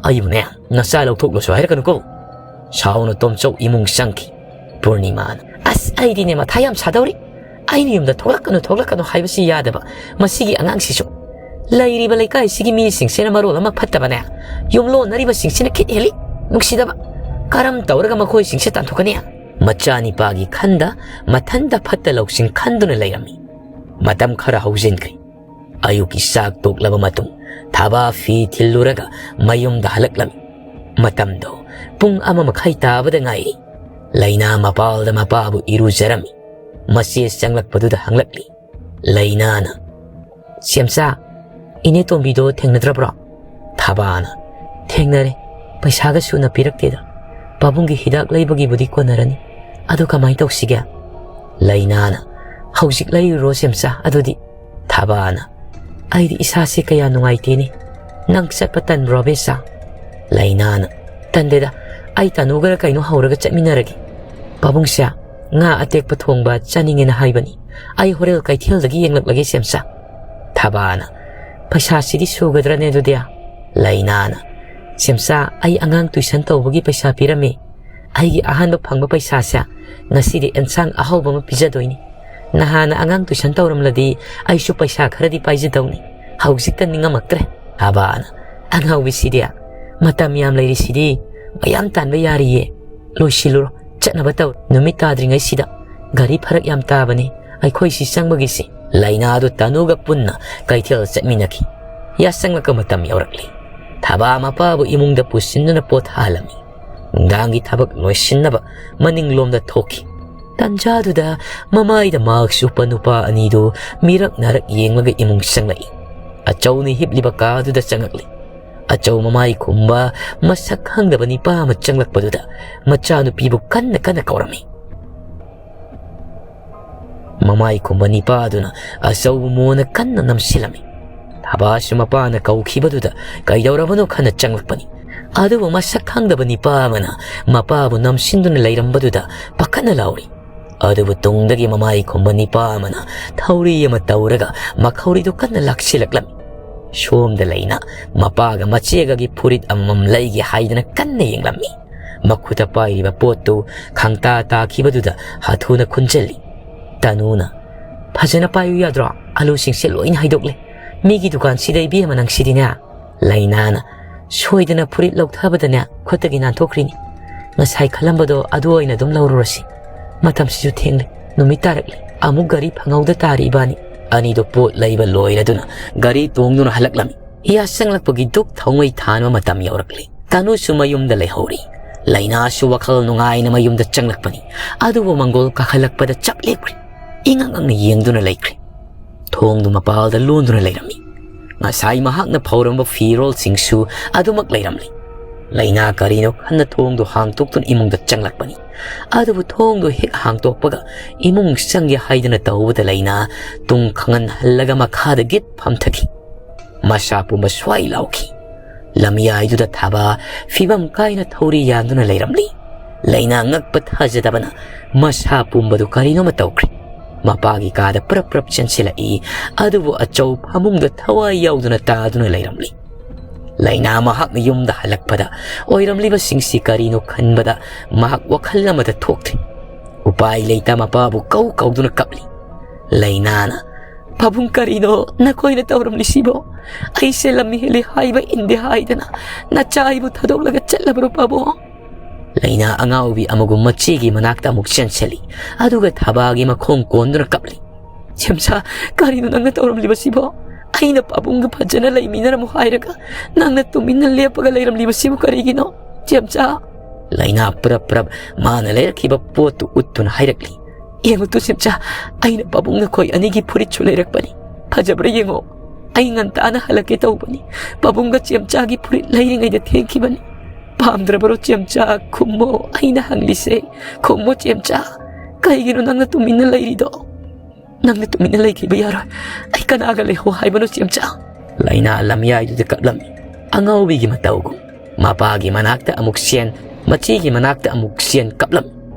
ꯑꯩꯕꯨꯅꯦ ꯅꯆꯥ ꯂꯧꯊꯣꯛꯂꯣꯁꯨ ꯍꯥꯏꯔꯛꯀꯅꯨꯀꯣ꯫" ꯁꯥꯎꯅ ꯇꯣꯝꯆꯧ ꯏꯃꯨꯡ ꯆꯪꯈꯤ꯫ ꯄꯨꯔꯅꯤꯃꯥꯅ, "ꯑꯁ, ꯑꯩꯗꯤꯅꯦ ꯃꯊꯥ ꯌꯥꯝ ꯁꯥꯗꯧꯔꯤ꯫ ꯑꯩꯅ ꯌꯨꯝꯗ "ꯊꯣꯛꯂꯛꯀꯅꯨ, ꯊꯣꯛꯂꯛꯀꯅꯨ" ꯍꯥꯏꯕꯁꯤ ꯌꯥꯗꯕ ꯃꯁꯤꯒꯤ ꯑꯉꯥꯡꯁꯤꯁꯨ꯫ ꯂꯩꯔꯤꯕ ꯂꯩꯀꯥꯏꯁꯤꯒꯤ ꯃꯤꯁꯤꯡꯁꯤꯅ ꯃꯔꯣꯜ ꯑꯃ ꯐꯠꯇꯕꯅꯦ, ꯌꯨꯝꯂꯣꯟꯅꯔꯤꯕꯁꯤꯡꯁꯤꯅ ꯈꯤꯠ ꯍꯦꯜꯂꯤ, ꯅꯨꯡꯁꯤꯗꯕ꯫ ꯀꯔꯝ ꯇꯧꯔꯒ ꯃꯈꯣꯏꯁꯤꯡꯁꯦ ꯇꯥꯟꯊꯣꯛꯀꯅꯤ? ꯃꯆꯥꯅꯤꯄꯥꯒꯤ ꯈꯟꯗ ꯃꯊꯟꯇ ꯐꯠꯇ ꯂꯧꯁꯤꯡ ꯈꯟꯗꯨꯅ ꯂꯩꯔꯝꯃꯤ꯫ ꯃꯇꯝ ꯈꯔ ꯍꯧꯖꯤꯟꯈ꯭ꯔꯦ꯫ ꯑꯌꯨꯛꯀꯤ ꯆꯥꯛ ꯇꯣꯛꯂꯕ ꯃꯇꯨꯡ ꯊꯥꯕꯥ ꯐꯤ ꯊꯤꯜꯂꯨꯔꯒ ꯃꯌꯨꯝꯗ ꯍꯜꯂꯛꯂꯝꯃꯤ꯫ ꯃꯇꯝꯗꯣ ꯄꯨꯡ ꯑꯃ ꯃꯈꯥꯏ ꯇꯥꯕꯗ ꯉꯥꯏꯔꯤ꯫ ꯂꯩꯅꯥ ꯃꯄꯥꯜꯗ ꯃꯄꯥꯕꯨ ꯏꯔꯨꯖꯔꯝꯃꯤ꯫ ꯃꯆꯦ ꯆꯪꯂꯛꯄꯗꯨꯗ ꯍꯪꯂꯛꯂꯤ꯫ ꯂꯩꯅꯥꯅ, "ꯁꯦꯝꯆꯥ, ꯏꯅꯦ ꯇꯣꯝꯕꯤꯗꯣ ꯊꯦꯡꯅꯗ꯭ꯔꯕ꯭ꯔꯣ?" ꯊꯥꯕꯥꯅ, "ꯊꯦꯡꯅꯔꯦ꯫ ꯄꯩꯁꯥꯒ ꯁꯨꯅ ꯄꯤꯔꯛꯇꯦꯗ꯫ ꯄꯥꯕꯨꯡꯒꯤ ꯍꯤꯗꯥꯛ ꯂꯩꯕꯒꯤꯕꯨꯗꯤ ꯀꯣꯟꯅꯔꯅꯤ꯫ ꯑꯗꯨ ꯀꯃꯥꯏ ꯇꯧꯁꯤꯒꯦ?" ꯂꯩꯅꯥꯅ, "ꯍꯧꯖꯤꯛ ꯂꯩꯔꯨꯔꯣ ꯁꯦꯝꯆꯥ ꯑꯗꯨꯗꯤ꯫" ꯊꯥꯕꯥꯅ, "ꯑꯩꯗꯤ ꯏꯁꯥꯁꯦ ꯀꯌꯥ ꯅꯨꯡꯉꯥꯏꯇꯦꯅꯦ꯫ ꯅꯪ ꯆꯠꯄ ꯇꯟꯕ꯭ꯔꯣ ꯕꯦꯆꯥ?" ꯂꯩꯅꯥꯅ, "ꯇꯟꯗꯦꯗ, ꯑꯩ ꯇꯥꯅꯨꯒꯔ ꯀꯩꯅꯣ ꯍꯧꯔꯒ ꯆꯠꯃꯤꯟꯅꯔꯒꯦ꯫ ꯄꯥꯕꯨꯡꯁꯦ ꯉꯥ ꯑꯇꯦꯛꯄ ꯊꯣꯡꯕ ꯆꯥꯅꯤꯡꯉꯦꯅ ꯍꯥꯏꯕꯅꯤ꯫ ꯑꯩ ꯍꯣꯔꯦꯟ ꯀꯩꯊꯦꯜꯗꯒꯤ ꯌꯦꯡꯂꯛꯂꯒꯦ ꯁꯦꯝꯆꯥ꯫" ꯊꯥꯕꯥꯅ, "ꯄꯩꯁꯥꯁꯤꯗꯤ ꯁꯨꯒꯗ꯭ꯔꯅꯦ ꯑꯗꯨꯗꯤ?" ꯂꯩꯅꯥꯅ, "ꯁꯦꯝꯆꯥ, ꯑꯩ ꯑꯉꯥꯡ ꯇꯨꯏꯁꯟ ꯇꯧꯕꯒꯤ ꯄꯩꯁꯥ ꯄꯤꯔꯝꯃꯤ꯫ ꯑꯩꯒꯤ ꯑꯍꯥꯟꯕ ꯐꯪꯕ ꯄꯩꯁꯥꯁꯦ ꯉꯁꯤꯗꯤ ꯑꯦꯟꯁꯥꯡ ꯑꯍꯥꯎꯕ ꯑꯃ ꯄꯤꯖꯗꯣꯏꯅꯤ꯫ ꯅꯍꯥꯟꯅ ꯑꯉꯥꯡ ꯇꯨꯏꯁꯟ ꯇꯧꯔꯝꯂꯗꯤ ꯑꯩꯁꯨ ꯄꯩꯁꯥ ꯈꯔꯗꯤ ꯄꯥꯏꯖꯗꯧꯅꯤ꯫ ꯍꯧꯖꯤꯛꯇ ꯅꯤꯡꯉꯝꯃꯛꯇ꯭ꯔꯦ꯫" ꯊꯥꯕꯥꯅ, "ꯑꯉꯥꯎꯕꯤꯁꯤꯗꯤ, ꯃꯇꯝ ꯌꯥꯝ ꯂꯩꯔꯤꯁꯤꯗꯤ, ꯃꯌꯥꯝ ꯇꯥꯟꯕ ꯌꯥꯔꯤꯌꯦ꯫ ꯂꯣꯏꯁꯤꯜꯂꯨꯔꯣ, ꯆꯠꯅꯕ ꯇꯧꯔꯣ꯫ ꯅꯨꯃꯤꯠ ꯇꯥꯗ꯭ꯔꯤꯉꯩꯁꯤꯗ ꯒꯥꯔꯤ ꯐꯔꯛ ꯌꯥꯝ ꯇꯥꯕꯅꯤ ꯑꯩꯈꯣꯏ ꯁꯤ ꯆꯪꯕꯒꯤꯁꯤ꯫" ꯂꯩꯅꯥꯗꯨ ꯇꯥꯅꯨꯒ ꯄꯨꯟꯅ ꯀꯩꯊꯦꯜ ꯆꯠꯃꯤꯟꯅꯈꯤ꯫ ꯌꯥꯆꯪꯂꯛꯄ ꯃꯇꯝ ꯌꯧꯔꯛꯂꯤ꯫ ꯊꯥꯕꯥ ꯃꯄꯥꯕꯨ ꯏꯃꯨꯡꯗ ꯄꯨꯁꯤꯟꯗꯨꯅ ꯄꯣꯊꯥꯍꯜꯂꯝꯃꯤ꯫ ꯅꯨꯡꯗꯥꯡꯒꯤ ꯊꯕꯛ ꯂꯣꯏꯁꯤꯟꯅꯕ ꯃꯅꯤꯡꯂꯣꯝꯗ ꯊꯣꯛꯈꯤ꯫ ꯇꯟꯖꯥꯗꯨꯗ ꯃꯃꯥꯏꯗ ꯃꯥꯛꯁ ꯎꯞꯄ ꯅꯨꯄꯥ ꯑꯅꯤꯗꯨ ꯃꯤꯔꯛ ꯅꯥꯔꯛ ꯌꯦꯡꯂꯒ ꯏꯃꯨꯡ ꯆꯪꯂꯛꯏ꯫ ꯑꯆꯧꯅ ꯍꯤꯞꯂꯤꯕ ꯀꯥꯗꯨꯗ ꯆꯪꯂꯛꯂꯤ꯫ ꯑꯆꯧ ꯃꯃꯥꯏ ꯈꯨꯝꯕ ꯃꯁꯛ ꯈꯪꯗꯕ ꯅꯤꯄꯥ ꯑꯃ ꯆꯪꯂꯛꯄꯗꯨꯗ ꯃꯆꯥꯅꯨꯄꯤꯕꯨ ꯀꯟꯅ ꯀꯟꯅ ꯀꯧꯔꯝꯃꯤ꯫ ꯃꯃꯥꯏ ꯈꯨꯝꯕ ꯅꯤꯄꯥ ꯑꯗꯨꯅ ꯑꯆꯧꯕ ꯃꯣꯟꯅ ꯀꯟꯅ ꯅꯝꯁꯤꯜꯂꯝꯃꯤ꯫ ꯊꯥꯕꯥꯁꯨ ꯃꯄꯥꯅ ꯀꯧꯈꯤꯕꯗꯨꯗ ꯀꯩꯗꯧꯔꯕꯅꯣ ꯈꯟꯅ ꯆꯪꯂꯛꯄꯅꯤ꯫ ꯑꯗꯨꯕꯨ ꯃꯁꯛ ꯈꯪꯗꯕ ꯅꯤꯄꯥ ꯑꯃꯅ ꯃꯄꯥꯕꯨ ꯅꯝꯁꯤꯟꯗꯨꯅ ꯂꯩꯔꯝꯕꯗꯨꯗ ꯄꯥꯈꯠꯅ ꯂꯥꯎꯔꯤ꯫ ꯑꯗꯨꯕꯨ ꯇꯨꯡꯗꯒꯤ ꯃꯃꯥꯏ ꯈꯨꯝꯕ ꯅꯤꯄꯥ ꯑꯃꯅ ꯊꯧꯔꯤ ꯑꯃ ꯇꯧꯔꯒ ꯃꯈꯧꯔꯤꯗꯨ ꯀꯟꯅ ꯂꯥꯛꯁꯤꯜꯂꯛꯂꯝꯃꯤ꯫ ꯁꯣꯝꯗ ꯂꯩꯅ ꯃꯄꯥꯒ ꯃꯆꯦꯒꯒꯤ ꯐꯨꯔꯤꯠ ꯑꯃꯃꯝ ꯂꯩꯒꯦ ꯍꯥꯏꯗꯅ ꯀꯟꯅ ꯌꯦꯡꯂꯝꯃꯤ꯫ ꯃꯈꯨꯠꯇ ꯄꯥꯏꯔꯤꯕ ꯄꯣꯠꯇꯨ ꯈꯪꯇꯥ ꯇꯥꯈꯤꯕꯗꯨꯗ ꯍꯥꯊꯨꯅ ꯈꯨꯟꯖꯜꯂꯤ꯫ ꯇꯅꯨꯅ, "ꯐꯖꯅ ꯄꯥꯏꯌꯨ ꯌꯥꯗ꯭ꯔꯣ? ꯑꯂꯨꯁꯤꯡꯁꯦ ꯂꯣꯏꯅ ꯍꯩꯗꯣꯛꯂꯦ꯫ ꯃꯤꯒꯤ ꯗꯨꯀꯥꯟꯁꯤꯗ ꯏꯕꯦꯝꯃ ꯅꯪꯁꯤꯗꯤꯅꯦ"꯫ ꯂꯩꯅꯥꯅ, "ꯁꯣꯏꯗꯅ ꯐꯨꯔꯤꯠ ꯂꯧꯊꯕꯗꯅꯦ ꯈꯨꯠꯇꯒꯤ ꯅꯥꯟꯊꯣꯛꯈ꯭ꯔꯤꯅꯤ꯫ ꯉꯁꯥꯏ ꯈꯜꯂꯝꯕꯗꯣ ꯑꯗꯨ ꯑꯣꯏꯅ ꯑꯗꯨꯝ ꯂꯧꯔꯨꯔꯁꯤ꯫ ꯃꯇꯝꯁꯤꯁꯨ ꯊꯦꯡꯂꯦ, ꯅꯨꯃꯤꯠ ꯇꯥꯔꯛꯂꯦ꯫ ꯑꯃꯨꯛ ꯒꯥꯔꯤ ꯐꯪꯍꯧꯗ ꯇꯥꯔꯤ ꯏꯕꯥꯅꯤ"꯫ ꯑꯅꯤꯗꯣ ꯄꯣꯠ ꯂꯩꯕ ꯂꯣꯏꯔꯗꯨꯅ ꯒꯥꯔꯤ ꯇꯣꯡꯗꯨꯅ ꯍꯜꯂꯛꯂꯝꯃꯤ꯫ ꯌꯥꯆꯪꯂꯛꯄꯒꯤ ꯗꯨꯛ ꯊꯥꯎꯃꯩ ꯊꯥꯟꯕ ꯃꯇꯝ ꯌꯧꯔꯛꯂꯦ꯫ ꯇꯅꯨꯁꯨ ꯃꯌꯨꯝꯗ ꯂꯩꯍꯧꯔꯤ꯫ ꯂꯩꯅꯥꯁꯨ ꯋꯥꯈꯜ ꯅꯨꯡꯉꯥꯏꯅ ꯃꯌꯨꯝꯗ ꯆꯪꯂꯛꯄꯅꯤ꯫ ꯑꯗꯨꯕꯨ ꯃꯪꯒꯣꯜ ꯀꯥꯈꯠꯂꯛꯄꯗ ꯆꯞ ꯂꯦꯞꯈ꯭ꯔꯦ꯫ ꯏꯉꯛ ꯉꯛꯅ ꯌꯦꯡꯗꯨꯅ ꯂꯩꯈ꯭ꯔꯦ꯫ ꯊꯣꯡꯗꯨ ꯃꯄꯥꯜꯗ ꯂꯣꯟꯗꯨꯅ ꯂꯩꯔꯝꯃꯤ꯫ ꯉꯁꯥꯏ ꯃꯍꯥꯛꯅ ꯐꯧꯔꯝꯕ ꯐꯤꯔꯣꯜꯁꯤꯡꯁꯨ ꯑꯗꯨꯃꯛ ꯂꯩꯔꯝꯂꯦ꯫ ꯂꯩꯅꯥ ꯀꯔꯤꯅꯣ ꯈꯟꯅ ꯊꯣꯡꯗꯨ ꯍꯥꯡꯇꯣꯛꯇꯨꯅ ꯏꯃꯨꯡꯗ ꯆꯪꯂꯛꯄꯅꯤ꯫ ꯑꯗꯨꯕꯨ ꯊꯣꯡꯗꯨ ꯍꯦꯛ ꯍꯥꯡꯇꯣꯛꯄꯒ ꯏꯃꯨꯡ ꯆꯪꯒꯦ ꯍꯥꯏꯗꯨꯅ ꯇꯧꯕꯗ ꯂꯩꯅꯥ ꯇꯨꯡ ꯈꯪꯍꯟꯍꯜꯂꯒ ꯃꯈꯥꯗ ꯒꯤꯠ ꯐꯝꯊꯈꯤ꯫ ꯃꯁꯥ ꯄꯨꯝꯕ ꯁ꯭ꯋꯥꯏ ꯂꯥꯎꯈꯤ꯫ ꯂꯝꯌꯥꯏꯗꯨꯗ ꯊꯥꯕ ꯐꯤꯕꯝ ꯀꯥꯏꯅ ꯊꯧꯔꯤ ꯌꯥꯟꯗꯨꯅ ꯂꯩꯔꯝꯂꯤ꯫ ꯂꯩꯅꯥ ꯉꯛꯄ ꯊꯥꯖꯗꯕꯅ ꯃꯁꯥ ꯄꯨꯝꯕꯗꯨ ꯀꯔꯤꯅꯣꯃ ꯇꯧꯈ꯭ꯔꯦ꯫ ꯃꯄꯥꯒꯤ ꯀꯥꯗ ꯄ꯭ꯔꯞ ꯄ꯭ꯔꯞ ꯆꯦꯟꯁꯤꯜꯂꯛꯏ꯫ ꯑꯗꯨꯕꯨ ꯑꯆꯧ ꯐꯃꯨꯡꯗ ꯊꯋꯥꯏ ꯌꯥꯎꯗꯨꯅ ꯇꯥꯗꯨꯅ ꯂꯩꯔꯝꯂꯤ꯫ ꯂꯩꯅꯥ ꯃꯍꯥꯛꯅ ꯌꯨꯝꯗ ꯍꯜꯂꯛꯄꯗ ꯑꯣꯏꯔꯝꯂꯤꯕꯁꯤꯡꯁꯤ ꯀꯔꯤꯅꯣ ꯈꯟꯕꯗ ꯃꯍꯥꯛ ꯋꯥꯈꯜ ꯑꯃꯗ ꯊꯣꯛꯇ꯭ꯔꯤ꯫ ꯎꯄꯥꯏ ꯂꯩꯇ ꯃꯄꯥꯕꯨ ꯀꯧ ꯀꯧꯗꯨꯅ ꯀꯞꯂꯤ꯫ ꯂꯩꯅꯥꯅ, "ꯄꯥꯕꯨꯡ, ꯀꯔꯤꯅꯣ ꯅꯈꯣꯏꯅ ꯇꯧꯔꯝꯂꯤꯁꯤꯕꯣ? ꯑꯩꯁꯦ ꯂꯝ ꯍꯦꯜꯂꯤ ꯍꯥꯏꯕ ꯏꯟꯗꯦ ꯍꯥꯏꯗꯅ ꯅꯆꯥ ꯑꯩꯕꯨ ꯊꯥꯗꯣꯛꯂꯒ ꯆꯠꯂꯕ꯭ꯔꯣ ꯄꯥꯕꯨꯡ?" ꯂꯩꯅꯥ ꯑꯉꯥꯎꯕꯤ ꯑꯃꯒꯨꯝ ꯃꯆꯦꯒꯤ ꯃꯅꯥꯛꯇ ꯑꯃꯨꯛ ꯆꯦꯟꯁꯤꯜꯂꯤ꯫ ꯑꯗꯨꯒ ꯊꯕꯥꯒꯤ ꯃꯈꯣꯡ ꯀꯣꯟꯗꯨꯅ ꯀꯞꯂꯤ꯫ "ꯆꯦꯝꯆꯥ, ꯀꯔꯤꯅꯣ ꯅꯪꯅ ꯇꯧꯔꯝꯂꯤꯕꯁꯤꯕꯣ? ꯑꯩꯅ ꯄꯥꯕꯨꯡꯒ ꯐꯖꯅ ꯂꯩꯃꯤꯟꯅꯔꯝꯃꯨ ꯍꯥꯏꯔꯒ ꯅꯪꯅ ꯇꯨꯃꯤꯟꯅ ꯂꯦꯞꯄꯒ ꯂꯩꯔꯝꯂꯤꯕꯁꯤꯕꯨ ꯀꯔꯤꯒꯤꯅꯣ? ꯆꯦꯝꯆꯥ!" ꯂꯩꯅꯥ ꯄ꯭ꯔꯞ ꯄ꯭ꯔꯞ ꯃꯥꯅ ꯂꯩꯔꯛꯈꯤꯕ ꯄꯣꯠꯇꯨ ꯎꯠꯇꯨꯅ ꯍꯥꯏꯔꯛꯂꯤ꯫ "ꯌꯦꯡꯉꯨ ꯇꯨ ꯆꯦꯝꯆꯥ, ꯑꯩꯅ ꯄꯥꯕꯨꯡ ꯅꯈꯣꯏ ꯑꯅꯤꯒꯤ ꯐꯨꯔꯤꯠꯁꯨ ꯂꯩꯔꯛꯄꯅꯤ꯫ ꯐꯖꯕ꯭ꯔꯥ ꯌꯦꯡꯉꯣ꯫ ꯑꯩ ꯉꯟꯇꯥꯅ ꯍꯜꯂꯛꯀꯦ ꯇꯧꯕꯅꯤ꯫ ꯄꯥꯕꯨꯡꯒ ꯆꯦꯝꯆꯥꯒꯤ ꯐꯨꯔꯤꯠ ꯂꯩꯔꯤꯉꯩꯗ ꯊꯦꯡꯈꯤꯕꯅꯤ꯫ ꯄꯥꯝꯗ꯭ꯔꯕꯔꯣ ꯆꯦꯝꯆꯥ? ꯈꯨꯝꯃꯣ, ꯑꯩꯅ ꯍꯪꯂꯤꯁꯦ꯫ ꯈꯨꯝꯃꯣ ꯆꯦꯝꯆꯥ꯫ ꯀꯩꯒꯤꯅꯣ ꯅꯪꯅ ꯇꯨꯃꯤꯟꯅ ꯂꯩꯔꯤꯗꯣ? ꯅꯪꯅ ꯇꯨꯃꯤꯟꯅ ꯂꯩꯈꯤꯕ ꯌꯥꯔꯣꯏ꯫ ꯑꯩ ꯀꯅꯥꯒ ꯂꯩꯍꯧ ꯍꯥꯏꯕꯅꯣ ꯆꯦꯝꯆꯥ?" ꯂꯩꯅꯥ ꯂꯝꯌꯥꯏꯗꯨꯗ ꯀꯞꯂꯝꯃꯤ꯫ ꯑꯉꯥꯎꯕꯤꯒꯤ ꯃꯇꯧꯒꯨꯝ꯫ ꯃꯄꯥꯒꯤ ꯃꯅꯥꯛꯇ ꯑꯃꯨꯛ ꯆꯦꯟ, ꯃꯆꯦꯒꯤ ꯃꯅꯥꯛꯇ ꯑꯃꯨꯛ ꯆꯦꯟ ꯀꯞꯂꯝꯃꯤ꯫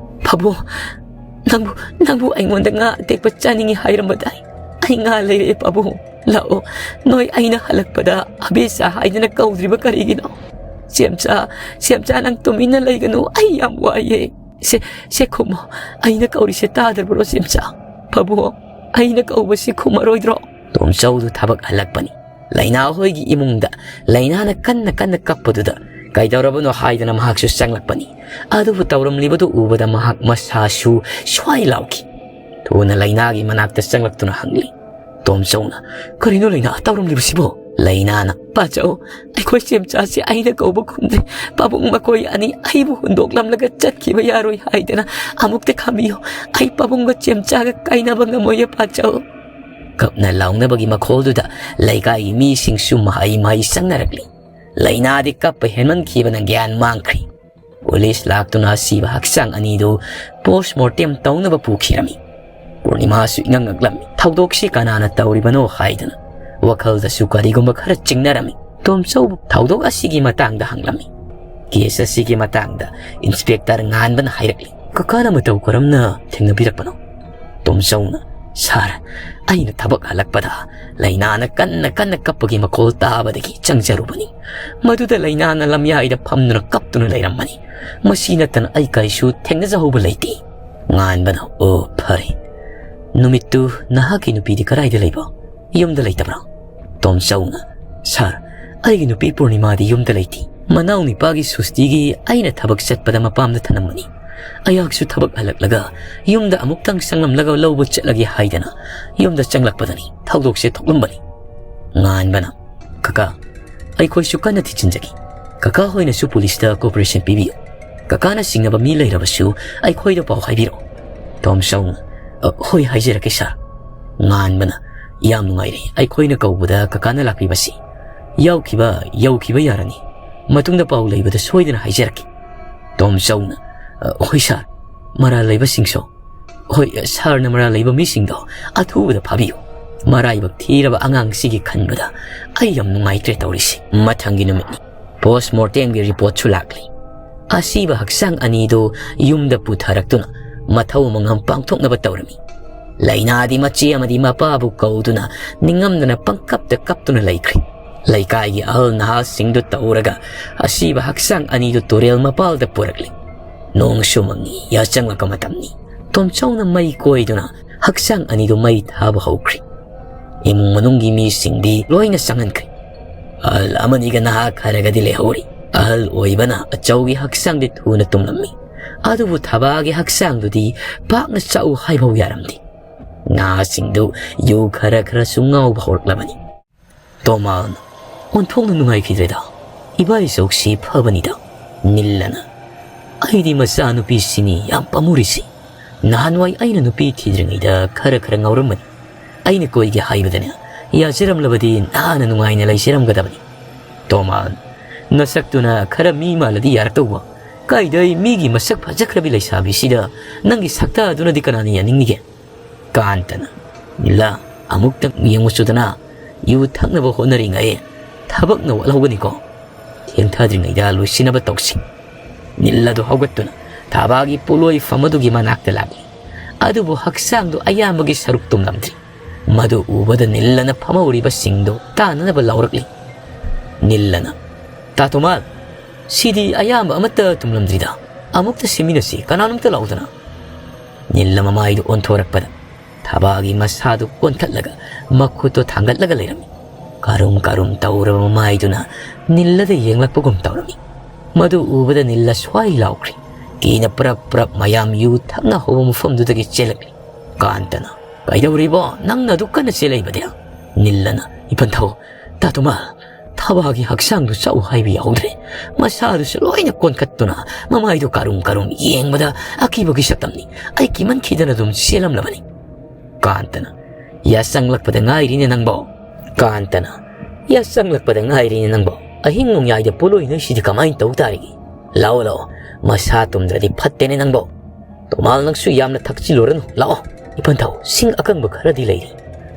"ꯄꯥꯕꯨꯡ, ꯅꯪꯕꯨ, ꯅꯪꯕꯨ ꯑꯩꯉꯣꯟꯗ ꯉꯥ ꯑꯇꯦꯛꯄ ꯆꯥꯅꯤꯡꯉꯤ ꯍꯥꯏꯔꯝꯕꯗꯥꯏ? ꯑꯩ ꯉꯥ ꯂꯩꯔꯛꯑꯦ ꯄꯥꯕꯨꯡ꯫ ꯂꯥꯛꯑꯣ, ꯅꯣꯏ ꯑꯩꯅ ꯍꯜꯂꯛꯄꯗ ꯑꯕꯦꯆꯥ ꯍꯥꯏꯗꯅ ꯀꯧꯗ꯭ꯔꯤꯕ ꯀꯔꯤꯒꯤꯅꯣ? ꯆꯦꯝꯆꯥ, ꯆꯦꯝꯆꯥ, ꯅꯪ ꯇꯨꯃꯤꯟꯅ ꯂꯩꯒꯅꯨ, ꯑꯩ ꯌꯥꯝ ꯋꯥꯏꯌꯦ꯫ ꯁꯦ, ꯁꯦ ꯈꯨꯝꯃꯣ, ꯑꯩꯅ ꯀꯧꯔꯤꯁꯦ ꯇꯥꯗ꯭ꯔꯕ꯭ꯔꯣ ꯆꯦꯝꯆꯥ?" "ꯄꯥꯕꯨꯡ, ꯑꯩꯅ ꯀꯧꯕꯁꯤ ꯈꯨꯝꯃꯔꯣꯏꯗ꯭ꯔꯣ?" ꯇꯣꯝꯆꯧꯗꯨ ꯊꯕꯛ ꯍꯜꯂꯛꯄꯅꯤ꯫ ꯂꯩꯅꯥ ꯍꯣꯏꯒꯤ ꯏꯃꯨꯡꯗ ꯂꯩꯅꯥꯅ ꯀꯟꯅ ꯀꯟꯅ ꯀꯞꯄꯗꯨꯗ ꯀꯩꯗꯧꯔꯕꯅꯣ ꯍꯥꯏꯗꯅ ꯃꯍꯥꯛꯁꯨ ꯆꯪꯂꯛꯄꯅꯤ꯫ ꯑꯗꯨꯕꯨ ꯇꯧꯔꯝꯂꯤꯕꯗꯨ ꯎꯕꯗ ꯃꯍꯥꯛ ꯃꯁꯥꯁꯨ ꯁ꯭ꯋꯥꯏ ꯂꯥꯎꯈꯤ꯫ ꯊꯨꯅ ꯂꯩꯅꯥꯒꯤ ꯃꯅꯥꯛꯇ ꯆꯪꯂꯛꯇꯨꯅ ꯍꯪꯂꯤ, "ꯇꯣꯝꯆꯧꯅ, ꯀꯔꯤꯅꯣ ꯂꯩꯅꯥ ꯇꯧꯔꯝꯂꯤꯕꯁꯤꯕꯣ?" ꯂꯩꯅꯥꯅ, "ꯄꯥꯆꯧ, ꯑꯩꯈꯣꯏ ꯆꯦꯝꯆꯥꯁꯤ ꯑꯩꯅ ꯀꯧꯕ ꯈꯨꯝꯗ꯭ꯔꯦ꯫ ꯄꯥꯕꯨꯡ ꯃꯈꯣꯏ ꯑꯅꯤ ꯑꯩꯕꯨ ꯍꯨꯟꯗꯣꯛꯂꯝꯂꯒ ꯆꯠꯈꯤꯕ ꯌꯥꯔꯣꯏ ꯍꯥꯏꯗꯅ ꯑꯃꯨꯛꯇ ꯈꯥꯝꯕꯤꯌꯨ꯫ ꯑꯩ ꯄꯥꯕꯨꯡꯒ ꯆꯦꯝꯆꯥꯒ ꯀꯥꯏꯅꯕ ꯉꯝꯃꯣꯏꯌꯦ ꯄꯥꯆꯧ꯫" ꯀꯞꯅ ꯂꯥꯎꯅꯕꯒꯤ ꯃꯈꯣꯜꯗꯨꯗ ꯂꯩꯀꯥꯏꯒꯤ ꯃꯤꯁꯤꯡꯁꯨ ꯃꯍꯩ ꯃꯍꯩ ꯆꯪꯅꯔꯛꯂꯤ꯫ ꯂꯩꯅꯥꯗꯤ ꯀꯞꯄ ꯍꯦꯟꯃꯟꯈꯤꯕꯅ ꯒ꯭ꯌꯥꯟ ꯃꯥꯡꯈ꯭ꯔꯤ꯫ ꯄꯨꯂꯤꯁ ꯂꯥꯛꯇꯨꯅ ꯑꯁꯤꯕ ꯍꯛꯆꯥꯡ ꯑꯅꯤꯗꯨ ꯄꯣꯁꯃꯣꯔꯇꯦꯝ ꯇꯧꯅꯕ ꯄꯨꯈꯤꯔꯝꯃꯤ꯫ ꯄꯨꯔꯅꯤꯃꯥꯁꯨ ꯏꯉꯛ ꯉꯛꯂꯝꯃꯤ꯫ ꯊꯧꯗꯣꯛꯁꯤ ꯀꯅꯥꯅ ꯇꯧꯔꯤꯕꯅꯣ ꯍꯥꯏꯗꯅ ꯋꯥꯈꯜꯗꯁꯨ ꯀꯔꯤꯒꯨꯝꯕ ꯈꯔ ꯆꯤꯡꯅꯔꯝꯃꯤ꯫ ꯇꯣꯝꯆꯧꯕꯨ ꯊꯧꯗꯣꯛ ꯑꯁꯤꯒꯤ ꯃꯇꯥꯡꯗ ꯍꯪꯂꯝꯃꯤ꯫ ꯀꯦꯁ ꯑꯁꯤꯒꯤ ꯃꯇꯥꯡꯗ ꯏꯟꯁꯄꯦꯛꯇꯔ ꯉꯥꯟꯕꯅ ꯍꯥꯏꯔꯛꯂꯤ꯫ "ꯀꯀꯥꯅ ꯃꯇꯧ ꯀꯔꯝꯅ ꯊꯦꯡꯅꯕꯤꯔꯛꯄꯅꯣ?" ꯇꯣꯝꯆꯧꯅ, "ꯁꯥꯔ, ꯑꯩꯅ ꯊꯕꯛ ꯍꯜꯂꯛꯄꯗ ꯂꯩꯅꯥꯅ ꯀꯟꯅ ꯀꯟꯅ ꯀꯞꯄꯒꯤ ꯃꯈꯣꯜ ꯇꯥꯕꯗꯒꯤ ꯆꯪꯖꯔꯨꯕꯅꯤ꯫ ꯃꯗꯨꯗ ꯂꯩꯅꯥꯅ ꯂꯝꯌꯥꯏꯗ ꯐꯝꯗꯨꯅ ꯀꯞꯇꯨꯅ ꯂꯩꯔꯝꯕꯅꯤ꯫ ꯃꯁꯤ ꯅꯠꯇꯅ ꯑꯩ ꯀꯔꯤꯁꯨ ꯊꯦꯡꯅꯖꯍꯧꯕ ꯂꯩꯇꯦ꯫" ꯉꯥꯟꯕꯅ, "ꯑꯣ, ꯐꯔꯦ꯫ ꯅꯨꯃꯤꯠꯇꯨ ꯅꯍꯥꯛꯀꯤ ꯅꯨꯄꯤꯗꯤ ꯀꯗꯥꯏꯗ ꯂꯩꯕ? ꯌꯨꯝꯗ ꯂꯩꯇꯕ꯭ꯔꯥ?" ꯇꯣꯝꯆꯧꯅ, "ꯁꯥꯔ, ꯑꯩꯒꯤ ꯅꯨꯄꯤ ꯄꯨꯔꯅꯤꯃꯥꯗꯤ ꯌꯨꯝꯗ ꯂꯩꯇꯦ꯫ ꯃꯅꯥꯎ ꯅꯤꯄꯥꯒꯤ ꯁꯨꯁꯇꯤꯒꯤ ꯑꯩꯅ ꯊꯕꯛ ꯆꯠꯄꯗ ꯃꯄꯥꯝꯗ ꯊꯅꯝꯕꯅꯤ꯫ ꯑꯩꯍꯥꯛꯁꯨ ꯊꯕꯛ ꯍꯜꯂꯛꯂꯒ ꯌꯨꯝꯗ ꯑꯃꯨꯛꯇꯪ ꯆꯪꯂꯝꯂꯒ ꯂꯧꯕ ꯆꯠꯂꯒꯦ ꯍꯥꯏꯗꯅ ꯌꯨꯝꯗ ꯆꯪꯂꯛꯄꯗꯅꯤ ꯊꯧꯗꯣꯛꯁꯦ ꯊꯣꯛꯂꯝꯕꯅꯤ꯫" ꯉꯥꯟꯕꯅ, "ꯀꯀꯥ, ꯑꯩꯈꯣꯏꯁꯨ ꯀꯟꯅ ꯊꯤꯖꯤꯟꯖꯒꯦ꯫ ꯀꯀꯥ ꯍꯣꯏꯅꯁꯨ ꯄꯨꯂꯤꯁꯇ ꯀꯣꯑꯣꯄꯔꯦꯁꯟ ꯄꯤꯕꯤꯌꯨ꯫ ꯀꯀꯥꯅ ꯆꯤꯡꯅꯕ ꯃꯤ ꯂꯩꯔꯕꯁꯨ ꯑꯩꯈꯣꯏꯗ ꯄꯥꯎ ꯍꯥꯏꯕꯤꯔꯛꯎ꯫" ꯇꯣꯝꯆꯧꯅ, "ꯑ, ꯍꯣꯏ, ꯍꯥꯏꯖꯔꯛꯀꯦ, ꯁꯥꯔ꯫" ꯉꯥꯟꯕꯅ, "ꯌꯥꯝ ꯅꯨꯡꯉꯥꯏꯔꯦ ꯑꯩꯈꯣꯏꯅ ꯀꯧꯕꯗ ꯀꯀꯥꯅ ꯂꯥꯛꯄꯤꯕꯁꯤ꯫ ꯌꯥꯎꯈꯤꯕ, ꯌꯧꯈꯤꯕ ꯌꯥꯔꯅꯤ꯫ ꯃꯇꯨꯡꯗ ꯄꯥꯎ ꯂꯩꯕꯗ ꯁꯣꯏꯗꯅ ꯍꯥꯏꯖꯔꯛꯀꯦ꯫" ꯇꯣꯝꯆꯧꯅ, "ꯑ, ꯍꯣꯏ, ꯁꯥꯔ꯫ ꯃꯔꯥꯜ ꯂꯩꯕꯁꯤꯡꯁꯨ?" "ꯍꯣꯏ, ꯁꯥꯔꯅ ꯃꯔꯥꯜ ꯂꯩꯕ ꯃꯤꯁꯤꯡꯗꯣ ꯑꯊꯨꯕꯗ ꯐꯥꯕꯤꯌꯨ꯫ ꯃꯔꯥꯏꯕꯛ ꯊꯤꯔꯕ ꯑꯉꯥꯡꯁꯤꯒꯤ ꯈꯟꯕꯗ ꯑꯩ ꯌꯥꯝ ꯅꯨꯡꯉꯥꯏꯇ꯭ꯔꯦ ꯇꯧꯔꯤꯁꯤ꯫" ꯃꯊꯪꯒꯤ ꯅꯨꯃꯤꯠꯅꯤ꯫ ꯄꯣꯁꯃꯣꯔꯇꯦꯝꯒꯤ ꯔꯤꯄꯣꯔꯠꯁꯨ ꯂꯥꯛꯂꯤ꯫ ꯑꯁꯤꯕ ꯍꯛꯆꯥꯡ ꯑꯅꯤꯗꯨ ꯌꯨꯝꯗ ꯄꯨꯊꯔꯛꯇꯨꯅ ꯃꯊꯧ ꯃꯉꯝ ꯄꯥꯡꯊꯣꯛꯅꯕ ꯇꯧꯔꯝꯃꯤ꯫ ꯂꯩꯅꯥꯗꯤ ꯃꯆꯦ ꯑꯃꯗꯤ ꯃꯄꯥꯕꯨ ꯀꯧꯗꯨꯅ ꯅꯤꯡꯉꯝꯗꯅ ꯄꯪꯀꯞꯇ ꯀꯞꯇꯨꯅ ꯂꯩꯈ꯭ꯔꯤ꯫ ꯂꯩꯀꯥꯏꯒꯤ ꯑꯍꯜ ꯅꯍꯥꯁꯤꯡꯗꯨ ꯇꯧꯔꯒ ꯑꯁꯤꯕ ꯍꯛꯆꯥꯡ ꯑꯅꯤꯗꯨ ꯇꯨꯔꯦꯜ ꯃꯄꯥꯜꯗ ꯄꯨꯔꯛꯂꯤ꯫ ꯅꯣꯡꯁꯨ ꯃꯪꯉꯤ, ꯌꯥꯆꯪꯂꯛꯄ ꯃꯇꯝꯅꯤ꯫ ꯇꯣꯝꯆꯧꯅ ꯃꯩ ꯀꯣꯏꯗꯨꯅ ꯍꯛꯆꯥꯡ ꯑꯅꯤꯗꯨ ꯃꯩ ꯊꯥꯕ ꯍꯧꯈ꯭ꯔꯤ꯫ ꯏꯃꯨꯡ ꯃꯅꯨꯡꯒꯤ ꯃꯤꯁꯤꯡꯗꯤ ꯂꯣꯏꯅ ꯆꯪꯍꯟꯈ꯭ꯔꯦ꯫ ꯑꯍꯜ ꯑꯃꯅꯤꯒ ꯅꯍꯥ ꯈꯔꯒꯗꯤ ꯂꯩꯍꯧꯔꯤ꯫ ꯑꯍꯜ ꯑꯣꯏꯕꯅ ꯑꯆꯧꯒꯤ ꯍꯛꯆꯥꯡꯗꯤ ꯊꯨꯅ ꯇꯨꯝꯂꯝꯃꯤ, ꯑꯗꯨꯕꯨ ꯊꯕꯥꯒꯤ ꯍꯛꯆꯥꯡꯗꯨꯗꯤ ꯄꯥꯛꯅ ꯆꯥꯎ ꯍꯥꯏꯐꯥꯎ ꯌꯥꯔꯝꯗꯦ꯫ ꯅꯍꯥꯁꯤꯡꯗꯨ ꯌꯨ ꯈꯔ ꯈꯔꯁꯨ ꯉꯥꯎꯕ ꯍꯧꯔꯛꯂꯕꯅꯤ꯫ ꯇꯣꯃꯥꯜꯅ ꯑꯣꯟꯊꯣꯛꯅ ꯅꯨꯡꯉꯥꯏꯈꯤꯗ꯭ꯔꯦꯗ꯫ ꯏꯕꯥ ꯏꯆꯧꯁꯤ ꯐꯕꯅꯤꯗ꯫ ꯅꯤꯜꯂꯅ, ꯑꯩꯗꯤ ꯃꯆꯥꯅꯨꯄꯤꯁꯤꯅꯤ ꯌꯥꯝ ꯄꯥꯝꯃꯨꯔꯤꯁꯤ꯫ ꯅꯍꯥꯟꯋꯥꯏ ꯑꯩꯅ ꯅꯨꯄꯤ ꯊꯤꯗ꯭ꯔꯤꯉꯩꯗ ꯈꯔ ꯈꯔ ꯉꯥꯎꯔꯝꯕꯅꯤ꯫ ꯑꯩꯅ ꯀꯣꯏꯒꯦ ꯍꯥꯏꯕꯗꯅꯦ, ꯌꯥꯖꯔꯝꯂꯕꯗꯤ ꯅꯍꯥꯟꯅ ꯅꯨꯡꯉꯥꯏꯅ ꯂꯩꯖꯔꯝꯒꯗꯕꯅꯤ꯫ ꯇꯣꯃꯥꯜ, ꯅꯁꯛꯇꯨꯅ ꯈꯔ ꯃꯤ ꯃꯥꯜꯂꯗꯤ ꯌꯥꯔꯛꯇꯧꯕ꯫ ꯀꯥꯏꯗꯩ ꯃꯤꯒꯤ ꯃꯁꯛ ꯐꯖꯈ꯭ꯔꯕꯤ ꯂꯩꯁꯥꯕꯤꯁꯤꯗ ꯅꯪꯒꯤ ꯁꯛꯇꯥꯗꯨꯅꯗꯤ ꯀꯅꯥꯅ ꯌꯥꯅꯤꯡꯅꯤꯒꯦ? ꯀꯥꯟꯇꯅ, ꯅꯤꯜꯂꯥ, ꯑꯃꯨꯛꯇꯪ ꯌꯦꯡꯉꯨꯆꯣꯗꯅ, ꯌꯨ ꯊꯛꯅꯕ ꯍꯣꯠꯅꯔꯤꯉꯩ ꯊꯕꯛꯅ ꯋꯥꯠꯍꯧꯒꯅꯤꯀꯣ꯫ ꯊꯦꯡꯊꯗ꯭ꯔꯤꯉꯩꯗ ꯂꯣꯏꯁꯤꯟꯅꯕ ꯇꯧꯁꯤ꯫ ꯅꯤꯜꯂꯥꯗꯨ ꯍꯧꯒꯠꯇꯨꯅ ꯊꯥꯕꯥꯒꯤ ꯄꯣꯠꯂꯣꯏꯐꯝ ꯑꯗꯨꯒꯤ ꯃꯅꯥꯛꯇ ꯂꯥꯛꯂꯤ꯫ ꯑꯗꯨꯕꯨ ꯍꯛꯆꯥꯡꯗꯨ ꯑꯌꯥꯝꯕꯒꯤ ꯁꯔꯨꯛ ꯇꯨꯝꯂꯝꯗ꯭ꯔꯤ꯫ ꯃꯗꯨ ꯎꯕꯗ ꯅꯤꯜꯂꯅ ꯐꯝꯍꯧꯔꯤꯕꯁꯤꯡꯗꯨ ꯇꯥꯅꯅꯕ ꯂꯥꯎꯔꯛꯂꯤ꯫ ꯅꯤꯜꯂꯅ, "ꯇꯥ ꯇꯣꯃꯥꯜ, ꯁꯤꯗꯤ ꯑꯌꯥꯝꯕ ꯑꯃꯠꯇ ꯇꯨꯝꯂꯝꯗ꯭ꯔꯤꯗ꯫ ꯑꯃꯨꯛꯇ ꯁꯦꯝꯃꯤꯟꯅꯁꯤ, ꯀꯅꯥꯅꯣꯝꯇ ꯂꯥꯛꯎꯗꯅ꯫" ꯅꯤꯜꯂ ꯃꯃꯥꯏꯗꯨ ꯑꯣꯟꯊꯣꯔꯛꯄꯗ ꯊꯕꯥꯒꯤ ꯃꯁꯥꯗꯨ ꯀꯣꯟꯈꯠꯂꯒ ꯃꯈꯨꯠꯇꯣ ꯊꯥꯡꯒꯠꯂꯒ ꯂꯩꯔꯝꯃꯤ꯫ ꯀꯔꯨꯝ ꯀꯔꯨꯝ ꯇꯧꯔꯕ ꯃꯃꯥꯏꯗꯨꯅ ꯅꯤꯜꯂꯗ ꯌꯦꯡꯂꯛꯄꯒꯨꯝ ꯇꯧꯔꯝꯃꯤ꯫ ꯃꯗꯨ ꯎꯕꯗ ꯅꯤꯜꯂ ꯁ꯭ꯋꯥꯏ ꯂꯥꯎꯈ꯭ꯔꯤ꯫ ꯀꯤꯅ ꯄ꯭ꯔꯞ ꯄ꯭ꯔꯞ ꯃꯌꯥꯝ ꯌꯨ ꯊꯛꯅ ꯍꯧꯕ ꯃꯐꯝꯗꯨꯗꯒꯤ ꯆꯦꯜꯂꯛꯂꯤ꯫ ꯀꯥꯟꯇꯅ, "ꯀꯩꯗꯧꯔꯤꯕꯣ? ꯅꯪꯅ ꯑꯗꯨꯛ ꯀꯟꯅ ꯆꯦꯜꯂꯛꯏꯕꯗꯤ?" ꯅꯤꯜꯂꯅ, "ꯏꯄꯟꯊꯧ, ꯇꯥ ꯇꯣꯃꯥꯜ, ꯊꯕꯥꯒꯤ ꯍꯛꯆꯥꯡꯗꯨ ꯆꯥꯎ ꯍꯥꯏꯕ ꯌꯥꯍꯧꯗ꯭ꯔꯦ꯫ ꯃꯁꯥꯗꯨꯁꯨ ꯂꯣꯏꯅ ꯀꯣꯟꯈꯠꯇꯨꯅ ꯃꯃꯥꯏꯗꯨ ꯀꯥꯔꯨꯝ ꯀꯥꯔꯨꯝ ꯌꯦꯡꯕꯗ ꯑꯀꯤꯕꯒꯤ ꯁꯛꯇꯝꯅꯤ꯫ ꯑꯩ ꯀꯤꯃꯟꯈꯤꯗꯅ ꯑꯗꯨꯝ ꯆꯦꯜꯂꯝꯂꯕꯅꯤ꯫" ꯀꯥꯟꯇꯅ, "ꯌꯥꯆꯪꯂꯛꯄꯗ ꯉꯥꯏꯔꯤꯅꯦ ꯅꯪꯕꯣ꯫" ꯀꯥꯟꯇꯅ, "ꯌꯥꯆꯪꯂꯛꯄꯗ ꯉꯥꯏꯔꯤꯅꯦ ꯅꯪꯕꯣ꯫ ꯑꯍꯤꯡ ꯅꯣꯡꯌꯥꯏꯗ ꯄꯣꯠꯂꯣꯏ ꯅꯣꯏꯁꯤꯗꯤ ꯀꯃꯥꯏꯅ ꯇꯧ ꯇꯥꯔꯤꯒꯦ? ꯂꯥꯛꯑꯣ, ꯂꯥꯛꯑꯣ, ꯃꯁꯥ ꯇꯨꯝꯗ꯭ꯔꯗꯤ ꯐꯠꯇꯦꯅꯦ ꯅꯪꯕꯣ꯫ ꯇꯣꯃꯥꯜ, ꯅꯪꯁꯨ ꯌꯥꯝꯅ ꯊꯛꯆꯤꯜꯂꯨꯔꯅꯨ, ꯂꯥꯛꯑꯣ꯫ ꯏꯄꯟꯊꯧ, ꯁꯤꯡ ꯑꯀꯪꯕ ꯈꯔꯗꯤ ꯂꯩꯔꯤ,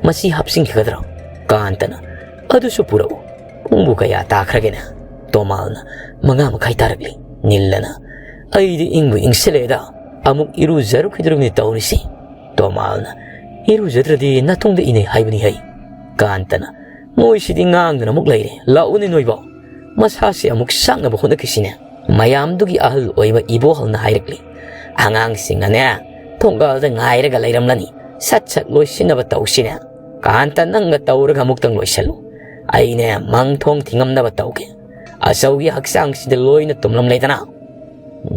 ꯃꯁꯤ ꯍꯥꯞꯆꯤꯟꯈꯤꯒꯗ꯭ꯔꯣ?" ꯀꯥꯟꯇꯅ, "ꯑꯗꯨꯁꯨ ꯄꯨꯔꯛꯎ꯫ ꯄꯨꯡꯕꯨ ꯀꯌꯥ ꯇꯥꯈ꯭ꯔꯒꯦꯅꯦ?" ꯇꯣꯃꯥꯜꯅ, "ꯃꯉꯥ ꯃꯈꯥꯏ ꯇꯥꯔꯛꯂꯤ꯫" ꯅꯤꯜꯂꯅ, "ꯑꯩꯗꯤ ꯏꯪꯕꯨ ꯏꯪꯁꯤꯜꯂꯛꯑꯦꯗ, ꯑꯃꯨꯛ ꯏꯔꯨꯖꯔꯨꯈꯤꯗ꯭ꯔꯕꯅꯤ ꯇꯧꯔꯤꯁꯤ꯫" ꯇꯣꯃꯥꯜꯅ, "ꯏꯔꯨꯖꯗ꯭ꯔꯗꯤ ꯅꯥꯇꯣꯡꯗ ꯏꯅꯩ ꯍꯥꯏꯕꯅꯤ ꯍꯩ꯫" ꯀꯥꯟꯇꯅ, "ꯃꯣꯏꯁꯤꯗꯤ ꯉꯥꯡꯗꯅ ꯑꯃꯨꯛ ꯂꯩꯔꯦ, ꯂꯥꯛꯎꯅꯦ ꯅꯣꯏꯕꯣ꯫ ꯃꯁꯥꯁꯦ ꯑꯃꯨꯛ ꯁꯥꯛꯅꯕ ꯍꯣꯠꯅꯈꯤꯁꯤꯅꯦ꯫" ꯃꯌꯥꯝꯗꯨꯒꯤ ꯑꯍꯜ ꯑꯣꯏꯕ ꯏꯕꯣꯍꯜꯅ ꯍꯥꯏꯔꯛꯂꯤ, "ꯑꯉꯥꯡꯁꯤꯡꯅꯅꯦ ꯊꯣꯡꯒꯥꯜꯗ ꯉꯥꯏꯔꯒ ꯂꯩꯔꯝꯂꯅꯤ꯫ "ꯁꯠ ꯁꯠ ꯂꯣꯏꯁꯤꯟꯅꯕ ꯇꯧꯁꯤꯅꯦ꯫ ꯀꯥꯟꯇ, ꯅꯪꯒ ꯇꯧꯔꯒ ꯑꯃꯨꯛꯇꯪ ꯂꯣꯏꯁꯤꯜꯂꯨ꯫ ꯑꯩꯅꯦ ꯃꯪ ꯊꯣꯡ ꯊꯤꯡꯉꯝꯅꯕ ꯇꯧꯒꯦ꯫ ꯑꯆꯧꯒꯤ ꯍꯛꯆꯥꯡꯁꯤꯗ ꯂꯣꯏꯅ ꯇꯨꯝꯂꯝꯂꯦꯗꯅ꯫"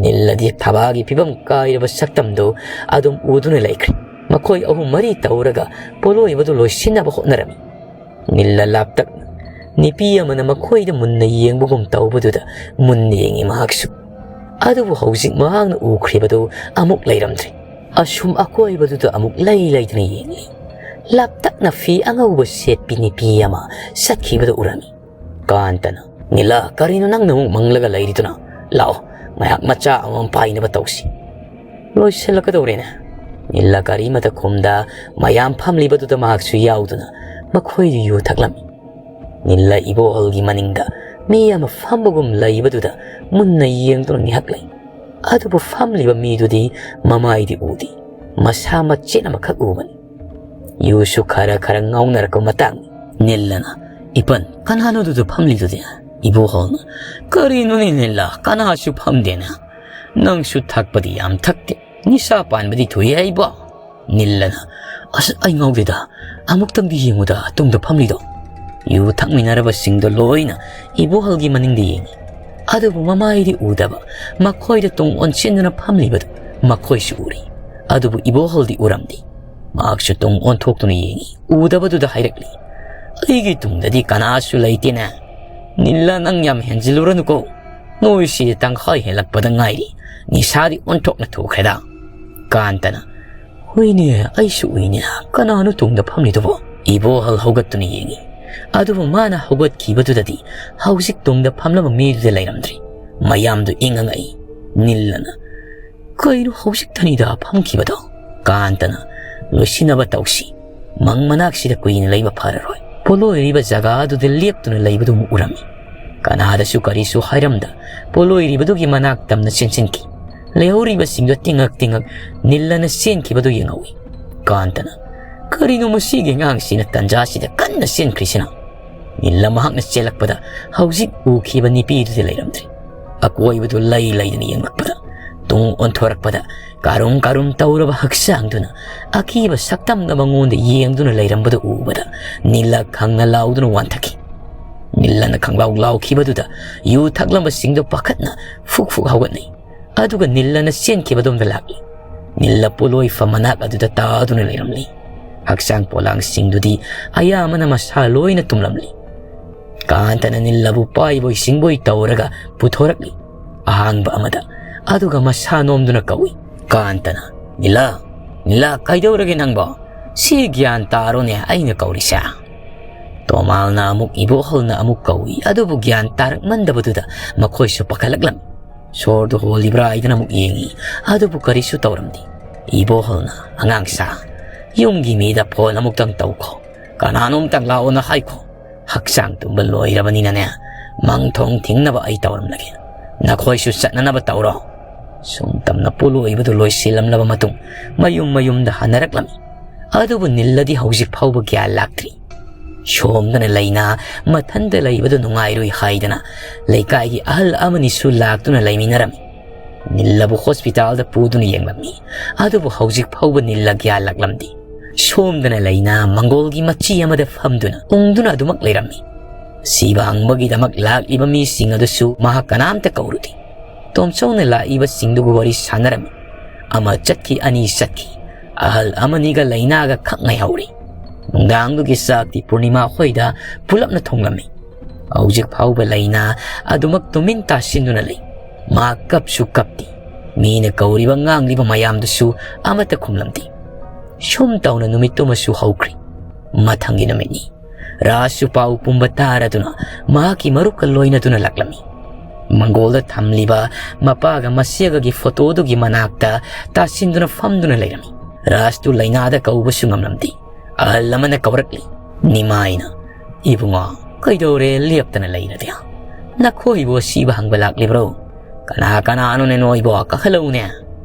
ꯅꯤꯜꯂꯗꯤ ꯊꯕꯥꯒꯤ ꯐꯤꯕꯝ ꯀꯥꯏꯔꯕ ꯁꯛꯇꯝꯗꯨ ꯑꯗꯨꯝ ꯎꯗꯨꯅ ꯂꯩꯈ꯭ꯔꯦ꯫ ꯃꯈꯣꯏ ꯑꯍꯨꯝ ꯃꯔꯤ ꯇꯧꯔꯒ ꯄꯣꯠꯂꯣꯏꯕꯗꯨ ꯂꯣꯏꯁꯤꯟꯅꯕ ꯍꯣꯠꯅꯔꯝꯃꯤ꯫ ꯅꯤꯜꯂ ꯂꯥꯞꯇꯛꯅ ꯅꯨꯄꯤ ꯑꯃꯅ ꯃꯈꯣꯏꯗ ꯃꯨꯟꯅ ꯌꯦꯡꯕꯒꯨꯝ ꯇꯧꯕꯗꯨꯗ ꯃꯨꯟꯅ ꯌꯦꯡꯉꯤ ꯃꯍꯥꯛꯁꯨ꯫ ꯑꯗꯨꯕꯨ ꯍꯧꯖꯤꯛ ꯃꯍꯥꯛꯅ ꯎꯈ꯭ꯔꯤꯕꯗꯨ ꯑꯃꯨꯛ ꯂꯩꯔꯝꯗ꯭ꯔꯦ꯫ ꯑꯁꯨꯝ ꯑꯀꯣꯏꯕꯗꯨꯗ ꯑꯃꯨꯛ ꯂꯩ ꯂꯩꯗꯨꯅ ꯌꯦꯡꯂꯤ꯫ ꯂꯥꯞꯇꯛꯅ ꯐꯤ ꯑꯉꯧꯕ ꯁꯦꯠꯄꯤ ꯅꯨꯄꯤ ꯑꯃ ꯆꯠꯈꯤꯕꯗꯨ ꯎꯔꯝꯃꯤ꯫ ꯀꯥꯟꯇꯅ, "ꯅꯤꯂꯥ, ꯀꯔꯤꯅꯣ ꯅꯪꯅ ꯑꯃꯨꯛ ꯃꯪꯂꯒ ꯂꯩꯔꯤꯗꯨꯅ? ꯂꯥꯛꯑꯣ, ꯉꯥꯏꯍꯥꯛ ꯃꯆꯥ ꯑꯃꯃꯝ ꯄꯥꯏꯅꯕ ꯇꯧꯁꯤ꯫ ꯂꯣꯏꯁꯤꯜꯂꯛꯀꯗꯧꯔꯦꯅꯦ꯫" ꯅꯤꯂꯥ ꯀꯔꯤꯃꯇ ꯈꯨꯝꯗ ꯃꯌꯥꯝ ꯐꯝꯂꯤꯕꯗꯨꯗ ꯃꯍꯥꯛꯁꯨ ꯌꯥꯎꯗꯨꯅ ꯃꯈꯣꯏꯗꯨ ꯌꯨ ꯊꯛꯂꯝꯃꯤ꯫ ꯅꯤꯜꯂ ꯏꯕꯣꯍꯜꯒꯤ ꯃꯅꯤꯡꯗ ꯃꯤ ꯑꯃ ꯐꯝꯕꯒꯨꯝ ꯂꯩꯕꯗꯨꯗ ꯃꯨꯟꯅ ꯌꯦꯡꯗꯨꯅ ꯉꯥꯏꯍꯥꯛ ꯂꯩ꯫ ꯑꯗꯨꯕꯨ ꯐꯝꯂꯤꯕ ꯃꯤꯗꯨꯗꯤ ꯃꯃꯥꯏꯗꯤ ꯎꯗꯦ, ꯃꯁꯥ ꯃꯆꯦꯠ ꯑꯃꯈꯛ ꯎꯕꯅꯤ꯫ ꯌꯨꯁꯨ ꯈꯔ ꯈꯔ ꯉꯥꯎꯅꯔꯛꯄ ꯃꯇꯥꯡꯅꯤ꯫ ꯅꯤꯜꯂꯅ, "ꯏꯄꯟ, ꯀꯅꯥꯅꯣꯗꯨꯗ ꯐꯝꯂꯤꯗꯨꯗꯤ?" ꯏꯕꯣꯍꯜꯅ, "ꯀꯔꯤꯅꯣꯅꯦ ꯅꯤꯜꯂ, ꯀꯅꯥꯁꯨ ꯐꯝꯗꯦꯅꯦ꯫ ꯅꯪꯁꯨ ꯊꯛꯄꯗꯤ ꯌꯥꯝ ꯊꯛꯇꯦ, ꯅꯤꯁꯥ ꯄꯥꯟꯕꯗꯤ ꯊꯣꯛꯏ ꯍꯥꯏꯕ?" ꯅꯤꯜꯂꯅ, "ꯑꯁ, ꯑꯩ ꯉꯥꯎꯗꯦꯗ, ꯑꯃꯨꯛꯇꯪꯗꯤ ꯌꯦꯡꯉꯨꯗ ꯇꯨꯡꯗ ꯐꯝꯂꯤꯗꯣ꯫" ꯌꯨ ꯊꯛꯃꯤꯟꯅꯔꯕꯁꯤꯡꯗꯣ ꯂꯣꯏꯅ ꯏꯕꯣꯍꯜꯒꯤ ꯃꯅꯤꯡꯗ ꯌꯦꯡꯉꯤ꯫ ꯑꯗꯨꯕꯨ ꯃꯃꯥꯏꯗꯤ ꯎꯗꯕ, ꯃꯈꯣꯏꯗ ꯇꯨꯡ ꯑꯣꯟꯁꯤꯟꯗꯨꯅ ꯐꯝꯂꯤꯕꯗꯨ ꯃꯈꯣꯏꯁꯨ ꯎꯔꯤ꯫ ꯑꯗꯨꯕꯨ ꯏꯕꯣꯍꯜꯗꯤ ꯎꯔꯝꯗꯦ꯫ ꯃꯍꯥꯛꯁꯨ ꯇꯨꯡ ꯑꯣꯟꯊꯣꯛꯇꯨꯅ ꯌꯦꯡꯉꯤ꯫ ꯎꯗꯕꯗꯨꯗ ꯍꯥꯏꯔꯛꯂꯤ, "ꯑꯩꯒꯤ ꯇꯨꯡꯗꯗꯤ ꯀꯅꯥꯁꯨ ꯂꯩꯇꯦꯅꯦ꯫ ꯅꯤꯜꯂ, ꯅꯪ ꯌꯥꯝ ꯍꯦꯟꯖꯤꯜꯂꯨꯔꯅꯨꯀꯣ꯫ ꯅꯣꯏꯁꯤ ꯇꯪꯈꯥꯏ ꯍꯦꯜꯂꯛꯄꯗ ꯉꯥꯏꯔꯤ꯫ ꯅꯤꯁꯥꯗꯤ ꯑꯣꯟꯊꯣꯛꯅ ꯊꯨꯈ꯭ꯔꯦꯗ꯫" ꯀꯥꯟꯇꯅ, "ꯍꯣꯏꯅꯦ, ꯑꯩꯁꯨ ꯎꯏꯅꯦ꯫ ꯀꯅꯥꯅꯣ ꯇꯨꯡꯗ ꯐꯝꯂꯤꯗꯨꯕꯣ?" ꯏꯕꯣꯍꯜ ꯍꯧꯒꯠꯇꯨꯅ ꯌꯦꯡꯉꯤ꯫ ꯑꯗꯨꯕꯨ ꯃꯥꯅ ꯍꯧꯒꯠꯈꯤꯕꯗꯨꯗꯗꯤ ꯍꯧꯖꯤꯛ ꯇꯨꯡꯗ ꯐꯝꯂꯝꯕ ꯃꯤꯗꯨꯗ ꯂꯩꯔꯝꯗ꯭ꯔꯤ꯫ ꯃꯌꯥꯝꯗꯨ ꯏꯪꯉꯉꯛꯏ꯫ ꯅꯤꯜꯂꯅ, "ꯀꯩꯅꯣ ꯍꯧꯖꯤꯛꯇꯅꯤꯗ ꯐꯝꯈꯤꯕꯗꯣ?" ꯀꯥꯟꯇꯅ, "ꯂꯣꯏꯁꯤꯟꯅꯕ ꯇꯧꯁꯤ꯫ ꯃꯪ ꯃꯅꯥꯛꯁꯤꯗ ꯀꯨꯏꯅ ꯂꯩꯕ ꯐꯔꯔꯣꯏ꯫" ꯄꯣꯠꯂꯣꯏꯔꯤꯕ ꯖꯒꯥ ꯑꯗꯨꯗ ꯂꯦꯞꯇꯨꯅ ꯂꯩꯕꯗꯨ ꯑꯃꯨꯛ ꯎꯔꯝꯃꯤ꯫ ꯀꯅꯥꯗꯁꯨ ꯀꯔꯤꯁꯨ ꯍꯥꯏꯔꯝꯗ ꯄꯣꯠꯂꯣꯏꯔꯤꯕꯗꯨꯒꯤ ꯃꯅꯥꯛ ꯇꯝꯅ ꯆꯦꯟꯁꯤꯟꯈꯤ꯫ ꯂꯩꯍꯧꯔꯤꯕꯁꯤꯡꯗꯨ ꯇꯤꯡꯉꯛ ꯇꯤꯡꯉꯛ ꯅꯤꯜꯂꯅ ꯆꯦꯟꯈꯤꯕꯗꯨ ꯌꯦꯡꯍꯧꯏ꯫ ꯀꯥꯟꯇꯅ, "ꯀꯔꯤꯅꯣ ꯃꯁꯤꯒꯤ ꯑꯉꯥꯡꯁꯤꯅ ꯇꯟꯖꯥꯁꯤꯗ ꯀꯟꯅ ꯆꯦꯟꯈ꯭ꯔꯤꯁꯤꯅ?" ꯅꯤꯜꯂ ꯃꯍꯥꯛꯅ ꯆꯦꯜꯂꯛꯄꯗ ꯍꯧꯖꯤꯛ ꯎꯈꯤꯕ ꯅꯨꯄꯤꯗꯨꯗꯤ ꯂꯩꯔꯝꯗ꯭ꯔꯦ꯫ ꯑꯀꯣꯏꯕꯗꯨ ꯂꯩ ꯂꯩꯗꯅ ꯌꯦꯡꯂꯛꯄꯗ ꯇꯨꯡ ꯑꯣꯟꯊꯣꯔꯛꯄꯗ ꯀꯥꯔꯨꯝ ꯀꯥꯔꯨꯝ ꯇꯧꯔꯕ ꯍꯛꯆꯥꯡꯗꯨꯅ ꯑꯀꯤꯕ ꯁꯛꯇꯝꯅ ꯃꯉꯣꯟꯗ ꯌꯦꯡꯗꯨꯅ ꯂꯩꯔꯝꯕꯗꯨ ꯎꯕꯗ ꯅꯤꯜꯂ ꯈꯪꯅ ꯂꯥꯎꯗꯨꯅ ꯋꯥꯟꯊꯈꯤ꯫ ꯅꯤꯜꯂꯅ ꯈꯪꯂꯥꯎ ꯂꯥꯎꯈꯤꯕꯗꯨꯗ ꯌꯨ ꯊꯛꯂꯝꯕꯁꯤꯡꯗꯨ ꯄꯥꯈꯠꯅ ꯐꯨꯛ ꯐꯨꯛ ꯍꯧꯒꯠꯅꯩ꯫ ꯑꯗꯨꯒ ꯅꯤꯜꯂꯅ ꯆꯦꯟꯈꯤꯕꯗꯣꯝꯗ ꯂꯥꯛꯂꯤ꯫ ꯅꯤꯜꯂ ꯄꯣꯠꯂꯣꯏꯐꯝ ꯃꯅꯥꯛ ꯑꯗꯨꯗ ꯇꯥꯗꯨꯅ ꯂꯩꯔꯝꯂꯤ꯫ ꯍꯛꯆꯥꯡ ꯄꯣꯂꯥꯡꯁꯤꯡꯗꯨꯗꯤ ꯑꯌꯥꯝꯕꯅ ꯃꯁꯥ ꯂꯣꯏꯅ ꯇꯨꯝꯂꯝꯂꯤ꯫ ꯀꯥꯟꯇꯅ ꯅꯤꯜꯂꯕꯨ ꯄꯥꯏꯕꯣꯏ ꯁꯤꯡꯕꯣꯏ ꯇꯧꯔꯒ ꯄꯨꯊꯣꯔꯛꯂꯤ꯫ ꯑꯍꯥꯡꯕ ꯑꯃꯗ꯫ ꯑꯗꯨꯒ ꯃꯁꯥ ꯅꯣꯝꯗꯨꯅ ꯀꯧꯏ꯫ ꯀꯥꯟꯇꯅ, "ꯅꯤꯜꯂ, ꯅꯤꯜꯂ, ꯀꯩꯗꯧꯔꯒꯦ ꯅꯪꯕꯣ? ꯁꯤ ꯒ꯭ꯌꯥꯟ ꯇꯥꯔꯣꯅꯦ ꯑꯩꯅ ꯀꯧꯔꯤꯁꯦ?" ꯇꯣꯃꯥꯜꯅ ꯑꯃꯨꯛ, ꯏꯕꯣꯍꯜꯅ ꯑꯃꯨꯛ ꯀꯧꯏ, ꯑꯗꯨꯕꯨ ꯒ꯭ꯌꯥꯟ ꯇꯥꯔꯛꯃꯟꯗꯕꯗꯨꯗ ꯃꯈꯣꯏꯁꯨ ꯄꯥꯈꯠꯂꯛꯂꯝꯃꯤ꯫ ꯁꯣꯔꯗꯨ ꯍꯣꯜꯂꯤꯕ꯭ꯔꯥ ꯍꯥꯏꯗꯅ ꯑꯃꯨꯛ ꯌꯦꯡꯏ, ꯑꯗꯨꯕꯨ ꯀꯔꯤꯁꯨ ꯇꯧꯔꯝꯗꯦ꯫ ꯏꯕꯣꯍꯜꯅ, "ꯑꯉꯥꯡꯁꯥ, ꯌꯨꯝꯒꯤ ꯃꯤꯗ ꯐꯣꯟ ꯑꯃꯨꯛꯇꯪ ꯇꯧꯈꯣ, ꯀꯅꯥꯅꯣꯝꯇꯪ ꯂꯥꯛꯑꯣꯅ ꯍꯥꯏꯈꯣ꯫ ꯍꯛꯆꯥꯡ ꯇꯨꯝꯕ ꯂꯣꯏꯔꯕꯅꯤꯅꯅꯦ, ꯃꯪ ꯊꯣꯡ ꯊꯤꯡꯅꯕ ꯑꯩ ꯇꯧꯔꯝꯂꯒꯦ꯫ ꯅꯈꯣꯏꯁꯨ ꯆꯠꯅꯅꯕ ꯇꯧꯔꯣ꯫" ꯁꯨꯝ ꯇꯝꯅ ꯄꯣꯠꯂꯣꯏꯕꯗꯨ ꯂꯣꯏꯁꯤꯜꯂꯝꯂꯕ ꯃꯇꯨꯡ ꯃꯌꯨꯝ ꯃꯌꯨꯝꯗ ꯍꯟꯅꯔꯛꯂꯝꯃꯤ꯫ ꯑꯗꯨꯕꯨ ꯅꯤꯜꯂꯗꯤ ꯍꯧꯖꯤꯛ ꯐꯥꯎꯕ ꯒ꯭ꯌꯥꯟ ꯂꯥꯛꯇ꯭ꯔꯤ꯫ ꯁꯣꯝꯗꯅ ꯂꯩꯅꯥ ꯃꯊꯟꯇ ꯂꯩꯕꯗꯨ ꯅꯨꯡꯉꯥꯏꯔꯣꯏ ꯍꯥꯏꯗꯅ ꯂꯩꯀꯥꯏꯒꯤ ꯑꯍꯜ ꯑꯃꯅꯤꯁꯨ ꯂꯥꯛꯇꯨꯅ ꯂꯩꯃꯤꯟꯅꯔꯝꯃꯤ꯫ ꯅꯤꯜꯂꯕꯨ ꯍꯣꯁꯄꯤꯇꯥꯜꯗ ꯄꯨꯗꯨꯅ ꯌꯦꯡꯂꯝꯃꯤ꯫ ꯑꯗꯨꯕꯨ ꯍꯧꯖꯤꯛ ꯐꯥꯎꯕ ꯅꯤꯜꯂ ꯒ꯭ꯌꯥꯟ ꯂꯥꯛꯂꯝꯗꯦ꯫ ꯁꯣꯝꯗꯅ ꯂꯩꯅꯥ ꯃꯪꯒꯣꯜꯒꯤ ꯃꯆꯤ ꯑꯃꯗ ꯐꯝꯗꯨꯅ ꯎꯪꯗꯨꯅ ꯑꯗꯨꯃꯛ ꯂꯩꯔꯝꯃꯤ꯫ ꯑꯁꯤꯕ ꯍꯪꯕꯒꯤꯗꯃꯛ ꯂꯥꯛꯂꯤꯕ ꯃꯤꯁꯤꯡ ꯑꯗꯨꯁꯨ ꯃꯍꯥꯛ ꯀꯅꯥꯝꯇ ꯀꯧꯔꯨꯗꯦ꯫ ꯇꯣꯝꯆꯧꯅ ꯂꯥꯛꯏꯕꯁꯤꯡꯗꯨꯒ ꯋꯥꯔꯤ ꯁꯥꯟꯅꯔꯝꯃꯤ꯫ ꯑꯃ ꯆꯠꯈꯤ, ꯑꯅꯤ ꯆꯠꯈꯤ꯫ ꯑꯍꯜ ꯑꯃꯅꯤꯒ ꯂꯩꯅꯥꯒ ꯈꯛ ꯉꯥꯏꯍꯧꯔꯤ꯫ ꯅꯨꯡꯗꯥꯡꯗꯨꯒꯤ ꯆꯥꯛꯇꯤ ꯄꯨꯔꯅꯤꯃꯥ ꯍꯣꯏꯗ ꯄꯨꯂꯞꯅ ꯊꯣꯡꯂꯝꯃꯤ꯫ ꯍꯧꯖꯤꯛ ꯐꯥꯎꯕ ꯂꯩꯅꯥ ꯑꯗꯨꯃꯛ ꯇꯨꯃꯤꯟ ꯇꯥꯁꯤꯟꯗꯨꯅ ꯂꯩ꯫ ꯃꯥ ꯀꯞꯁꯨ ꯀꯞꯇꯦ꯫ ꯃꯤꯅ ꯀꯧꯔꯤꯕ ꯉꯥꯡꯂꯤꯕ ꯃꯌꯥꯝꯗꯨꯁꯨ ꯑꯃꯠꯇ ꯈꯨꯝꯂꯝꯗꯦ꯫ ꯁꯨꯝ ꯇꯧꯅ ꯅꯨꯃꯤꯠꯇꯨꯃꯁꯨ ꯍꯧꯈ꯭ꯔꯦ꯫ ꯃꯊꯪꯒꯤ ꯅꯨꯃꯤꯠꯅꯤ꯫ ꯔꯥꯖꯁꯨ ꯄꯥꯎ ꯄꯨꯝꯕ ꯇꯥꯔꯗꯨꯅ ꯃꯍꯥꯛꯀꯤ ꯃꯔꯨꯞꯀ ꯂꯣꯏꯅꯗꯨꯅ ꯂꯥꯛꯂꯝꯃꯤ꯫ ꯃꯪꯒꯣꯜꯗ ꯊꯝꯂꯤꯕ ꯃꯄꯥꯒ ꯃꯆꯦꯒꯒꯤ ꯐꯣꯇꯣꯗꯨꯒꯤ ꯃꯅꯥꯛꯇ ꯇꯥꯁꯤꯟꯗꯨꯅ ꯐꯝꯗꯨꯅ ꯂꯩꯔꯝꯃꯤ꯫ ꯔꯥꯖꯇꯨ ꯂꯩꯅꯥꯗ ꯀꯧꯕꯁꯨ ꯉꯝꯂꯝꯗꯦ꯫ ꯑꯍꯜ ꯑꯃꯅ ꯀꯧꯔꯛꯂꯤ꯫ ꯅꯤꯃꯥꯏꯅ, "ꯏꯕꯨꯡꯉꯣ, ꯀꯩꯗꯧꯔꯦ ꯂꯦꯞꯇꯅ ꯂꯩꯔꯗꯤ? ꯅꯈꯣꯏꯕꯨ ꯑꯁꯤꯕ ꯍꯪꯕ ꯂꯥꯛꯂꯤꯕ꯭ꯔꯣ? ꯀꯅꯥ ꯀꯅꯥꯅꯣꯅꯦ ꯅꯣꯏꯕꯣ? ꯀꯥꯈꯠꯂꯛꯎꯅꯦ꯫"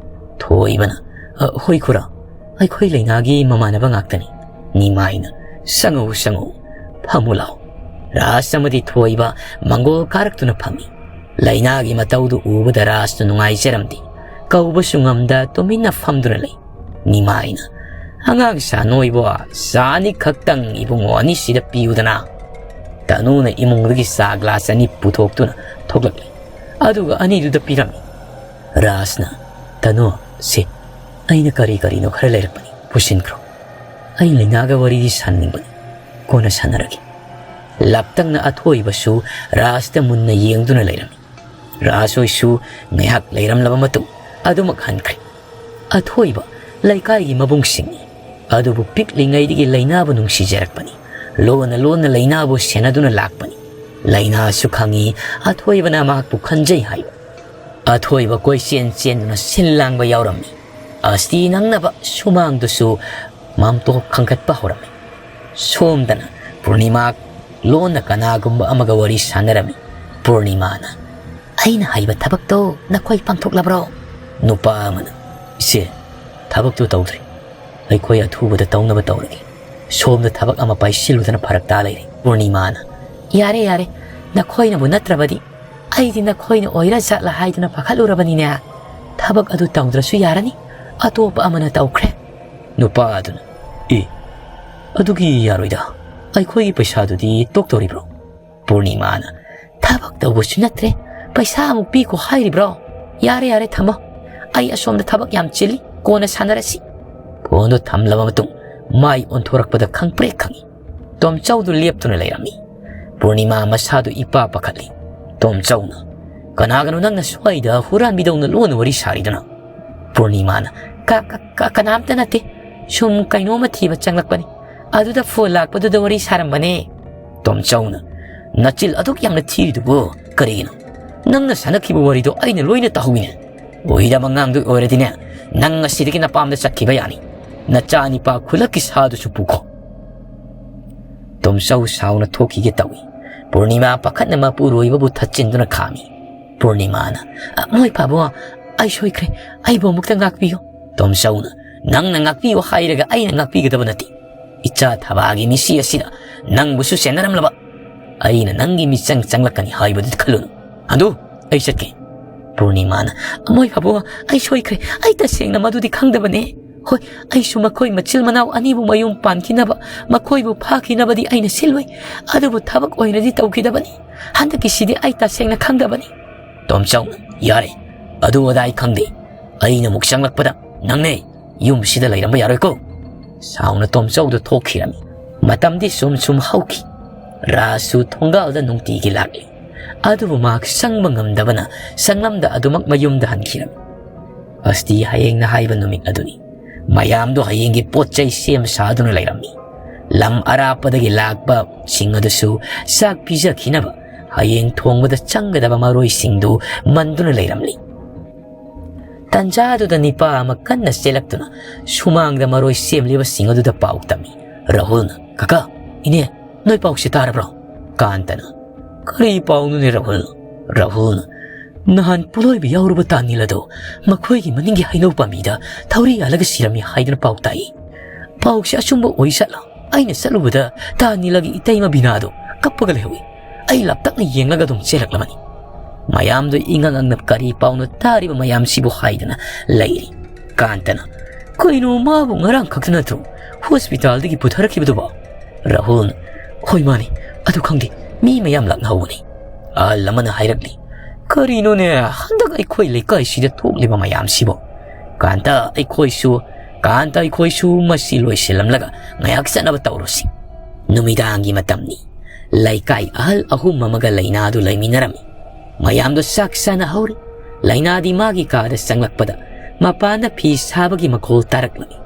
ꯊꯣꯏꯕꯅ, "ꯑ, ꯍꯣꯏ ꯈꯨꯔꯥ, ꯑꯩꯈꯣꯏ ꯂꯩꯅꯥꯒꯤ ꯃꯃꯥꯟꯅꯕ ꯉꯥꯛꯇꯅꯤ꯫" ꯅꯤꯃꯥꯏꯅ, "ꯆꯪꯉꯛꯎ, ꯆꯪꯉꯛꯎ, ꯐꯝꯃꯨ ꯂꯥꯎ꯫" ꯔꯥꯖ ꯑꯃꯗꯤ ꯊꯣꯏꯕ ꯃꯪꯒꯣꯜ ꯀꯥꯔꯛꯇꯨꯅ ꯐꯝꯃꯤ꯫ ꯂꯩꯅꯥꯒꯤ ꯃꯇꯧꯗꯨ ꯎꯕꯗ ꯔꯥꯖꯇꯨ ꯅꯨꯡꯉꯥꯏꯖꯔꯝꯗꯦ꯫ ꯀꯧꯕꯁꯨ ꯉꯝꯗ ꯇꯨꯃꯤꯟꯅ ꯐꯝꯗꯨꯅ ꯂꯩ꯫ ꯅꯤꯃꯥꯏꯅ, "ꯑꯉꯥꯡ ꯁꯥ ꯅꯣꯏꯕꯣ, ꯆꯥ ꯑꯅꯤꯈꯛꯇꯪ ꯏꯕꯨꯡꯉꯣ ꯑꯅꯤꯁꯤꯗ ꯄꯤꯌꯨꯗꯅ꯫" ꯇꯅꯨꯅ ꯏꯃꯨꯡꯗꯒꯤ ꯆꯥ ꯒ꯭ꯂꯥꯁ ꯑꯅꯤ ꯄꯨꯊꯣꯛꯇꯨꯅ ꯊꯣꯛꯂꯛꯂꯦ꯫ ꯑꯗꯨꯒ ꯑꯅꯤꯗꯨꯗ ꯄꯤꯔꯝꯃꯤ꯫ ꯔꯥꯖꯅ, "ꯇꯅꯨ, ꯁꯦ, ꯑꯩꯅ ꯀꯔꯤ ꯀꯔꯤꯅꯣ ꯈꯔ ꯂꯩꯔꯛꯄꯅꯤ, ꯄꯨꯁꯤꯟꯈ꯭ꯔꯣ꯫ ꯑꯩ ꯂꯩꯅꯥꯒ ꯋꯥꯔꯤꯗꯤ ꯁꯥꯟꯅꯤꯡꯕꯅꯤ, ꯀꯣꯟꯅ ꯁꯥꯟꯅꯔꯒꯦ꯫" ꯂꯞꯇꯪꯅ ꯑꯊꯣꯏꯕꯁꯨ ꯔꯥꯖꯇ ꯃꯨꯟꯅ ꯌꯦꯡꯗꯨꯅ ꯂꯩꯔꯝꯃꯤ꯫ ꯔꯥꯖ ꯍꯣꯏꯁꯨ ꯉꯥꯏꯍꯥꯛ ꯂꯩꯔꯝꯂꯕ ꯃꯇꯨꯡ ꯑꯗꯨꯃꯛ ꯍꯟꯈ꯭ꯔꯦ꯫ ꯑꯊꯣꯏꯕ ꯂꯩꯀꯥꯏꯒꯤ ꯃꯕꯨꯡꯁꯤꯡꯅꯤ꯫ ꯑꯗꯨꯕꯨ ꯄꯤꯛꯂꯤꯉꯩꯗꯒꯤ ꯂꯩꯅꯥꯕꯨ ꯅꯨꯡꯁꯤꯖꯔꯛꯄꯅꯤ꯫ ꯂꯣꯟꯅ ꯂꯣꯟꯅ ꯂꯩꯅꯥꯕꯨ ꯁꯦꯟꯅꯗꯨꯅ ꯂꯥꯛꯄꯅꯤ꯫ ꯂꯩꯅꯥꯁꯨ ꯈꯪꯏ, ꯑꯊꯣꯏꯕꯅ ꯃꯍꯥꯛꯄꯨ ꯈꯟꯖꯩ ꯍꯥꯏꯕ꯫ ꯑꯊꯣꯏꯕ ꯀꯣꯏꯆꯦꯟ ꯆꯦꯟꯗꯨꯅ ꯁꯤꯜ ꯂꯥꯡꯕ ꯌꯥꯎꯔꯝꯃꯤ꯫ ꯑꯁꯇꯤ ꯅꯪꯅꯕ ꯁꯨꯃꯥꯡꯗꯨꯁꯨ ꯃꯥꯝꯇꯣꯞ ꯈꯟꯒꯠꯄ ꯍꯧꯔꯝꯃꯤ꯫ ꯁꯣꯝꯗꯅ ꯄꯨꯔꯅꯤꯃꯥ ꯂꯣꯟꯅ ꯀꯅꯥꯒꯨꯝꯕ ꯑꯃꯒ ꯋꯥꯔꯤ ꯁꯥꯟꯅꯔꯝꯃꯤ꯫ ꯄꯨꯔꯅꯤꯃꯥꯅ, "ꯑꯩꯅ ꯍꯥꯏꯕ ꯊꯕꯛꯇꯣ ꯅꯈꯣꯏ ꯄꯥꯡꯊꯣꯛꯂꯕ꯭ꯔꯣ?" ꯅꯨꯄꯥ ꯑꯃꯅ, "ꯏꯆꯦ, ꯊꯕꯛꯇꯨ ꯇꯧꯗ꯭ꯔꯤ꯫ ꯑꯩꯈꯣꯏ ꯑꯊꯨꯕꯗ ꯇꯧꯅꯕ ꯇꯧꯔꯒꯦ꯫ ꯁꯣꯝꯗ ꯊꯕꯛ ꯑꯃ ꯄꯥꯏꯁꯤꯜꯂꯨꯗꯅ ꯐꯔꯛ ꯇꯥ ꯂꯩꯔꯦ꯫" ꯄꯨꯔꯅꯤꯃꯥꯅ, "ꯌꯥꯔꯦ, ꯌꯥꯔꯦ, ꯅꯈꯣꯏꯅꯕꯨ ꯅꯠꯇ꯭ꯔꯕꯗꯤ ꯑꯩꯗꯤ ꯅꯈꯣꯏꯅ ꯑꯣꯏꯔ ꯖꯥꯠꯂ ꯍꯥꯏꯗꯨꯅ ꯄꯥꯈꯠꯂꯨꯔꯕꯅꯤꯅꯦ꯫ ꯊꯕꯛ ꯑꯗꯨ ꯇꯧꯗ꯭ꯔꯁꯨ ꯌꯥꯔꯅꯤ, ꯑꯇꯣꯞꯄ ꯑꯃꯅ ꯇꯧꯈ꯭ꯔꯦ꯫" ꯅꯨꯄꯥ ꯑꯗꯨꯅ, "ꯑꯦ, ꯑꯗꯨꯒꯤ ꯌꯥꯔꯣꯏꯗ, ꯑꯩꯈꯣꯏꯒꯤ ꯄꯩꯁꯥꯗꯨꯗꯤ ꯇꯣꯛꯇꯧꯔꯤꯕ꯭ꯔꯣ?" ꯄꯨꯔꯅꯤꯃꯥꯅ, "ꯊꯕꯛ ꯇꯧꯕꯁꯨ ꯅꯠꯇ꯭ꯔꯦ, ꯄꯩꯁꯥ ꯑꯃꯨꯛ ꯄꯤꯈꯣ ꯍꯥꯏꯔꯤꯕ꯭ꯔꯣ? ꯌꯥꯔꯦ, ꯌꯥꯔꯦ, ꯊꯝꯃꯣ꯫ ꯑꯩ ꯑꯁꯣꯝꯗ ꯊꯕꯛ ꯌꯥꯝ ꯆꯤꯜꯂꯤ, ꯀꯣꯟꯅ ꯁꯥꯟꯅꯔꯁꯤ꯫" ꯐꯣꯟꯗꯣ ꯊꯝꯂꯕ ꯃꯇꯨꯡ ꯃꯥꯏ ꯑꯣꯟꯊꯣꯔꯛꯄꯗ ꯈꯪꯄ꯭ꯔꯦꯛ ꯈꯪꯏ꯫ ꯇꯣꯝꯆꯧꯗꯨ ꯂꯦꯞꯇꯨꯅ ꯂꯩꯔꯝꯃꯤ꯫ ꯄꯨꯔꯅꯤꯃꯥ ꯃꯁꯥꯗꯨ ꯏꯄꯥ ꯄꯥꯈꯠꯂꯤ꯫ ꯇꯣꯝꯆꯧꯅ, "ꯀꯅꯥꯒꯅꯣ ꯅꯪꯅ ꯁ꯭ꯋꯥꯏꯗ ꯍꯨꯔꯥꯟꯕꯤꯗꯧꯅ ꯂꯣꯟꯅ ꯋꯥꯔꯤ ꯁꯥꯔꯤꯗꯨꯅ?" ꯄꯨꯔꯅꯤꯃꯥꯅ, "ꯀ-, ꯀ-, ꯀ-, ꯀꯅꯥꯝꯇ ꯅꯠꯇꯦ꯫ ꯁꯨꯝ ꯀꯩꯅꯣꯝꯃ ꯊꯤꯕ ꯆꯪꯂꯛꯄꯅꯤ꯫ ꯑꯗꯨꯗ ꯐꯣꯟ ꯂꯥꯛꯄꯗꯨꯗ ꯋꯥꯔꯤ ꯁꯥꯔꯝꯕꯅꯦ꯫" ꯇꯣꯝꯆꯧꯅ, "ꯅꯆꯤꯜ ꯑꯗꯨꯛ ꯌꯥꯝꯅ ꯊꯤꯔꯤꯗꯨꯕꯨ ꯀꯔꯤꯒꯤꯅꯣ? ꯅꯪꯅ ꯁꯥꯟꯅꯈꯤꯕ ꯋꯥꯔꯤꯗꯣ ꯑꯩꯅ ꯂꯣꯏꯅ ꯇꯥꯍꯧꯏꯅꯦ꯫ ꯑꯣꯏꯗꯕ ꯑꯉꯥꯡꯗꯨ ꯑꯣꯏꯔꯗꯤꯅꯦ, ꯅꯪ ꯉꯁꯤꯗꯒꯤ ꯅꯄꯥꯝꯗ ꯆꯠꯈꯤꯕ ꯌꯥꯅꯤ꯫ ꯅꯆꯥ ꯅꯤꯄꯥ ꯈꯨꯜꯂꯛꯀꯤ ꯁꯥꯗꯨꯁꯨ ꯄꯨꯈꯣ꯫" ꯇꯣꯝꯆꯧ ꯁꯥꯎꯅ ꯊꯣꯛꯈꯤꯒꯦ ꯇꯧꯏ꯫ ꯄꯨꯔꯅꯤꯃꯥ ꯄꯥꯈꯠꯅ ꯃꯄꯨꯔꯣꯏꯕꯕꯨ ꯊꯠꯆꯤꯟꯗꯨꯅ ꯈꯥꯝꯃꯤ꯫ ꯄꯨꯔꯅꯤꯃꯥꯅ, "ꯑ, ꯃꯣꯏ ꯄꯥꯕꯨꯡ, ꯑꯩ ꯁꯣꯏꯈ꯭ꯔꯦ꯫ ꯑꯩꯕꯨ ꯑꯃꯨꯛꯇ ꯉꯥꯛꯄꯤꯌꯨ꯫" ꯇꯣꯝꯆꯧꯅ, "ꯅꯪꯅ ꯉꯥꯛꯄꯤꯌꯨ ꯍꯥꯏꯔꯒ ꯑꯩꯅ ꯉꯥꯛꯄꯤꯒꯗꯕ ꯅꯠꯇꯦ꯫ ꯏꯆꯥ ꯊꯕꯥꯒꯤ ꯃꯤꯁꯤ ꯑꯁꯤꯅ ꯅꯪꯕꯨꯁꯨ ꯁꯦꯟꯅꯔꯝꯂꯕ꯫ ꯑꯩꯅ ꯅꯪꯒꯤ ꯃꯤꯆꯪ ꯆꯪꯂꯛꯀꯅꯤ ꯍꯥꯏꯕꯗꯨꯗꯤ ꯈꯜꯂꯨꯅꯨ꯫ ꯑꯗꯨ ꯑꯩ ꯆꯠꯀꯦ꯫" ꯄꯨꯔꯅꯤꯃꯥꯅ, "ꯑꯃꯣꯏ ꯄꯥꯕꯨꯡ, ꯑꯩ ꯁꯣꯏꯈ꯭ꯔꯦ꯫ ꯑꯩ ꯇꯁꯦꯡꯅ ꯃꯗꯨꯗꯤ ꯈꯪꯗꯕꯅꯦ꯫ ꯍꯣꯏ, ꯑꯩꯁꯨ ꯃꯈꯣꯏ ꯃꯆꯤꯜ ꯃꯅꯥꯎ ꯑꯅꯤꯕꯨ ꯃꯌꯨꯝ ꯄꯥꯟꯈꯤꯅꯕ, ꯃꯈꯣꯏꯕꯨ ꯐꯥꯈꯤꯅꯕꯗꯤ ꯑꯩꯅ ꯁꯤꯜꯂꯨꯏ꯫ ꯑꯗꯨꯕꯨ ꯊꯕꯛ ꯑꯣꯏꯅꯗꯤ ꯇꯧꯈꯤꯗꯕꯅꯤ꯫ ꯍꯟꯗꯛꯀꯤꯁꯤꯗꯤ ꯑꯩ ꯇꯁꯦꯡꯅ ꯈꯪꯗꯕꯅꯤ꯫" ꯇꯣꯝꯆꯧꯅ, "ꯌꯥꯔꯦ, ꯑꯗꯨ ꯑꯗꯥ ꯑꯩ ꯈꯪꯗꯦ꯫ ꯑꯩꯅ ꯑꯃꯨꯛ ꯆꯪꯂꯛꯄꯗ ꯅꯪꯅꯦ ꯌꯨꯝꯁꯤꯗ ꯂꯩꯔꯝꯕ ꯌꯥꯔꯣꯏꯀꯣ꯫" ꯁꯥꯎꯅ ꯇꯣꯝꯆꯧꯗꯨ ꯊꯣꯛꯈꯤꯔꯝꯃꯤ꯫ ꯃꯇꯝꯗꯤ ꯁꯨꯝ ꯁꯨꯝ ꯍꯧꯈꯤ꯫ ꯔꯥꯖꯁꯨ ꯊꯣꯡꯒꯥꯜꯗ ꯅꯨꯡꯇꯤꯒꯤ ꯂꯥꯛꯂꯤ꯫ ꯑꯗꯨꯕꯨ ꯃꯍꯥꯛ ꯆꯪꯕ ꯉꯝꯗꯕꯅ ꯁꯪꯂꯝꯗ ꯑꯗꯨꯃꯛ ꯃꯌꯨꯝꯗ ꯍꯟꯈꯤꯔꯝꯃꯤ꯫ ꯑꯁꯇꯤ ꯍꯌꯦꯡꯅ ꯍꯥꯏꯕ ꯅꯨꯃꯤꯠ ꯑꯗꯨꯅꯤ꯫ ꯃꯌꯥꯝꯗꯣ ꯍꯌꯦꯡꯒꯤ ꯄꯣꯠ ꯆꯩ ꯁꯦꯝ ꯁꯥꯗꯨꯅ ꯂꯩꯔꯝꯃꯤ꯫ ꯂꯝ ꯑꯔꯥꯞꯄꯗꯒꯤ ꯂꯥꯛꯄꯁꯤꯡ ꯑꯗꯨꯁꯨ ꯆꯥꯛ ꯄꯤꯖꯈꯤꯅꯕ ꯍꯌꯦꯡ ꯊꯣꯡꯕꯗ ꯆꯪꯒꯗꯕ ꯃꯔꯣꯏꯁꯤꯡꯗꯨ ꯃꯟꯗꯨꯅ ꯂꯩꯔꯝꯂꯤ꯫ ꯇꯟꯖꯥꯗꯨꯗ ꯅꯤꯄꯥ ꯑꯃ ꯀꯟꯅ ꯆꯦꯜꯂꯛꯇꯨꯅ ꯁꯨꯃꯥꯡꯗ ꯃꯔꯣꯏ ꯁꯦꯝꯂꯤꯕꯁꯤꯡ ꯑꯗꯨꯗ ꯄꯥꯎ ꯇꯝꯃꯤ꯫ ꯔꯥꯍꯨꯜꯅ, "ꯀꯀꯥ, ꯏꯅꯦ, ꯅꯣꯏ ꯄꯥꯎꯁꯤ ꯇꯥꯔꯕ꯭ꯔꯣ?" ꯀꯥꯟꯇꯅ, "ꯀꯔꯤ ꯄꯥꯎꯅꯣꯅꯦ ꯔꯥꯍꯨꯜ?" ꯔꯥꯍꯨꯜꯅ, "ꯅꯍꯥꯟ ꯄꯣꯠꯂꯣꯏꯕ ꯌꯥꯎꯔꯨꯕ ꯇꯥꯅꯤꯜ ꯑꯗꯣ ꯃꯈꯣꯏꯒꯤ ꯃꯅꯤꯡꯒꯤ ꯍꯩꯅꯧ ꯄꯥꯝꯕꯤꯗ ꯊꯧꯔꯤ ꯌꯥꯜꯂꯒ ꯁꯤꯔꯝꯃꯤ ꯍꯥꯏꯗꯨꯅ ꯄꯥꯎ ꯇꯥꯏ꯫ ꯄꯥꯎꯁꯤ ꯑꯆꯨꯝꯕ ꯑꯣꯏ ꯖꯥꯠꯂꯥ? ꯑꯩꯅ ꯆꯠꯂꯨꯕꯗ ꯇꯥꯅꯤꯜꯒꯤ ꯏꯇꯩꯃ ꯕꯤꯅꯥꯗꯣ ꯀꯞꯄꯒ ꯂꯩꯍꯧꯏ꯫ ꯑꯩ ꯂꯥꯞꯇꯛꯅ ꯌꯦꯡꯂꯒ ꯑꯗꯨꯝ ꯆꯦꯜꯂꯛꯂꯕꯅꯤ꯫" ꯃꯌꯥꯝꯗꯨ ꯏꯉꯛ ꯉꯛꯅ ꯀꯔꯤ ꯄꯥꯎꯅꯣ ꯇꯥꯔꯤꯕ ꯃꯌꯥꯝꯁꯤꯕꯨ ꯍꯥꯏꯗꯅ ꯂꯩꯔꯤ꯫ ꯀꯥꯟꯇꯅ, "ꯀꯩꯅꯣ, ꯃꯥꯕꯨ ꯉꯔꯥꯡ ꯈꯛꯇ ꯅꯠꯇ꯭ꯔꯣ ꯍꯣꯁꯄꯤꯇꯥꯜꯗꯒꯤ ꯄꯨꯊꯔꯛꯈꯤꯕꯗꯨꯕꯣ?" ꯔꯥꯍꯨꯜꯅ, "ꯍꯣꯏ, ꯃꯥꯅꯤ꯫ ꯑꯗꯨ ꯈꯪꯗꯦ, ꯃꯤ ꯃꯌꯥꯝ ꯂꯥꯛꯅꯍꯧꯕꯅꯤ꯫" ꯑꯍꯜ ꯑꯃꯅ ꯍꯥꯏꯔꯛꯂꯤ, "ꯀꯔꯤꯅꯣꯅꯦ, ꯍꯟꯗꯛ ꯑꯩꯈꯣꯏ ꯂꯩꯀꯥꯏꯁꯤꯗ ꯊꯣꯛꯂꯤꯕ ꯃꯌꯥꯝꯁꯤꯕꯣ?" "ꯀꯥꯟꯇ, ꯑꯩꯈꯣꯏꯁꯨ, ꯀꯥꯟꯇ, ꯑꯩꯈꯣꯏꯁꯨ ꯃꯁꯤ ꯂꯣꯏꯁꯤꯜꯂꯝꯂꯒ ꯉꯥꯏꯍꯥꯛ ꯆꯠꯅꯕ ꯇꯧꯔꯨꯁꯤ꯫" ꯅꯨꯃꯤꯗꯥꯡꯒꯤ ꯃꯇꯝꯅꯤ꯫ ꯂꯩꯀꯥꯏ ꯑꯍꯜ ꯑꯍꯨꯝ ꯑꯃꯒ ꯂꯩꯅꯥꯗꯨ ꯂꯩꯃꯤꯟꯅꯔꯝꯃꯤ꯫ ꯃꯌꯥꯝꯗꯣ ꯆꯥꯛ ꯆꯥꯅꯍꯧꯔꯤ꯫ ꯂꯩꯅꯥꯗꯤ ꯃꯥꯒꯤ ꯀꯥꯗ ꯆꯪꯂꯛꯄꯗ ꯃꯄꯥꯟꯗ ꯐꯤ ꯁꯥꯕꯒꯤ ꯃꯈꯣꯜ ꯇꯥꯔꯛꯂꯝꯃꯤ꯫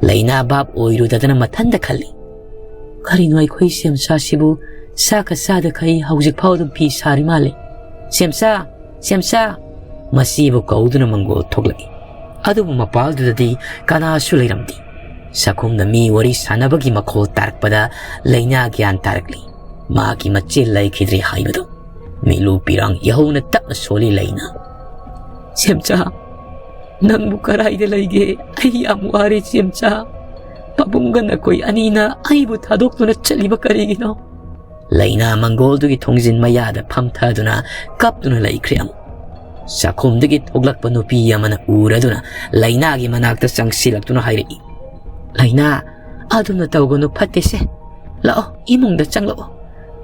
ꯂꯩꯅꯥ ꯚꯥꯞ ꯑꯣꯏꯔꯨꯗꯗꯅ ꯃꯊꯟꯇ ꯈꯜꯂꯤ, "ꯀꯔꯤꯅꯣ ꯑꯩꯈꯣꯏ ꯁꯦꯝꯁꯥꯁꯤꯕꯨ ꯆꯥꯛꯀ ꯆꯥꯗꯈꯩ ꯍꯧꯖꯤꯛ ꯐꯥꯎ ꯑꯗꯨꯝ ꯐꯤ ꯁꯥꯔꯤ ꯃꯥꯜꯂꯦ? ꯁꯦꯝꯁꯥ! ꯁꯦꯝꯁꯥ!" ꯃꯁꯤꯕꯨ ꯀꯧꯗꯨꯅ ꯃꯪꯒꯣꯜ ꯊꯣꯛꯂꯛꯏ꯫ ꯑꯗꯨꯕꯨ ꯃꯄꯥꯜꯗꯨꯗꯗꯤ ꯀꯅꯥꯁꯨ ꯂꯩꯔꯝꯗꯦ꯫ ꯆꯥꯛꯈꯨꯝꯗ ꯃꯤ ꯋꯥꯔꯤ ꯁꯥꯟꯅꯕꯒꯤ ꯃꯈꯣꯜ ꯇꯥꯔꯛꯄꯗ ꯂꯩꯅꯥ ꯒ꯭ꯌꯥꯟ ꯇꯥꯔꯛꯂꯤ꯫ ꯃꯥꯒꯤ ꯃꯆꯦ ꯂꯩꯈꯤꯗ꯭ꯔꯦ ꯍꯥꯏꯕꯗꯣ꯫ ꯃꯤꯠꯂꯨ ꯄꯤꯔꯥꯡ ꯌꯥꯍꯧꯅ ꯇꯞꯅ ꯁꯣꯜꯂꯤ ꯂꯩꯅꯥ꯫ "ꯁꯦꯝꯆꯥ, ꯅꯪꯕꯨ ꯀꯔꯥꯏꯗ ꯂꯩꯒꯦ? ꯑꯩ ꯌꯥꯝ ꯋꯥꯔꯦ ꯁꯦꯝꯆꯥ꯫ ꯄꯥꯕꯨꯡꯒ ꯅꯈꯣꯏ ꯑꯅꯤꯅ ꯑꯩꯕꯨ ꯊꯥꯗꯣꯛꯇꯨꯅ ꯆꯠꯂꯤꯕ ꯀꯔꯤꯒꯤꯅꯣ?" ꯂꯩꯅꯥ ꯃꯪꯒꯣꯜꯗꯨꯒꯤ ꯊꯣꯡꯖꯤꯟ ꯃꯌꯥꯗ ꯐꯝꯊꯗꯨꯅ ꯀꯞꯇꯨꯅ ꯂꯩꯈ꯭ꯔꯦ ꯑꯃꯨꯛ꯫ ꯆꯥꯛꯈꯨꯝꯗꯒꯤ ꯊꯣꯛꯂꯛꯄ ꯅꯨꯄꯤ ꯑꯃꯅ ꯎꯔꯗꯨꯅ ꯂꯩꯅꯥꯒꯤ ꯃꯅꯥꯛꯇ ꯆꯪꯁꯤꯜꯂꯛꯇꯨꯅ ꯍꯥꯏꯔꯛꯏ, "ꯂꯩꯅꯥ, ꯑꯗꯨꯝꯅ ꯇꯧꯒꯅꯨ, ꯐꯠꯇꯦꯁꯦ꯫ ꯂꯥꯛꯑꯣ, ꯏꯃꯨꯡꯗ ꯆꯪꯂꯛꯑꯣ꯫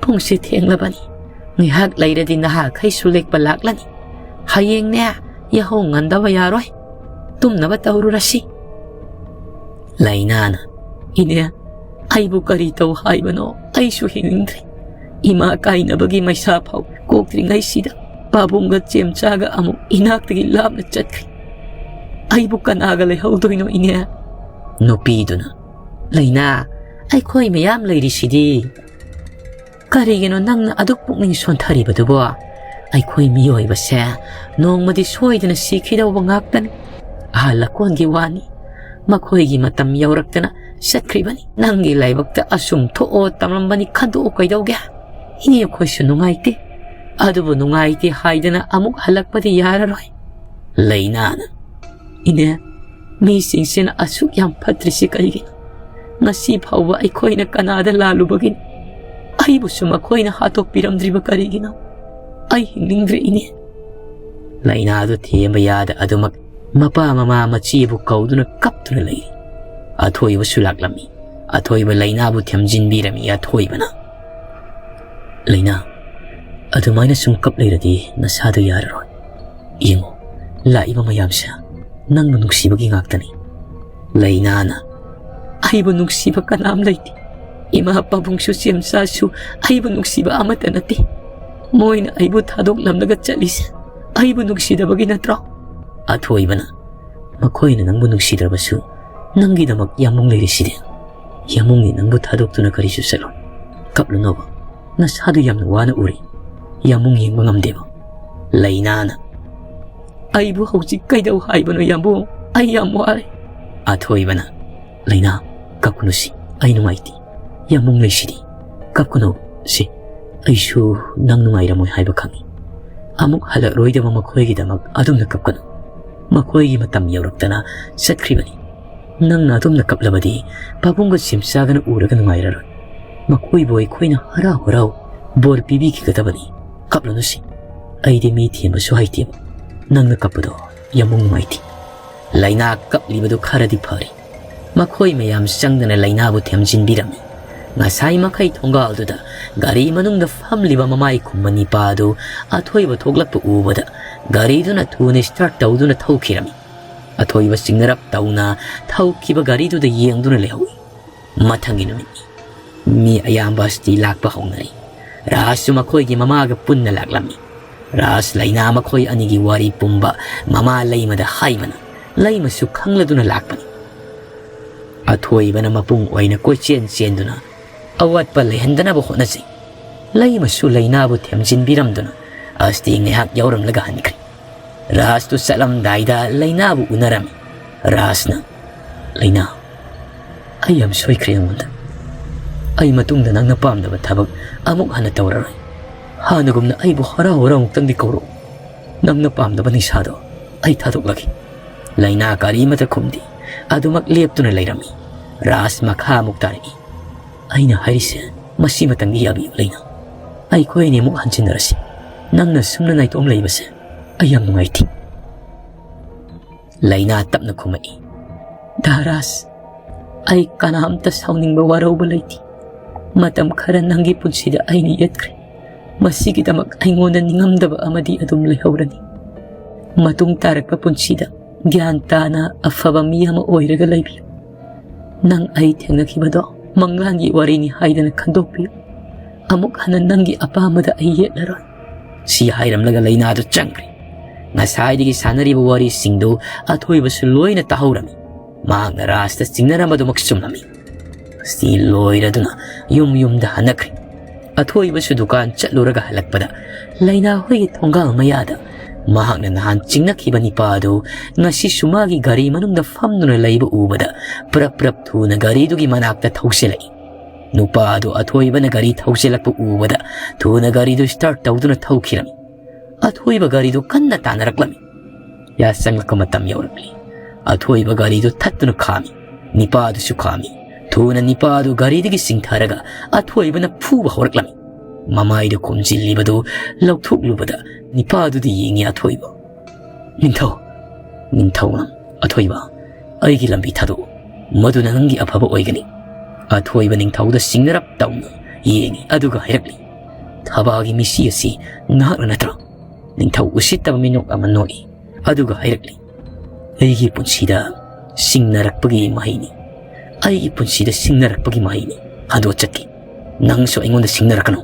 ꯄꯨꯡꯁꯦ ꯊꯦꯡꯂꯕꯅꯤ꯫ ꯉꯥꯏꯍꯥꯛ ꯂꯩꯔꯗꯤ ꯅꯍꯥꯈꯩꯁꯨ ꯂꯦꯛꯄ ꯂꯥꯛꯂꯅꯤ꯫ ꯍꯌꯦꯡꯅꯦ, ꯌꯥꯍꯧ ꯉꯟꯗꯕ ꯌꯥꯔꯣꯏ꯫ ꯇꯨꯝꯅꯕ ꯇꯧꯔꯨꯔꯁꯤ꯫" ꯂꯩꯅꯥꯅ, "ꯏꯅꯦ, ꯑꯩꯕꯨ ꯀꯔꯤ ꯇꯧ ꯍꯥꯏꯕꯅꯣ? ꯑꯩꯁꯨ ꯍꯤꯡꯅꯤꯡꯗ꯭ꯔꯦ꯫ ꯏꯃꯥ ꯀꯥꯏꯅꯕꯒꯤ ꯃꯩꯁꯥ ꯐꯥꯎ ꯀꯣꯛꯇ꯭ꯔꯤꯉꯩꯁꯤꯗ ꯄꯥꯕꯨꯡꯒ ꯆꯦꯝꯆꯥꯒ ꯑꯃꯨꯛ ꯏꯅꯥꯛꯇꯒꯤ ꯂꯥꯞꯅ ꯆꯠꯈ꯭ꯔꯦ꯫ ꯑꯩꯕꯨ ꯀꯅꯥꯒ ꯂꯩꯍꯧꯗꯣꯏꯅꯣ, ꯏꯅꯦ?" ꯅꯨꯄꯤꯗꯨꯅ, "ꯂꯩꯅꯥ, ꯑꯩꯈꯣꯏ ꯃꯌꯥꯝ ꯂꯩꯔꯤꯁꯤꯗꯤ꯫ ꯀꯔꯤꯒꯤꯅꯣ ꯅꯪꯅ ꯑꯗꯨꯛ ꯄꯨꯛꯅꯤꯡ ꯁꯣꯟꯊꯔꯤꯕꯗꯨꯕꯣ? ꯑꯩꯈꯣꯏ ꯃꯤꯑꯣꯏꯕꯁꯦ ꯅꯣꯡꯃꯗꯤ ꯁꯣꯏꯗꯅ ꯁꯤꯈꯤꯗꯧꯕ ꯉꯥꯛꯇꯅꯤ꯫ ꯑꯍꯜ ꯂꯀꯣꯟꯒꯤ ꯋꯥꯅꯤ꯫ ꯃꯈꯣꯏꯒꯤ ꯃꯇꯝ ꯌꯧꯔꯛꯇꯅ ꯆꯠꯈ꯭ꯔꯤꯕꯅꯤ꯫ ꯅꯪꯒꯤ ꯂꯥꯏꯕꯛꯇ ꯑꯁꯨꯝ ꯊꯣꯛꯑꯣ ꯇꯝꯂꯝꯕꯅꯤ, ꯈꯟꯗꯣꯛꯑꯣ ꯀꯩꯗꯧꯒꯦ? ꯏꯅꯦ ꯑꯩꯈꯣꯏꯁꯨ ꯅꯨꯡꯉꯥꯏꯇꯦ꯫ ꯑꯗꯨꯕꯨ ꯅꯨꯡꯉꯥꯏꯇꯦ ꯍꯥꯏꯗꯅ ꯑꯃꯨꯛ ꯍꯜꯂꯛꯄꯗꯤ ꯌꯥꯔꯔꯣꯏ꯫" ꯂꯩꯅꯥꯅ, "ꯏꯅꯦ, ꯃꯤꯁꯤꯡꯁꯤꯅ ꯑꯁꯨꯛ ꯌꯥꯝ ꯐꯠꯇ꯭ꯔꯤꯁꯤ ꯀꯔꯤꯒꯤꯅꯣ? ꯉꯁꯤ ꯐꯥꯎꯕ ꯑꯩꯈꯣꯏꯅ ꯀꯅꯥꯗ ꯂꯥꯜꯂꯨꯕꯒꯤꯅꯣ? ꯑꯩꯕꯨꯁꯨ ꯃꯈꯣꯏꯅ ꯍꯥꯠꯇꯣꯛꯄꯤꯔꯝꯗ꯭ꯔꯤꯕ ꯀꯔꯤꯒꯤꯅꯣ? ꯑꯩ ꯍꯤꯡꯅꯤꯡꯗ꯭ꯔꯦ, ꯏꯅꯦ꯫" ꯂꯩꯅꯥꯗꯨ ꯊꯦꯝꯕ ꯌꯥꯗ ꯑꯗꯨꯃꯛ ꯃꯄꯥ ꯃꯃꯥ ꯃꯆꯦꯕꯨ ꯀꯧꯗꯨꯅ ꯀꯞꯇꯨꯅ ꯂꯩꯔꯤ꯫ ꯑꯊꯣꯏꯕꯁꯨ ꯂꯥꯛꯂꯝꯃꯤ꯫ ꯑꯊꯣꯏꯕ ꯂꯩꯅꯥꯕꯨ ꯊꯦꯝꯖꯤꯟꯕꯤꯔꯝꯃꯤ꯫ ꯑꯊꯣꯏꯕꯅ, "ꯂꯩꯅꯥ, ꯑꯗꯨꯃꯥꯏꯅ ꯁꯨꯝ ꯀꯞ ꯂꯩꯔꯗꯤ ꯅꯁꯥꯗꯨ ꯌꯥꯔꯔꯣꯏ꯫ ꯌꯦꯡꯉꯣ, ꯂꯥꯛꯏꯕ ꯃꯌꯥꯝꯁꯦ ꯅꯪꯕꯨ ꯅꯨꯡꯁꯤꯕꯒꯤ ꯉꯥꯛꯇꯅꯤ꯫" ꯂꯩꯅꯥꯅ, "ꯑꯩꯕꯨ ꯅꯨꯡꯁꯤꯕ ꯀꯅꯥꯝ ꯂꯩꯇꯦ꯫ ꯏꯃꯥ ꯄꯥꯕꯨꯡꯁꯨ ꯆꯦꯝꯆꯥꯁꯨ ꯑꯩꯕꯨ ꯅꯨꯡꯁꯤꯕ ꯑꯃꯠꯇ ꯅꯠꯇꯦ꯫ ꯃꯣꯏꯅ ꯑꯩꯕꯨ ꯊꯥꯗꯣꯛꯂꯝꯂꯒ ꯆꯠꯂꯤꯁꯦ ꯑꯩꯕꯨ ꯅꯨꯡꯁꯤꯗꯕꯒꯤ ꯅꯠꯇ꯭ꯔꯣ?" ꯑꯊꯣꯏꯕꯅ, "ꯃꯈꯣꯏꯅ ꯅꯪꯕꯨ ꯅꯨꯡꯁꯤꯗ꯭ꯔꯕꯁꯨ ꯅꯪꯒꯤꯗꯃꯛ ꯌꯥꯝꯕꯨꯡ ꯂꯩꯔꯤꯁꯤꯗꯤ꯫ ꯌꯥꯝꯕꯨꯡꯅꯤ ꯅꯪꯕꯨ ꯊꯥꯗꯣꯛꯇꯨꯅ ꯀꯔꯤꯁꯨ ꯆꯠꯂꯣꯏ꯫ ꯀꯞꯂꯨꯅꯣꯕ, ꯅꯁꯥꯗꯨ ꯌꯥꯝꯅ ꯋꯥꯅ ꯎꯔꯤ꯫ ꯌꯥꯝꯕꯨꯡ ꯌꯦꯡꯕ ꯉꯝꯗꯦꯕ꯫" ꯂꯩꯅꯥꯅ, "ꯑꯩꯕꯨ ꯍꯧꯖꯤꯛ ꯀꯩꯗꯧ ꯍꯥꯏꯕꯅꯣ ꯌꯥꯝꯕꯨꯡ? ꯑꯩ ꯌꯥꯝ ꯋꯥꯔꯦ꯫" ꯑꯊꯣꯏꯕꯅ, "ꯂꯩꯅꯥ, ꯀꯞꯀꯅꯨꯁꯤ, ꯑꯩ ꯅꯨꯡꯉꯥꯏꯇꯦ꯫ ꯌꯥꯝꯕꯨꯡ ꯂꯩꯁꯤꯗꯤ, ꯀꯞꯀꯅꯨ꯫ ꯁꯤ, ꯑꯩꯁꯨ ꯅꯪ ꯅꯨꯡꯉꯥꯏꯔꯝꯃꯣꯏ ꯍꯥꯏꯕ ꯈꯪꯏ꯫ ꯑꯃꯨꯛ ꯍꯜꯂꯛꯂꯣꯏꯗꯕ ꯃꯈꯣꯏꯒꯤꯗꯃꯛ ꯑꯗꯨꯝꯅ ꯀꯞꯀꯅꯨ꯫ ꯃꯈꯣꯏꯒꯤ ꯃꯇꯝ ꯌꯧꯔꯛꯇꯅ ꯆꯠꯈ꯭ꯔꯤꯕꯅꯤ꯫ ꯅꯪꯅ ꯑꯗꯨꯝꯅ ꯀꯞꯂꯕꯗꯤ ꯄꯥꯕꯨꯡꯒ ꯆꯦꯝꯆꯥꯒꯅ ꯎꯔꯒ ꯅꯨꯡꯉꯥꯏꯔꯔꯣꯏ꯫ ꯃꯈꯣꯏꯕꯨ ꯑꯩꯈꯣꯏꯅ ꯍꯔꯥꯎ ꯍꯔꯥꯎ ꯕꯣꯔ ꯄꯤꯕꯤꯈꯤꯒꯗꯕꯅꯤ꯫ ꯀꯞꯂꯅꯨꯁꯤ꯫ ꯑꯩꯗꯤ ꯃꯤ ꯊꯦꯝꯕꯁꯨ ꯍꯩꯇꯦꯕ꯫ "ꯅꯪꯅ ꯀꯞꯄꯗꯣ ꯌꯥꯝ ꯅꯨꯡꯉꯥꯏꯇꯦ꯫" ꯂꯩꯅꯥ ꯀꯞꯂꯤꯕꯗꯨ ꯈꯔꯗꯤ ꯐꯔꯦ꯫ ꯃꯈꯣꯏ ꯃꯌꯥꯝ ꯆꯪꯗꯅ ꯂꯩꯅꯥꯕꯨ ꯊꯦꯝꯖꯤꯟꯕꯤꯔꯝꯃꯤ꯫ ꯉꯁꯥꯏ ꯃꯈꯩ ꯊꯣꯡꯒꯥꯜꯗꯨꯗ ꯒꯥꯔꯤ ꯃꯅꯨꯡꯗ ꯐꯝꯂꯤꯕ ꯃꯃꯥꯏ ꯈꯨꯝꯕ ꯅꯤꯄꯥ ꯑꯗꯨ ꯑꯊꯣꯏꯕ ꯊꯣꯛꯂꯛꯄ ꯎꯕꯗ ꯒꯥꯔꯤꯗꯨꯅ ꯊꯨꯅ start ꯇꯧꯗꯨꯅ ꯊꯧꯈꯤꯔꯝꯃꯤ꯫ ꯑꯊꯣꯏꯕ ꯆꯤꯡꯅꯔꯞ ꯇꯧꯅ ꯊꯧꯈꯤꯕ ꯒꯥꯔꯤꯗꯨꯗ ꯌꯦꯡꯗꯨꯅ ꯂꯩꯍꯧꯏ꯫ ꯃꯊꯪꯒꯤ ꯅꯨꯃꯤꯠꯅꯤ꯫ ꯃꯤ ꯑꯌꯥꯝꯕ ꯑꯁꯤꯗꯤ ꯂꯥꯛꯄ ꯍꯧꯅꯔꯦ꯫ ꯔꯥꯖꯁꯨ ꯃꯈꯣꯏꯒꯤ ꯃꯃꯥꯒ ꯄꯨꯟꯅ ꯂꯥꯛꯂꯝꯃꯤ꯫ ꯔꯥꯖ ꯂꯩꯅꯥ ꯃꯈꯣꯏ ꯑꯅꯤꯒꯤ ꯋꯥꯔꯤ ꯄꯨꯝꯕ ꯃꯃꯥ ꯂꯩꯃꯗ ꯍꯥꯏꯕꯅ ꯂꯩꯃꯁꯨ ꯈꯪꯂꯗꯨꯅ ꯂꯥꯛꯄꯅꯤ꯫ ꯑꯊꯣꯏꯕꯅ ꯃꯄꯨꯡ ꯑꯣꯏꯅ ꯀꯣꯏꯆꯦꯟ ꯆꯦꯟꯗꯨꯅ ꯑꯋꯥꯠꯄ ꯂꯩꯍꯟꯗꯅꯕ ꯍꯣꯠꯅꯖꯩ꯫ ꯂꯩꯃꯁꯨ ꯂꯩꯅꯥꯕꯨ ꯊꯦꯝꯖꯤꯟꯕꯤꯔꯝꯗꯨꯅ ꯑꯁꯇꯤ ꯉꯥꯏꯍꯥꯛ ꯌꯥꯎꯔꯝꯂꯒ ꯍꯟꯈ꯭ꯔꯦ꯫ ꯔꯥꯖꯇꯨ ꯆꯠꯂꯝꯗꯥꯏꯗ ꯂꯩꯅꯥꯕꯨ ꯎꯅꯔꯝꯃꯤ꯫ ꯔꯥꯖꯅ, "ꯂꯩꯅꯥ, ꯑꯩ ꯌꯥꯝ ꯁꯣꯏꯈ꯭ꯔꯦ ꯅꯉꯣꯟꯗ꯫ ꯑꯩ ꯃꯇꯨꯡꯗ ꯅꯪꯅ ꯄꯥꯝꯗꯕ ꯊꯕꯛ ꯑꯃꯨꯛ ꯍꯟꯅ ꯇꯧꯔꯔꯣꯏ꯫ ꯍꯥꯟꯅꯒꯨꯝꯅ ꯑꯩꯕꯨ ꯍꯔꯥꯎ ꯍꯔꯥꯎ ꯑꯃꯨꯛꯇꯪꯗꯤ ꯀꯧꯔꯛꯎ꯫ ꯅꯪꯅ ꯄꯥꯝꯗꯕ ꯅꯤꯁꯥꯗꯣ ꯑꯩ ꯊꯥꯗꯣꯛꯂꯒꯦ꯫" ꯂꯩꯅꯥ ꯀꯔꯤꯃꯇ ꯈꯨꯝꯗꯦ꯫ ꯑꯗꯨꯃꯛ ꯂꯦꯞꯇꯨꯅ ꯂꯩꯔꯝꯃꯤ꯫ ꯔꯥꯖ ꯃꯈꯥ ꯑꯃꯨꯛ ꯇꯥꯔꯛꯏ꯫ "ꯑꯩꯅ ꯍꯥꯏꯔꯤꯁꯦ ꯃꯁꯤꯃꯇꯪꯗꯤ ꯌꯥꯕꯤꯌꯨ ꯂꯩꯅꯥ꯫ ꯑꯩꯈꯣꯏ ꯑꯅꯤꯃꯨꯛ ꯍꯟꯖꯤꯟꯅꯔꯁꯤ꯫ ꯅꯪꯅ ꯁꯨꯝꯅ ꯅꯥꯏꯇꯣꯝ ꯂꯩꯕꯁꯦ ꯑꯩ ꯌꯥꯝ ꯅꯨꯡꯉꯥꯏꯇꯦ꯫" ꯂꯩꯅꯥ ꯇꯞꯅ ꯈꯨꯝꯃꯛꯏ꯫ "ꯗꯥ ꯔꯥꯖ, ꯑꯩ ꯀꯅꯥꯝꯇ ꯁꯥꯎꯅꯤꯡꯕ ꯋꯥꯔꯧꯕ ꯂꯩꯇꯦ꯫ ꯃꯇꯝ ꯈꯔ ꯅꯪꯒꯤ ꯄꯨꯟꯁꯤꯗ ꯑꯩꯅ ꯌꯦꯠꯈ꯭ꯔꯦ꯫ ꯃꯁꯤꯒꯤꯗꯃꯛ ꯑꯩꯉꯣꯟꯗ ꯅꯤꯡꯉꯝꯗꯕ ꯑꯃꯗꯤ ꯑꯗꯨꯝ ꯂꯩꯍꯧꯔꯅꯤ꯫ ꯃꯇꯨꯡ ꯇꯥꯔꯛꯄ ꯄꯨꯟꯁꯤꯗ ꯒ꯭ꯌꯥꯟ ꯇꯥꯅ ꯑꯐꯕ ꯃꯤ ꯑꯃ ꯑꯣꯏꯔꯒ ꯂꯩꯕꯤꯌꯨ꯫ ꯅꯪ ꯑꯩ ꯊꯦꯡꯅꯈꯤꯕꯗꯣ ꯃꯪꯂꯥꯟꯒꯤ ꯋꯥꯔꯤꯅꯤ ꯍꯥꯏꯗꯅ ꯈꯟꯗꯣꯛꯄꯤꯌꯨ꯫ ꯑꯃꯨꯛ ꯍꯟꯅ ꯅꯪꯒꯤ ꯑꯄꯥꯝꯕꯗ ꯑꯩ ꯌꯦꯠꯂꯔꯣꯏ꯫" ꯁꯤ ꯍꯥꯏꯔꯝꯂꯒ ꯂꯩꯅꯥꯗꯨ ꯆꯪꯈ꯭ꯔꯦ꯫ ꯉꯁꯥꯏꯗꯒꯤ ꯁꯥꯟꯅꯔꯤꯕ ꯋꯥꯔꯤꯁꯤꯡꯗꯨ ꯑꯊꯣꯏꯕꯁꯨ ꯂꯣꯏꯅ ꯇꯥꯍꯧꯔꯝꯃꯤ꯫ ꯃꯍꯥꯛꯅ ꯔꯥꯖꯇ ꯆꯤꯡꯅꯔꯝꯕꯗꯨꯃꯛ ꯆꯨꯝꯂꯝꯃꯤ꯫ ꯁꯤ ꯂꯣꯏꯔꯗꯨꯅ ꯌꯨꯝ ꯌꯨꯝꯗ ꯍꯟꯅꯈ꯭ꯔꯦ꯫ ꯑꯊꯣꯏꯕꯁꯨ ꯗꯨꯀꯥꯟ ꯆꯠꯂꯨꯔꯒ ꯍꯜꯂꯛꯄꯗ ꯂꯩꯅꯥ ꯍꯣꯏꯒꯤ ꯊꯣꯡꯒꯥꯜ ꯃꯌꯥꯗ ꯃꯍꯥꯛꯅ ꯅꯍꯥꯟ ꯆꯤꯡꯅꯈꯤꯕ ꯅꯤꯄꯥ ꯑꯗꯨ ꯉꯁꯤꯁꯨ ꯃꯥꯒꯤ ꯒꯥꯔꯤ ꯃꯅꯨꯡꯗ ꯐꯝꯗꯨꯅ ꯂꯩꯕ ꯎꯕꯗ ꯄ꯭ꯔꯞ ꯄ꯭ꯔꯞ ꯊꯨꯅ ꯒꯥꯔꯤꯗꯨꯒꯤ ꯃꯅꯥꯛꯇ ꯊꯧꯖꯤꯜꯂꯛꯏ꯫ ꯅꯨꯄꯥ ꯑꯗꯨ ꯑꯊꯣꯏꯕꯅ ꯒꯥꯔꯤ ꯊꯧꯖꯤꯜꯂꯛꯄ ꯎꯕꯗ ꯊꯨꯅ ꯒꯥꯔꯤꯗꯨ start ꯇꯧꯗꯨꯅ ꯊꯧꯈꯤꯔꯝꯃꯤ꯫ ꯑꯊꯣꯏꯕ ꯒꯥꯔꯤꯗꯨ ꯀꯟꯅ ꯇꯥꯟꯅꯔꯛꯂꯝꯃꯤ꯫ ꯌꯥ ꯆꯪꯂꯛꯄ ꯃꯇꯝ ꯌꯧꯔꯛꯂꯤ꯫ ꯑꯊꯣꯏꯕ ꯒꯥꯔꯤꯗꯨ ꯊꯠꯇꯨꯅ ꯈꯥꯝꯃꯤ꯫ ꯅꯤꯄꯥꯗꯨꯁꯨ ꯈꯥꯝꯃꯤ꯫ ꯊꯨꯅ ꯅꯤꯄꯥꯗꯨ ꯒꯥꯔꯤꯗꯒꯤ ꯆꯤꯡꯊꯔꯒ ꯑꯊꯣꯏꯕꯅ ꯐꯨꯕ ꯍꯧꯔꯛꯂꯝꯃꯤ꯫ ꯃꯃꯥꯏꯗ ꯈꯣꯝꯖꯤꯜꯂꯤꯕꯗꯨ ꯂꯧꯊꯣꯛꯂꯨꯕꯗ ꯅꯤꯄꯥꯗꯨꯗꯤ ꯌꯦꯡꯉꯤ ꯑꯊꯣꯏꯕ꯫ "ꯅꯤꯡꯊꯧ!" ꯅꯤꯡꯊꯧꯅ, "ꯑꯊꯣꯏꯕ, ꯑꯩꯒꯤ ꯂꯝꯕꯤ ꯊꯥꯗꯣꯛꯎ, ꯃꯗꯨꯅ ꯅꯪꯒꯤ ꯑꯐꯕ ꯑꯣꯏꯒꯅꯤ꯫" ꯑꯊꯣꯏꯕ ꯅꯤꯡꯊꯧꯗ ꯁꯤꯡꯅꯔꯞ ꯇꯧꯅ ꯌꯦꯡꯏ, ꯑꯗꯨꯒ ꯍꯥꯏꯔꯛꯂꯤ, "ꯊꯕꯥꯒꯤ ꯃꯤꯁꯤ ꯑꯁꯤ ꯅꯍꯥꯛꯅ ꯅꯠꯇ꯭ꯔꯣ?" ꯅꯤꯡꯊꯧ ꯎꯁꯤꯠꯇꯕ ꯃꯤꯅꯣꯛ ꯑꯃ ꯅꯣꯛꯏ, ꯑꯗꯨꯒ ꯍꯥꯏꯔꯛꯂꯤ, "ꯑꯩꯒꯤ ꯄꯨꯟꯁꯤꯗ ꯁꯤꯡꯅꯔꯛꯄꯒꯤ ꯃꯍꯩꯅꯤ꯫ ꯑꯩꯒꯤ ꯄꯨꯟꯁꯤꯗ ꯁꯤꯡꯅꯔꯛꯄꯒꯤ ꯃꯍꯩꯅꯤ꯫ ꯍꯟꯗꯣ ꯆꯠꯀꯦ꯫ ꯅꯪꯁꯨ ꯑꯩꯉꯣꯟꯗ ꯁꯤꯡꯅꯔꯛꯀꯅꯨ꯫"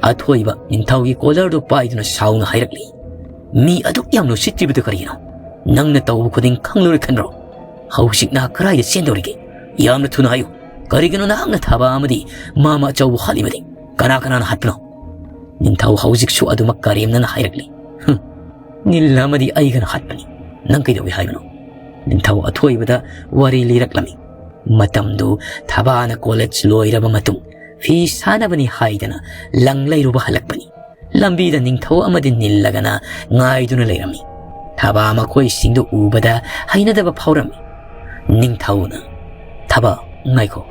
ꯑꯊꯣꯏꯕ ꯅꯤꯡꯊꯧꯒꯤ ꯀꯣꯂꯔꯗꯨ ꯄꯥꯏꯗꯨꯅ ꯁꯥꯎꯅ ꯍꯥꯏꯔꯛꯂꯤ, "ꯃꯤ ꯑꯗꯨꯛ ꯌꯥꯝꯅ ꯎꯁꯤꯠꯇ꯭ꯔꯤꯕꯗꯨ ꯀꯔꯤꯒꯤꯅꯣ? ꯅꯪꯅ ꯇꯧꯕ ꯈꯨꯗꯤꯡ ꯈꯪꯂꯔꯣꯏ ꯈꯟꯕ꯭ꯔꯣ? ꯍꯧꯖꯤꯛ ꯅꯍꯥꯛ ꯀꯗꯥꯏꯗ ꯆꯦꯟꯗꯧꯔꯤꯒꯦ? ꯌꯥꯝꯅ ꯊꯨꯅ ꯍꯥꯏꯌꯨ꯫ ꯀꯔꯤꯒꯤꯅꯣ ꯅꯍꯥꯛꯅ ꯊꯥꯕ ꯑꯃꯗꯤ ꯃꯥꯃ ꯑꯆꯧꯕ ꯍꯥꯠꯂꯤꯕꯗꯤ? ꯀꯅꯥ ꯀꯅꯥꯅ ꯍꯥꯠꯄꯅꯣ?" ꯅꯤꯡꯊꯧ ꯍꯧꯖꯤꯛꯁꯨ ꯑꯗꯨꯃꯛ ꯀꯔꯦꯝꯅꯅ ꯍꯥꯏꯔꯛꯂꯤ, "ꯍꯨꯝ, ꯅꯤꯜ ꯑꯃꯗꯤ ꯑꯩꯒꯅ ꯍꯥꯠꯄꯅꯤ꯫ ꯅꯪ ꯀꯩꯗꯧꯏ ꯍꯥꯏꯕꯅꯣ?" ꯅꯤꯡꯊꯧ ꯑꯊꯣꯏꯕꯗ ꯋꯥꯔꯤ ꯂꯤꯔꯛꯂꯝꯃꯤ꯫ ꯃꯇꯝꯗꯨ ꯊꯕꯥꯅ ꯀꯣꯂꯦꯖ ꯂꯣꯏꯔꯕ ꯃꯇꯨꯡ ꯐꯤ ꯁꯥꯅꯕꯅꯤ ꯍꯥꯏꯗꯅ ꯂꯪ ꯂꯩꯔꯨꯕ ꯍꯜꯂꯛꯄꯅꯤ꯫ ꯂꯝꯕꯤꯗ ꯅꯤꯡꯊꯧ ꯑꯃꯗꯤ ꯅꯤꯜꯂꯒꯅ ꯉꯥꯏꯗꯨꯅ ꯂꯩꯔꯝꯃꯤ꯫ ꯊꯕꯥ ꯃꯈꯣꯏꯁꯤꯡꯗꯨ ꯎꯕꯗ ꯍꯩꯅꯗꯕ ꯐꯥꯎꯔꯝꯃꯤ꯫ ꯅꯤꯡꯊꯧꯅ, "ꯊꯕꯥ, ꯉꯥꯏꯈꯣ,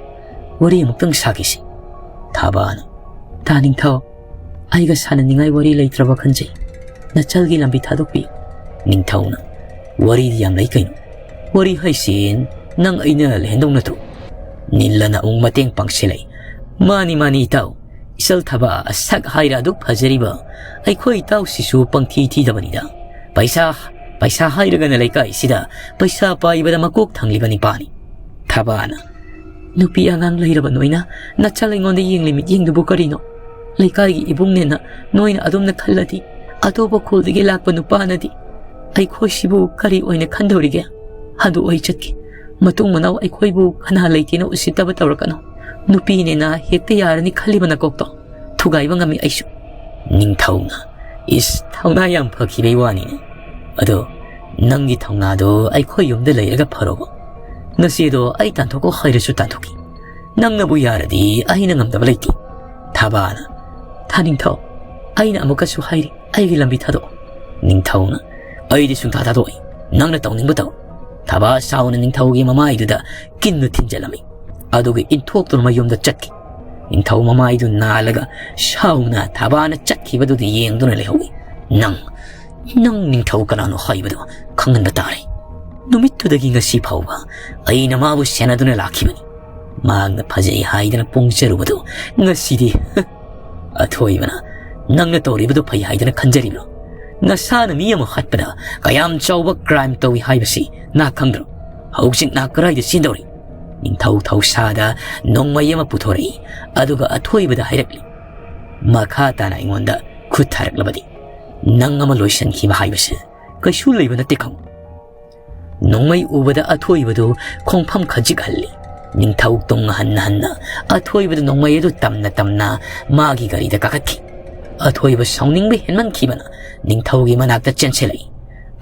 ꯋꯥꯔꯤ ꯑꯃꯨꯛꯇꯪ ꯁꯥꯈꯤꯁꯤ꯫" ꯊꯕꯥꯅ, "ꯇꯥ ꯅꯤꯡꯊꯧ, ꯑꯩꯒ ꯁꯥꯟꯅꯅꯤꯡꯉꯥꯏ ꯋꯥꯔꯤ ꯂꯩꯇ꯭ꯔꯕ ꯈꯟꯖꯩ꯫ ꯅꯆꯜꯒꯤ ꯂꯝꯕꯤ ꯊꯥꯗꯣꯛꯄꯤꯌꯨ꯫" ꯅꯤꯡꯊꯧꯅ, "ꯋꯥꯔꯤꯗꯤ ꯌꯥꯝ ꯂꯩ ꯀꯩꯅꯣ꯫ ꯋꯥꯔꯤ ꯍꯥꯏꯁꯦ ꯅꯪ ꯑꯩꯅ ꯂꯩꯍꯟꯗꯧ ꯅꯠꯇ꯭ꯔꯣ?" ꯅꯤꯜꯂꯅ ꯑꯃꯨꯛ ꯃꯇꯦꯡ ꯄꯥꯡꯁꯤꯜꯂꯛꯏ꯫ "ꯃꯥꯅꯤ, ꯃꯥꯅꯤ ꯏꯇꯥꯎ꯫ ꯏꯆꯜ ꯊꯕꯥ, ꯁꯛ ꯍꯥꯏꯔ ꯑꯗꯨꯛ ꯐꯖꯔꯤꯕ ꯑꯩꯈꯣꯏ ꯏꯇꯥꯎꯁꯤꯁꯨ ꯄꯪꯊꯤ ꯊꯤꯗꯕꯅꯤꯗ꯫ ꯄꯩꯁꯥ, ꯄꯩꯁꯥ ꯍꯥꯏꯔꯒꯅ ꯂꯩꯀꯥꯏꯁꯤꯗ ꯄꯩꯁꯥ ꯄꯥꯏꯕꯗ ꯃꯀꯣꯛ ꯊꯪꯂꯤꯕ ꯅꯤꯄꯥꯅꯤ꯫" ꯊꯕꯥꯅ, "ꯅꯨꯄꯤ ꯑꯉꯥꯡ ꯂꯩꯔꯕ ꯅꯣꯏꯅ ꯅꯆꯜ ꯑꯩꯉꯣꯟꯗ ꯌꯦꯡꯂꯤ ꯃꯤꯠꯌꯦꯡꯗꯨꯕꯨ ꯀꯔꯤꯅꯣ? ꯂꯩꯀꯥꯏꯒꯤ ꯏꯕꯨꯡꯅꯦꯅ ꯅꯣꯏꯅ ꯑꯗꯨꯝꯅ ꯈꯜꯂꯗꯤ, ꯑꯇꯣꯞꯄ ꯈꯨꯜꯗꯒꯤ ꯂꯥꯛꯄ ꯅꯨꯄꯥꯅꯗꯤ ꯑꯩꯈꯣꯏꯁꯤꯕꯨ ꯀꯔꯤ ꯑꯣꯏꯅ ꯈꯟꯗꯧꯔꯤꯒꯦ? ꯑꯗꯨ ꯑꯣꯏ ꯆꯠꯀꯦ꯫ ꯃꯇꯨꯡ ꯃꯅꯥꯎ ꯑꯩꯈꯣꯏꯕꯨ ꯀꯅꯥ ꯂꯩꯇꯦꯅ ꯎꯁꯤꯠꯇꯕ ꯇꯧꯔꯛꯀꯅꯣ꯫ ꯅꯨꯄꯤꯅꯦꯅ ꯍꯦꯛꯇ ꯌꯥꯔꯅꯤ ꯈꯜꯂꯤꯕ ꯅꯀꯣꯛꯇꯣ ꯊꯨꯒꯥꯏꯕ ꯉꯝꯃꯤ ꯑꯩꯁꯨ꯫" ꯅꯤꯡꯊꯧꯅ, "ꯏꯁ, ꯊꯧꯅꯥ ꯌꯥꯝ ꯐꯈꯤꯕꯩ ꯋꯥꯅꯤꯅꯦ꯫ ꯑꯗꯣ ꯅꯪꯒꯤ ꯊꯧꯅꯥꯗꯣ ꯑꯩꯈꯣꯏ ꯌꯨꯝꯗ ꯂꯩꯔꯒ ꯐꯔꯣꯕ꯫ ꯅꯆꯦꯗꯣ ꯑꯩ ꯇꯥꯟꯊꯣꯛꯀꯣ ꯍꯥꯏꯔꯁꯨ ꯇꯥꯟꯊꯣꯛꯈꯤ꯫ ꯅꯪꯅꯕꯨ ꯌꯥꯔꯗꯤ ꯑꯩꯅ ꯉꯝꯗꯕ ꯂꯩꯇꯦ꯫" ꯊꯕꯥꯅ, "ꯊꯥ ꯅꯤꯡꯊꯧ, ꯑꯩꯅ ꯑꯃꯨꯛꯀꯁꯨ ꯍꯥꯏꯔꯤ, ꯑꯩꯒꯤ ꯂꯝꯕꯤ ꯊꯥꯗꯣꯛꯑꯣ꯫" ꯅꯤꯡꯊꯧꯅ, "ꯑꯩꯗꯤ ꯁꯨꯡꯊꯥ ꯊꯥꯗꯣꯛꯑꯣꯏ꯫ ꯅꯪꯅ ꯇꯧꯅꯤꯡꯕ ꯇꯧ꯫" ꯊꯕꯥ ꯁꯥꯎꯅ ꯅꯤꯡꯊꯧꯒꯤ ꯃꯃꯥꯏꯗꯨꯗ ꯀꯤꯟꯅ ꯊꯤꯟꯖꯜꯂꯝꯃꯤ꯫ ꯑꯗꯨꯒ ꯏꯟꯊꯣꯛꯇꯨꯅ ꯃꯌꯨꯝꯗ ꯆꯠꯈꯤ꯫ ꯅꯤꯡꯊꯧ ꯃꯃꯥꯏꯗꯨ ꯅꯥꯜꯂꯒ ꯁꯥꯎꯅ ꯊꯕꯥꯅ ꯆꯠꯈꯤꯕꯗꯨꯗ ꯌꯦꯡꯗꯨꯅ ꯂꯩꯍꯧꯏ꯫ "ꯅꯪ, "ꯅꯪ ꯅꯤꯡꯊꯧ ꯀꯅꯥꯅꯣ ꯍꯥꯏꯕꯗꯨ ꯈꯪꯍꯟꯕ ꯇꯥꯔꯦ꯫ ꯅꯨꯃꯤꯠꯇꯨꯗꯒꯤ ꯉꯁꯤ ꯐꯥꯎꯕ ꯑꯩꯅ ꯃꯥꯕꯨ ꯁꯦꯟꯅꯗꯨꯅ ꯂꯥꯛꯈꯤꯕꯅꯤ꯫ ꯃꯍꯥꯛꯅ ꯐꯖꯩ ꯍꯥꯏꯗꯅ ꯄꯣꯡꯖꯔꯨꯕꯗꯨ ꯉꯁꯤꯗꯤ ꯑꯊꯣꯏꯕꯅ ꯅꯪꯅ ꯇꯧꯔꯤꯕꯗꯨ ꯐꯩ ꯍꯥꯏꯗꯅ ꯈꯟꯖꯔꯤꯕ꯭ꯔꯣ? ꯅꯁꯥꯅ ꯃꯤ ꯑꯃ ꯍꯥꯠꯄꯗ ꯀꯌꯥꯝ ꯆꯥꯎꯕ crime ꯇꯧꯏ ꯍꯥꯏꯕꯁꯤ ꯅꯥ ꯈꯪꯗ꯭ꯔꯣ? ꯍꯧꯖꯤꯛ ꯅꯥ ꯀꯗꯥꯏꯗ ꯆꯦꯟꯗꯧꯔꯤ?" ꯅꯤꯡꯊꯧ ꯊꯧꯁꯥꯗ ꯅꯣꯡꯃꯩ ꯑꯃ ꯄꯨꯊꯣꯔꯛꯏ, ꯑꯗꯨꯒ ꯑꯊꯣꯏꯕꯗ ꯍꯥꯏꯔꯛꯂꯤ, "ꯃꯈꯥ ꯇꯥꯅ ꯑꯩꯉꯣꯟꯗ ꯈꯨꯠ ꯊꯥꯔꯛꯂꯕꯗꯤ ꯅꯪ ꯑꯃ ꯂꯣꯏꯁꯤꯟꯈꯤꯕ ꯍꯥꯏꯕꯁꯦ ꯀꯩꯁꯨ ꯂꯩꯕ ꯅꯠꯇꯦ ꯈꯪꯉꯨ꯫" ꯅꯣꯡꯃꯩ ꯎꯕꯗ ꯑꯊꯣꯏꯕꯗꯨ ꯈꯣꯡꯐꯝ ꯈꯖꯤꯛ ꯍꯜꯂꯤ꯫ ꯅꯤꯡꯊꯧ ꯇꯨꯡ ꯍꯟꯅ ꯍꯟꯅ ꯑꯊꯣꯏꯕꯗ ꯅꯣꯡꯃꯩ ꯑꯗꯨ ꯇꯝꯅ ꯇꯝꯅ ꯃꯥꯒꯤ ꯒꯥꯔꯤꯗ ꯀꯥꯈꯠꯈꯤ꯫ ꯑꯊꯣꯏꯕ ꯁꯥꯎꯅꯤꯡꯕ ꯍꯦꯟꯃꯟꯈꯤꯕꯅ ꯅꯤꯡꯊꯧꯒꯤ ꯃꯅꯥꯛꯇ ꯆꯦꯟꯁꯤꯜꯂꯛꯏ꯫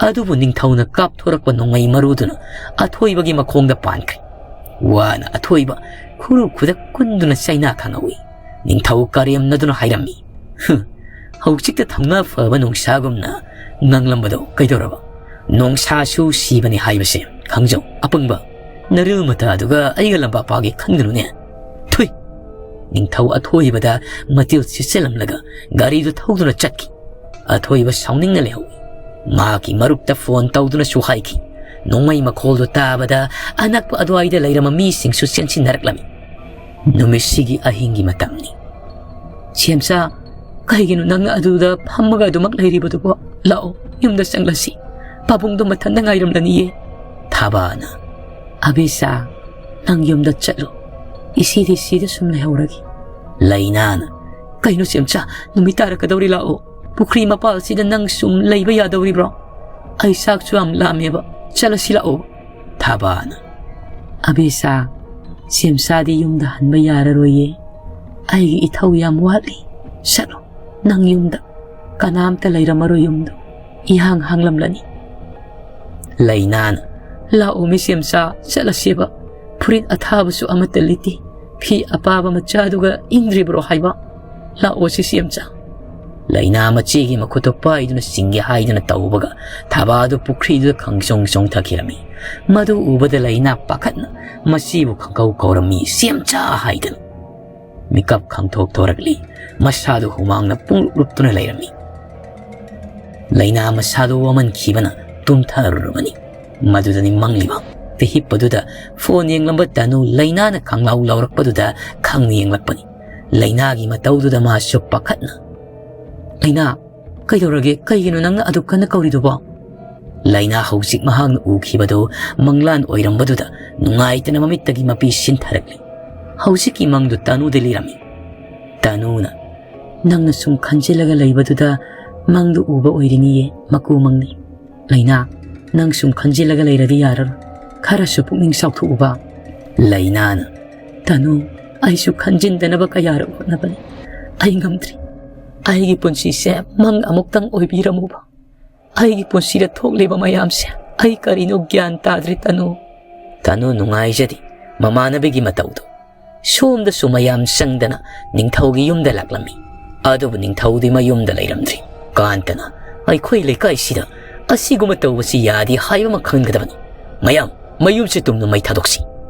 ꯑꯗꯨꯕꯨ ꯅꯤꯡꯊꯧꯅ ꯀꯥꯞꯊꯣꯔꯛꯄ ꯅꯣꯡꯃꯩ ꯃꯔꯨꯗꯨꯅ ꯑꯊꯣꯏꯕꯒꯤ ꯃꯈꯣꯡꯗ ꯄꯥꯟꯈ꯭ꯔꯦ꯫ ꯋꯥꯅ ꯑꯊꯣꯏꯕ ꯈꯨꯔꯨ ꯈꯨꯗꯛ ꯀꯨꯟꯗꯨꯅ ꯆꯩꯅꯥ ꯈꯪꯍꯧꯏ꯫ ꯅꯤꯡꯊꯧ ꯀꯔꯦꯝꯅꯗꯨꯅ ꯍꯥꯏꯔꯝꯃꯤ, "ꯍꯨꯝ, ꯍꯧꯖꯤꯛꯇ ꯊꯧꯅꯥ ꯐꯕ ꯅꯣꯡꯁꯥꯒꯨꯝꯅ ꯉꯥꯡꯂꯝꯕꯗꯣ ꯀꯩꯗꯧꯔꯕ? ꯅꯣꯡꯁꯥꯁꯨ ꯁꯤꯕꯅꯤ ꯍꯥꯏꯕꯁꯦ ꯈꯪꯖꯧ, ꯑꯄꯪꯕ꯫ ꯅꯔꯤꯜ ꯃꯇꯥꯗꯨꯒ ꯑꯩꯒ ꯂꯝꯕꯥ ꯄꯥꯒꯦ ꯈꯟꯒꯅꯨꯅꯦ꯫ ꯊꯨꯏ!" ꯅꯤꯡꯊꯧ ꯑꯊꯣꯏꯕꯗ ꯃꯇꯤꯜ ꯁꯤꯠꯆꯜꯂꯝꯂꯒ ꯒꯥꯔꯤꯗꯨ ꯊꯧꯗꯨꯅ ꯆꯠꯈꯤ꯫ ꯑꯊꯣꯏꯕ ꯁꯥꯎꯅꯤꯡꯅ ꯂꯩꯍꯧꯏ꯫ ꯃꯍꯥꯛꯀꯤ ꯃꯔꯨꯞꯇ ꯐꯣꯟ ꯇꯧꯗꯨꯅꯁꯨ ꯍꯥꯏꯈꯤ꯫ ꯅꯣꯡꯃꯩ ꯃꯈꯣꯜꯗꯨ ꯇꯥꯕꯗ ꯑꯅꯛꯄ ꯑꯗꯨꯋꯥꯏꯗ ꯂꯩꯔꯝꯕ ꯃꯤꯁꯤꯡꯁꯨ ꯆꯦꯟꯁꯤꯟꯅꯔꯛꯂꯝꯃꯤ꯫ ꯅꯨꯃꯤꯠꯁꯤꯒꯤ ꯑꯍꯤꯡꯒꯤ ꯃꯇꯝꯅꯤ꯫ "ꯁꯦꯝꯆꯥ, ꯀꯩꯒꯤꯅꯣ ꯅꯪꯅ ꯑꯗꯨꯗ ꯐꯝꯃꯒ ꯑꯗꯨꯃꯛ ꯂꯩꯔꯤꯕꯗꯨꯕꯣ? ꯂꯥꯛꯑꯣ, ꯌꯨꯝꯗ ꯆꯪꯂꯁꯤ꯫ ꯄꯥꯕꯨꯡꯗꯣ ꯃꯊꯟꯇ ꯉꯥꯏꯔꯝꯂꯅꯤꯌꯦ꯫" ꯊꯥꯕꯥꯅ, "ꯑꯕꯦꯆꯥ, ꯅꯪ ꯌꯨꯝꯗ ꯆꯠꯂꯣ꯫ ꯏꯆꯦꯗꯤ ꯁꯤꯗ ꯁꯨꯝ ꯂꯩꯍꯧꯔꯒꯦ꯫" ꯂꯩꯅꯥꯅ, "ꯀꯩꯅꯣ ꯁꯦꯝꯆꯥ, ꯅꯨꯃꯤꯠ ꯇꯥꯔꯛꯀꯗꯧꯔꯤ, ꯂꯥꯛꯑꯣ꯫ ꯄꯨꯈ꯭ꯔꯤ ꯃꯄꯥꯜꯁꯤꯗ ꯅꯪ ꯁꯨꯝ ꯂꯩꯕ ꯌꯥꯗꯧꯔꯤꯕ꯭ꯔꯣ? ꯑꯩ ꯆꯥꯛꯁꯨ ꯌꯥꯝ ꯂꯥꯝꯃꯦꯕ꯫ ꯆꯠꯂꯁꯤ ꯂꯥꯛꯑꯣ꯫" ꯊꯥꯕꯥꯅ, "ꯑꯕꯦꯆꯥ, ꯁꯦꯝꯆꯥꯗꯤ ꯌꯨꯝꯗ ꯍꯟꯕ ꯌꯥꯔꯔꯣꯏꯌꯦ꯫ ꯑꯩꯒꯤ ꯏꯊꯧ ꯌꯥꯝ ꯋꯥꯠꯂꯤ꯫ ꯆꯠꯂꯣ, ꯅꯪ ꯌꯨꯝꯗ꯫ ꯀꯅꯥꯝꯇ ꯂꯩꯔꯝꯃꯔꯣꯏ ꯌꯨꯝꯗꯣ꯫ ꯏꯍꯥꯡ ꯍꯥꯡꯂꯝꯂꯅꯤ꯫" ꯂꯩꯅꯥꯅ, "ꯂꯥꯛꯑꯣ ꯃꯤ ꯁꯦꯝꯆꯥ, ꯆꯠꯂꯁꯦꯕ꯫ ꯐꯨꯔꯤꯠ ꯑꯊꯥꯕꯁꯨ ꯑꯃꯠꯇ ꯂꯤꯠꯇꯦ꯫ ꯐꯤ ꯑꯄꯥꯕ ꯃꯆꯥꯗꯨꯒ ꯏꯪꯗ꯭ꯔꯤꯕ꯭ꯔꯣ ꯍꯥꯏꯕ? ꯂꯥꯛꯑꯣ ꯁꯤ ꯁꯦꯝꯆꯥ꯫" ꯂꯩꯅꯥ ꯃꯆꯦꯒꯤ ꯃꯈꯨꯠꯇꯨ ꯄꯥꯏꯗꯨꯅ ꯆꯤꯡꯒꯦ ꯍꯥꯏꯗꯨꯅ ꯇꯧꯕꯒ ꯊꯥꯕꯥꯗꯨ ꯄꯨꯈ꯭ꯔꯤꯗꯨꯗ ꯈꯪꯆꯣꯡ ꯆꯣꯡꯊꯈꯤꯔꯝꯃꯤ꯫ ꯃꯗꯨ ꯎꯕꯗ ꯂꯩꯅꯥ ꯄꯥꯈꯠꯅ ꯃꯆꯦꯕꯨ ꯈꯪꯀꯧ ꯀꯧꯔꯝꯃꯤ, "ꯁꯦꯝꯆꯥ" ꯍꯥꯏꯗꯨꯅ꯫ ꯃꯤꯀꯞ ꯈꯪꯊꯣꯛ ꯊꯣꯔꯛꯂꯤ꯫ ꯃꯁꯥꯗꯨ ꯍꯨꯃꯥꯡꯅ ꯄꯨꯡꯂꯨꯞ ꯂꯨꯞꯇꯨꯅ ꯂꯩꯔꯝꯃꯤ꯫ ꯂꯩꯅꯥ ꯃꯁꯥꯗꯨ ꯋꯥꯃꯟꯈꯤꯕꯅ ꯇꯨꯝꯊꯔꯨꯔꯕꯅꯤ꯫ ꯃꯗꯨꯗꯅꯤ ꯃꯪꯂꯤꯕ꯫ ꯍꯤꯞꯄꯗꯨꯗ ꯐꯣꯟ ꯌꯦꯡꯂꯝꯕ ꯇꯅꯨ ꯂꯩꯅꯥꯅ ꯈꯪꯂꯥꯎ ꯂꯥꯎꯔꯛꯄꯗꯨꯗ ꯈꯪꯅ ꯌꯦꯡꯂꯛꯄꯅꯤ꯫ ꯂꯩꯅꯥꯒꯤ ꯃꯇꯧꯗꯨꯗ ꯃꯥꯁꯨ ꯄꯥꯈꯠꯅ, "ꯂꯩꯅꯥ, ꯀꯩꯗꯧꯔꯒꯦ? ꯀꯩꯒꯤꯅꯣ ꯅꯪꯅ ꯑꯗꯨꯛ ꯀꯟꯅ ꯀꯧꯔꯤꯗꯨꯕꯣ?" ꯂꯩꯅꯥ ꯍꯧꯖꯤꯛ ꯃꯍꯥꯛꯅ ꯎꯈꯤꯕꯗꯨ ꯃꯪꯂꯥꯟ ꯑꯣꯏꯔꯝꯕꯗꯨꯗ ꯅꯨꯡꯉꯥꯏꯇꯅ ꯃꯃꯤꯠꯇꯒꯤ ꯃꯄꯤ ꯁꯤꯟꯊꯔꯛꯂꯤ꯫ ꯍꯧꯖꯤꯛꯀꯤ ꯃꯪꯗꯨ ꯇꯅꯨꯗ ꯂꯤꯔꯝꯃꯤ꯫ ꯇꯅꯨꯅ, "ꯅꯪꯅ ꯁꯨꯝ ꯈꯟꯖꯤꯜꯂꯒ ꯂꯩꯕꯗꯨꯗ ꯃꯪꯗꯨ ꯎꯕ ꯑꯣꯏꯔꯤꯅꯤꯌꯦ, ꯃꯀꯨ ꯃꯪꯅꯤ꯫ ꯂꯩꯅꯥ, ꯅꯪ ꯁꯨꯝ ꯈꯟꯖꯤꯜꯂꯒ ꯂꯩꯔꯗꯤ ꯌꯥꯔꯔꯣꯏ꯫ ꯈꯔꯁꯨ ꯄꯨꯛꯅꯤꯡ ꯆꯥꯎꯊꯣꯛꯎꯕ꯫" ꯂꯩꯅꯥꯅ, "ꯇꯅꯨ, ꯑꯩꯁꯨ ꯈꯟꯖꯤꯟꯗꯅꯕ ꯀꯌꯥꯔꯛ ꯍꯣꯠꯅꯕꯅꯤ꯫ ꯑꯩ ꯉꯝꯗ꯭ꯔꯤ꯫ ꯑꯩꯒꯤ ꯄꯨꯟꯁꯤꯁꯦ ꯃꯪ ꯑꯃꯨꯛꯇꯪ ꯑꯣꯏꯕꯤꯔꯝꯃꯨꯕ꯫ ꯑꯩꯒꯤ ꯄꯨꯟꯁꯤꯗ ꯊꯣꯛꯂꯤꯕ ꯃꯌꯥꯝꯁꯦ ꯑꯩ ꯀꯔꯤꯅꯣ ꯒ꯭ꯌꯥꯟ ꯇꯥꯗ꯭ꯔꯦ, ꯇꯅꯨ꯫" ꯇꯅꯨ ꯅꯨꯡꯉꯥꯏꯖꯗꯦ ꯃꯃꯥꯟꯅꯕꯤꯒꯤ ꯃꯇꯧꯗꯨ꯫ ꯁꯣꯝꯗꯁꯨ ꯃꯌꯥꯝ ꯆꯪꯗꯅ ꯅꯤꯡꯊꯧꯒꯤ ꯌꯨꯝꯗ ꯂꯥꯛꯂꯝꯃꯤ꯫ ꯑꯗꯨꯕꯨ ꯅꯤꯡꯊꯧꯗꯤ ꯃꯌꯨꯝꯗ ꯂꯩꯔꯝꯗ꯭ꯔꯤ꯫ ꯀꯥꯟꯇꯅ, "ꯑꯩꯈꯣꯏ ꯂꯩꯀꯥꯏꯁꯤꯗ ꯑꯁꯤꯒꯨꯝꯕ ꯇꯧꯕꯁꯤ ꯌꯥꯗꯦ ꯍꯥꯏꯕ ꯑꯃ ꯈꯪꯒꯗꯕꯅꯤ꯫ ꯃꯌꯥꯝ, ꯃꯌꯨꯝꯁꯤ ꯇꯨꯝꯅ ꯃꯩ ꯊꯥꯗꯣꯛꯁꯤ꯫"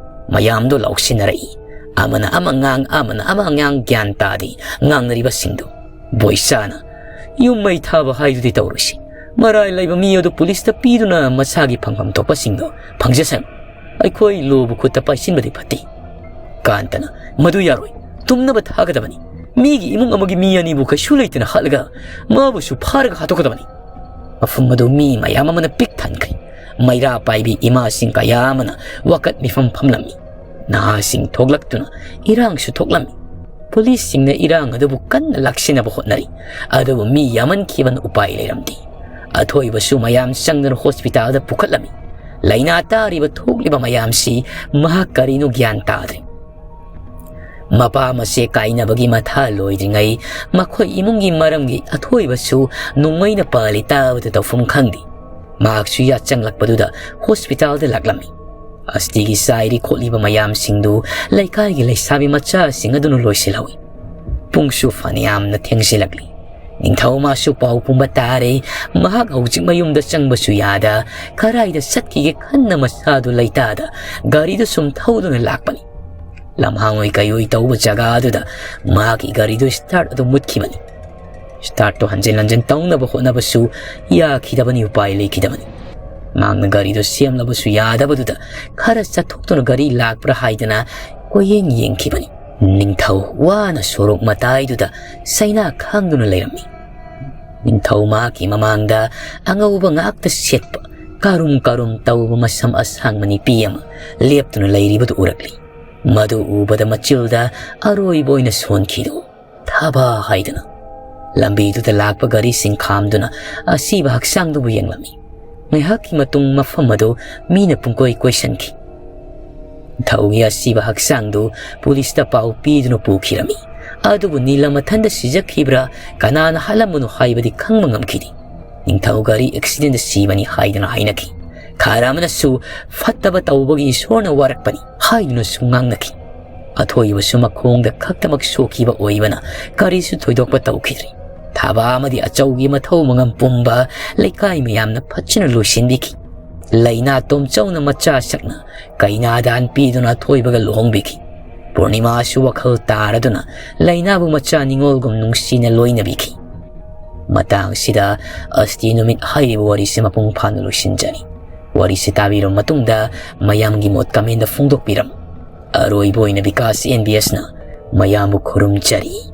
ꯃꯌꯥꯝꯗꯣ ꯂꯥꯎꯁꯤꯟꯅꯔꯛꯏ꯫ ꯑꯃꯅ ꯑꯃ ꯉꯥꯡ, ꯑꯃꯅ ꯑꯃ ꯉꯥꯡ, ꯒ꯭ꯌꯥꯟ ꯇꯥꯗꯦ ꯉꯥꯡꯅꯔꯤꯕꯁꯤꯡꯗꯨ꯫ ꯕꯣꯏꯆꯥꯅ, "ꯌꯨꯝ ꯃꯩ ꯊꯥꯕ ꯍꯥꯏꯗꯨꯗꯤ ꯇꯧꯔꯣꯏꯁꯤ꯫ ꯃꯔꯥꯏ ꯂꯩꯕ ꯃꯤ ꯑꯗꯨ ꯄꯨꯂꯤꯁꯇ ꯄꯤꯗꯨꯅ ꯃꯁꯥꯒꯤ ꯐꯪꯐꯝ ꯊꯣꯛꯄꯁꯤꯡꯗꯣ ꯐꯪꯖꯁꯅꯨ꯫ ꯑꯩꯈꯣꯏ ꯂꯣꯕꯨ ꯈꯨꯠꯇ ꯄꯥꯏꯁꯤꯟꯕꯗꯤ ꯐꯠꯇꯦ꯫" ꯀꯥꯟꯇꯅ, "ꯃꯗꯨ ꯌꯥꯔꯣꯏ꯫ ꯇꯨꯝꯅꯕ ꯊꯥꯒꯗꯕꯅꯤ꯫ ꯃꯤꯒꯤ ꯏꯃꯨꯡ ꯑꯃꯒꯤ ꯃꯤ ꯑꯅꯤꯕꯨ ꯀꯩꯁꯨ ꯂꯩꯇꯅ ꯍꯥꯠꯂꯒ ꯃꯥꯕꯨꯁꯨ ꯐꯥꯔꯒ ꯍꯥꯠꯇꯣꯛꯀꯗꯕꯅꯤ꯫" ꯃꯐꯝ ꯑꯗꯨ ꯃꯤ ꯃꯌꯥꯝ ꯑꯃꯅ ꯄꯤꯛ ꯊꯟꯈ꯭ꯔꯦ꯫ ꯃꯩꯔꯥ ꯄꯥꯏꯕꯤ ꯏꯃꯥꯁꯤꯡ ꯀꯌꯥ ꯑꯃꯅ ꯋꯥꯀꯠ ꯃꯤꯐꯝ ꯐꯝꯂꯝꯃꯤ꯫ ꯅꯍꯥꯁꯤꯡ ꯊꯣꯛꯂꯛꯇꯨꯅ ꯏꯔꯥꯡꯁꯨ ꯊꯣꯛꯂꯝꯃꯤ꯫ ꯄꯨꯂꯤꯁꯁꯤꯡꯅ ꯏꯔꯥꯡ ꯑꯗꯨꯕꯨ ꯀꯟꯅ ꯂꯥꯛꯁꯤꯟꯅꯕ ꯍꯣꯠꯅꯔꯤ꯫ ꯑꯗꯨꯕꯨ ꯃꯤ ꯌꯥꯝꯃꯟꯈꯤꯕꯅ ꯎꯄꯥꯏ ꯂꯩꯔꯝꯗꯦ꯫ ꯑꯊꯣꯏꯕꯁꯨ ꯃꯌꯥꯝ ꯆꯪꯗꯨꯅ ꯍꯣꯁꯄꯤꯇꯥꯜꯗ ꯄꯨꯈꯠꯂꯝꯃꯤ꯫ ꯂꯥꯏꯅꯥ ꯇꯥꯔꯤꯕ ꯊꯣꯛꯂꯤꯕ ꯃꯌꯥꯝꯁꯤ ꯃꯍꯥꯛ ꯀꯔꯤꯅꯣ ꯒ꯭ꯌꯥꯟ ꯇꯥꯗ꯭ꯔꯦ꯫ ꯃꯄꯥ ꯃꯆꯦ ꯀꯥꯏꯅꯕꯒꯤ ꯃꯊꯥ ꯂꯣꯏꯗ꯭ꯔꯤꯉꯩ ꯃꯈꯣꯏ ꯏꯃꯨꯡꯒꯤ ꯃꯔꯝꯒꯤ ꯑꯊꯣꯏꯕꯁꯨ ꯅꯣꯡꯃꯩꯅ ꯄꯥꯜꯂꯤ ꯇꯥꯕꯗ ꯇꯧꯐꯝ ꯈꯪꯗꯦ꯫ ꯃꯍꯥꯛꯁꯨ ꯌꯥꯆꯪꯂꯛꯄꯗꯨꯗ ꯍꯣꯁꯄꯤꯇꯥꯜꯗ ꯂꯥꯛꯂꯝꯃꯤ꯫ ꯑꯁꯇꯤꯒꯤ ꯆꯥꯏꯔꯤ ꯈꯣꯠꯂꯤꯕ ꯃꯌꯥꯝꯁꯤꯡꯗꯨ ꯂꯩꯀꯥꯏꯒꯤ ꯂꯩꯁꯥꯕꯤ ꯃꯆꯥꯁꯤꯡ ꯑꯗꯨꯅ ꯂꯣꯏꯁꯤꯜꯍꯧꯏ꯫ ꯄꯨꯡꯁꯨ ꯐꯅꯌꯥꯝꯅ ꯊꯦꯡꯖꯤꯜꯂꯛꯂꯤ꯫ ꯅꯤꯡꯊꯧ ꯃꯥꯁꯨ ꯄꯥꯎ ꯄꯨꯝꯕ ꯇꯥꯔꯦ꯫ ꯃꯍꯥꯛ ꯍꯧꯖꯤꯛ ꯃꯌꯨꯝꯗ ꯆꯪꯕꯁꯨ ꯌꯥꯗ, ꯀꯔꯥꯏꯗ ꯆꯠꯈꯤꯒꯦ ꯈꯟꯅ ꯃꯁꯥꯗꯨ ꯂꯩꯇꯥꯗ ꯒꯥꯔꯤꯗꯨ ꯁꯨꯝ ꯊꯧꯗꯨꯅ ꯂꯥꯛꯄꯅꯤ꯫ ꯂꯝꯍꯥꯡ ꯑꯣꯏ ꯀꯩꯑꯣꯏ ꯇꯧꯕ ꯖꯒꯥ ꯑꯗꯨꯗ ꯃꯍꯥꯛꯀꯤ ꯒꯥꯔꯤꯗꯨ ꯁ꯭ꯇꯥꯔꯠ ꯑꯗꯨ ꯃꯨꯠꯈꯤꯕꯅꯤ꯫ ꯁ꯭ꯇꯥꯔꯠꯇꯨ ꯍꯟꯖꯤꯟ ꯍꯟꯖꯤꯟ ꯇꯧꯅꯕ ꯍꯣꯠꯅꯕꯁꯨ ꯌꯥꯈꯤꯗꯕꯅꯤ, ꯎꯄꯥꯏ ꯂꯩꯈꯤꯗꯕꯅꯤ꯫ ꯃꯍꯥꯛꯅ ꯒꯥꯔꯤꯗꯨ ꯁꯦꯝꯂꯕꯁꯨ ꯌꯥꯗꯕꯗꯨꯗ ꯈꯔ ꯆꯠꯊꯣꯛꯇꯨꯅ ꯒꯥꯔꯤ ꯂꯥꯛꯄ꯭ꯔꯥ ꯍꯥꯏꯗꯅ ꯀꯣꯏꯌꯦꯡ ꯌꯦꯡꯈꯤꯕꯅꯤ꯫ ꯅꯤꯡꯊꯧ ꯋꯥꯅ ꯁꯣꯔꯣꯛ ꯃꯇꯥꯏꯗꯨꯗ ꯆꯩꯅꯥ ꯈꯥꯡꯗꯨꯅ ꯂꯩꯔꯝꯃꯤ꯫ ꯅꯤꯡꯊꯧ ꯃꯍꯥꯛꯀꯤ ꯃꯃꯥꯡꯗ ꯑꯉꯧꯕ ꯉꯥꯛꯇ ꯁꯦꯠꯄ, ꯀꯥꯔꯨꯝ ꯀꯥꯔꯨꯝ ꯇꯧꯕ ꯃꯁꯝ ꯑꯁꯥꯡꯕ ꯅꯨꯄꯤ ꯑꯃ ꯂꯦꯞꯇꯨꯅ ꯂꯩꯔꯤꯕꯗꯨ ꯎꯔꯛꯂꯤ꯫ ꯃꯗꯨ ꯎꯕꯗ ꯃꯆꯤꯜꯗ ꯑꯔꯣꯏꯕ ꯑꯣꯏꯅ ꯁꯣꯟꯈꯤꯗꯨ ꯊꯥꯕ ꯍꯥꯏꯗꯨꯅ ꯂꯝꯕꯤꯗꯨꯗ ꯂꯥꯛꯄ ꯒꯥꯔꯤꯁꯤꯡ ꯈꯥꯝꯗꯨꯅ ꯑꯁꯤꯕ ꯍꯛꯆꯥꯡꯗꯨꯕꯨ ꯌꯦꯡꯂꯝꯃꯤ꯫ ꯉꯥꯏꯍꯥꯛꯀꯤ ꯃꯇꯨꯡ ꯃꯐꯝ ꯑꯗꯨ ꯃꯤꯅ ꯄꯨꯡꯀꯣꯏ ꯀꯣꯏꯁꯟꯈꯤ꯫ ꯅꯤꯡꯊꯧꯒꯤ ꯑꯁꯤꯕ ꯍꯛꯆꯥꯡꯗꯨ ꯄꯨꯂꯤꯁꯇ ꯄꯥꯎ ꯄꯤꯗꯨꯅ ꯄꯨꯈꯤꯔꯝꯃꯤ꯫ ꯑꯗꯨꯕꯨ ꯅꯤꯂ ꯃꯊꯟꯗ ꯁꯤꯖꯈꯤꯕ꯭ꯔꯥ, ꯀꯅꯥꯅ ꯍꯥꯠꯂꯝꯕꯅꯣ ꯍꯥꯏꯕꯗꯤ ꯈꯪꯕ ꯉꯝꯈꯤꯗꯦ꯫ ꯅꯤꯡꯊꯧ ꯒꯥꯔꯤ ꯑꯦꯛꯁꯤꯗꯦꯟꯗ ꯁꯤꯕꯅꯤ ꯍꯥꯏꯗꯨꯅ ꯍꯥꯏꯅꯈꯤ꯫ ꯈꯔ ꯑꯃꯅꯁꯨ ꯐꯠꯇꯕ ꯇꯧꯕꯒꯤ ꯏꯁꯣꯔꯅ ꯋꯥꯔꯛꯄꯅꯤ ꯍꯥꯏꯗꯨꯅꯁꯨ ꯉꯥꯡꯅꯈꯤ꯫ ꯑꯊꯣꯏꯕꯁꯨ ꯃꯈꯣꯡꯗ ꯈꯛꯇꯃꯛ ꯁꯣꯛꯈꯤꯕ ꯑꯣꯏꯕꯅ ꯀꯔꯤꯁꯨ ꯊꯣꯏꯗꯣꯛꯄ ꯇꯧꯈꯤꯗ꯭ꯔꯤ꯫ ꯊꯥꯕ ꯑꯃꯗꯤ ꯑꯆꯧꯒꯤ ꯃꯊꯧ ꯃꯉꯝ ꯄꯨꯝꯕ ꯂꯩꯀꯥꯏ ꯃꯌꯥꯝꯅ ꯐꯖꯅ ꯂꯣꯏꯁꯤꯟꯕꯤꯈꯤ꯫ ꯂꯩꯅꯥ ꯇꯣꯝꯆꯧꯅ ꯃꯆꯥ ꯁꯛꯅ ꯀꯩꯅꯥꯗꯥꯟ ꯄꯤꯗꯨꯅ ꯑꯊꯣꯏꯕꯒ ꯂꯨꯍꯣꯡꯕꯤꯈꯤ꯫ ꯄꯨꯔꯅꯤꯃꯥꯁꯨ ꯋꯥꯈꯜ ꯇꯥꯔꯗꯨꯅ ꯂꯩꯅꯥꯕꯨ ꯃꯆꯥ ꯅꯤꯉꯣꯜꯒꯨꯝ ꯅꯨꯡꯁꯤꯅ ꯂꯣꯏꯅꯕꯤꯈꯤ꯫ ꯃꯇꯥꯡꯁꯤꯗ ꯑꯁꯇꯤ ꯅꯨꯃꯤꯠ ꯍꯥꯏꯔꯤꯕ ꯋꯥꯔꯤꯁꯤ ꯃꯄꯨꯡ ꯐꯥꯅ ꯂꯣꯏꯁꯤꯟꯖꯔꯤ꯫ ꯋꯥꯔꯤꯁꯤ ꯇꯥꯕꯤꯔꯕ ꯃꯇꯨꯡꯗ ꯃꯌꯥꯝꯒꯤ ꯃꯣꯠ ꯀꯃꯦꯟꯗ ꯐꯣꯡꯗꯣꯛꯄꯤꯔꯝꯃꯨ꯫ ꯑꯔꯣꯏꯕ ꯑꯣꯏꯅ ꯕꯤꯀꯥꯁ ꯑꯦꯟ ꯕꯤ ꯑꯦꯁꯅ ꯃꯌꯥꯝꯕꯨ ꯈꯨꯔꯨꯝꯖꯔꯤ꯫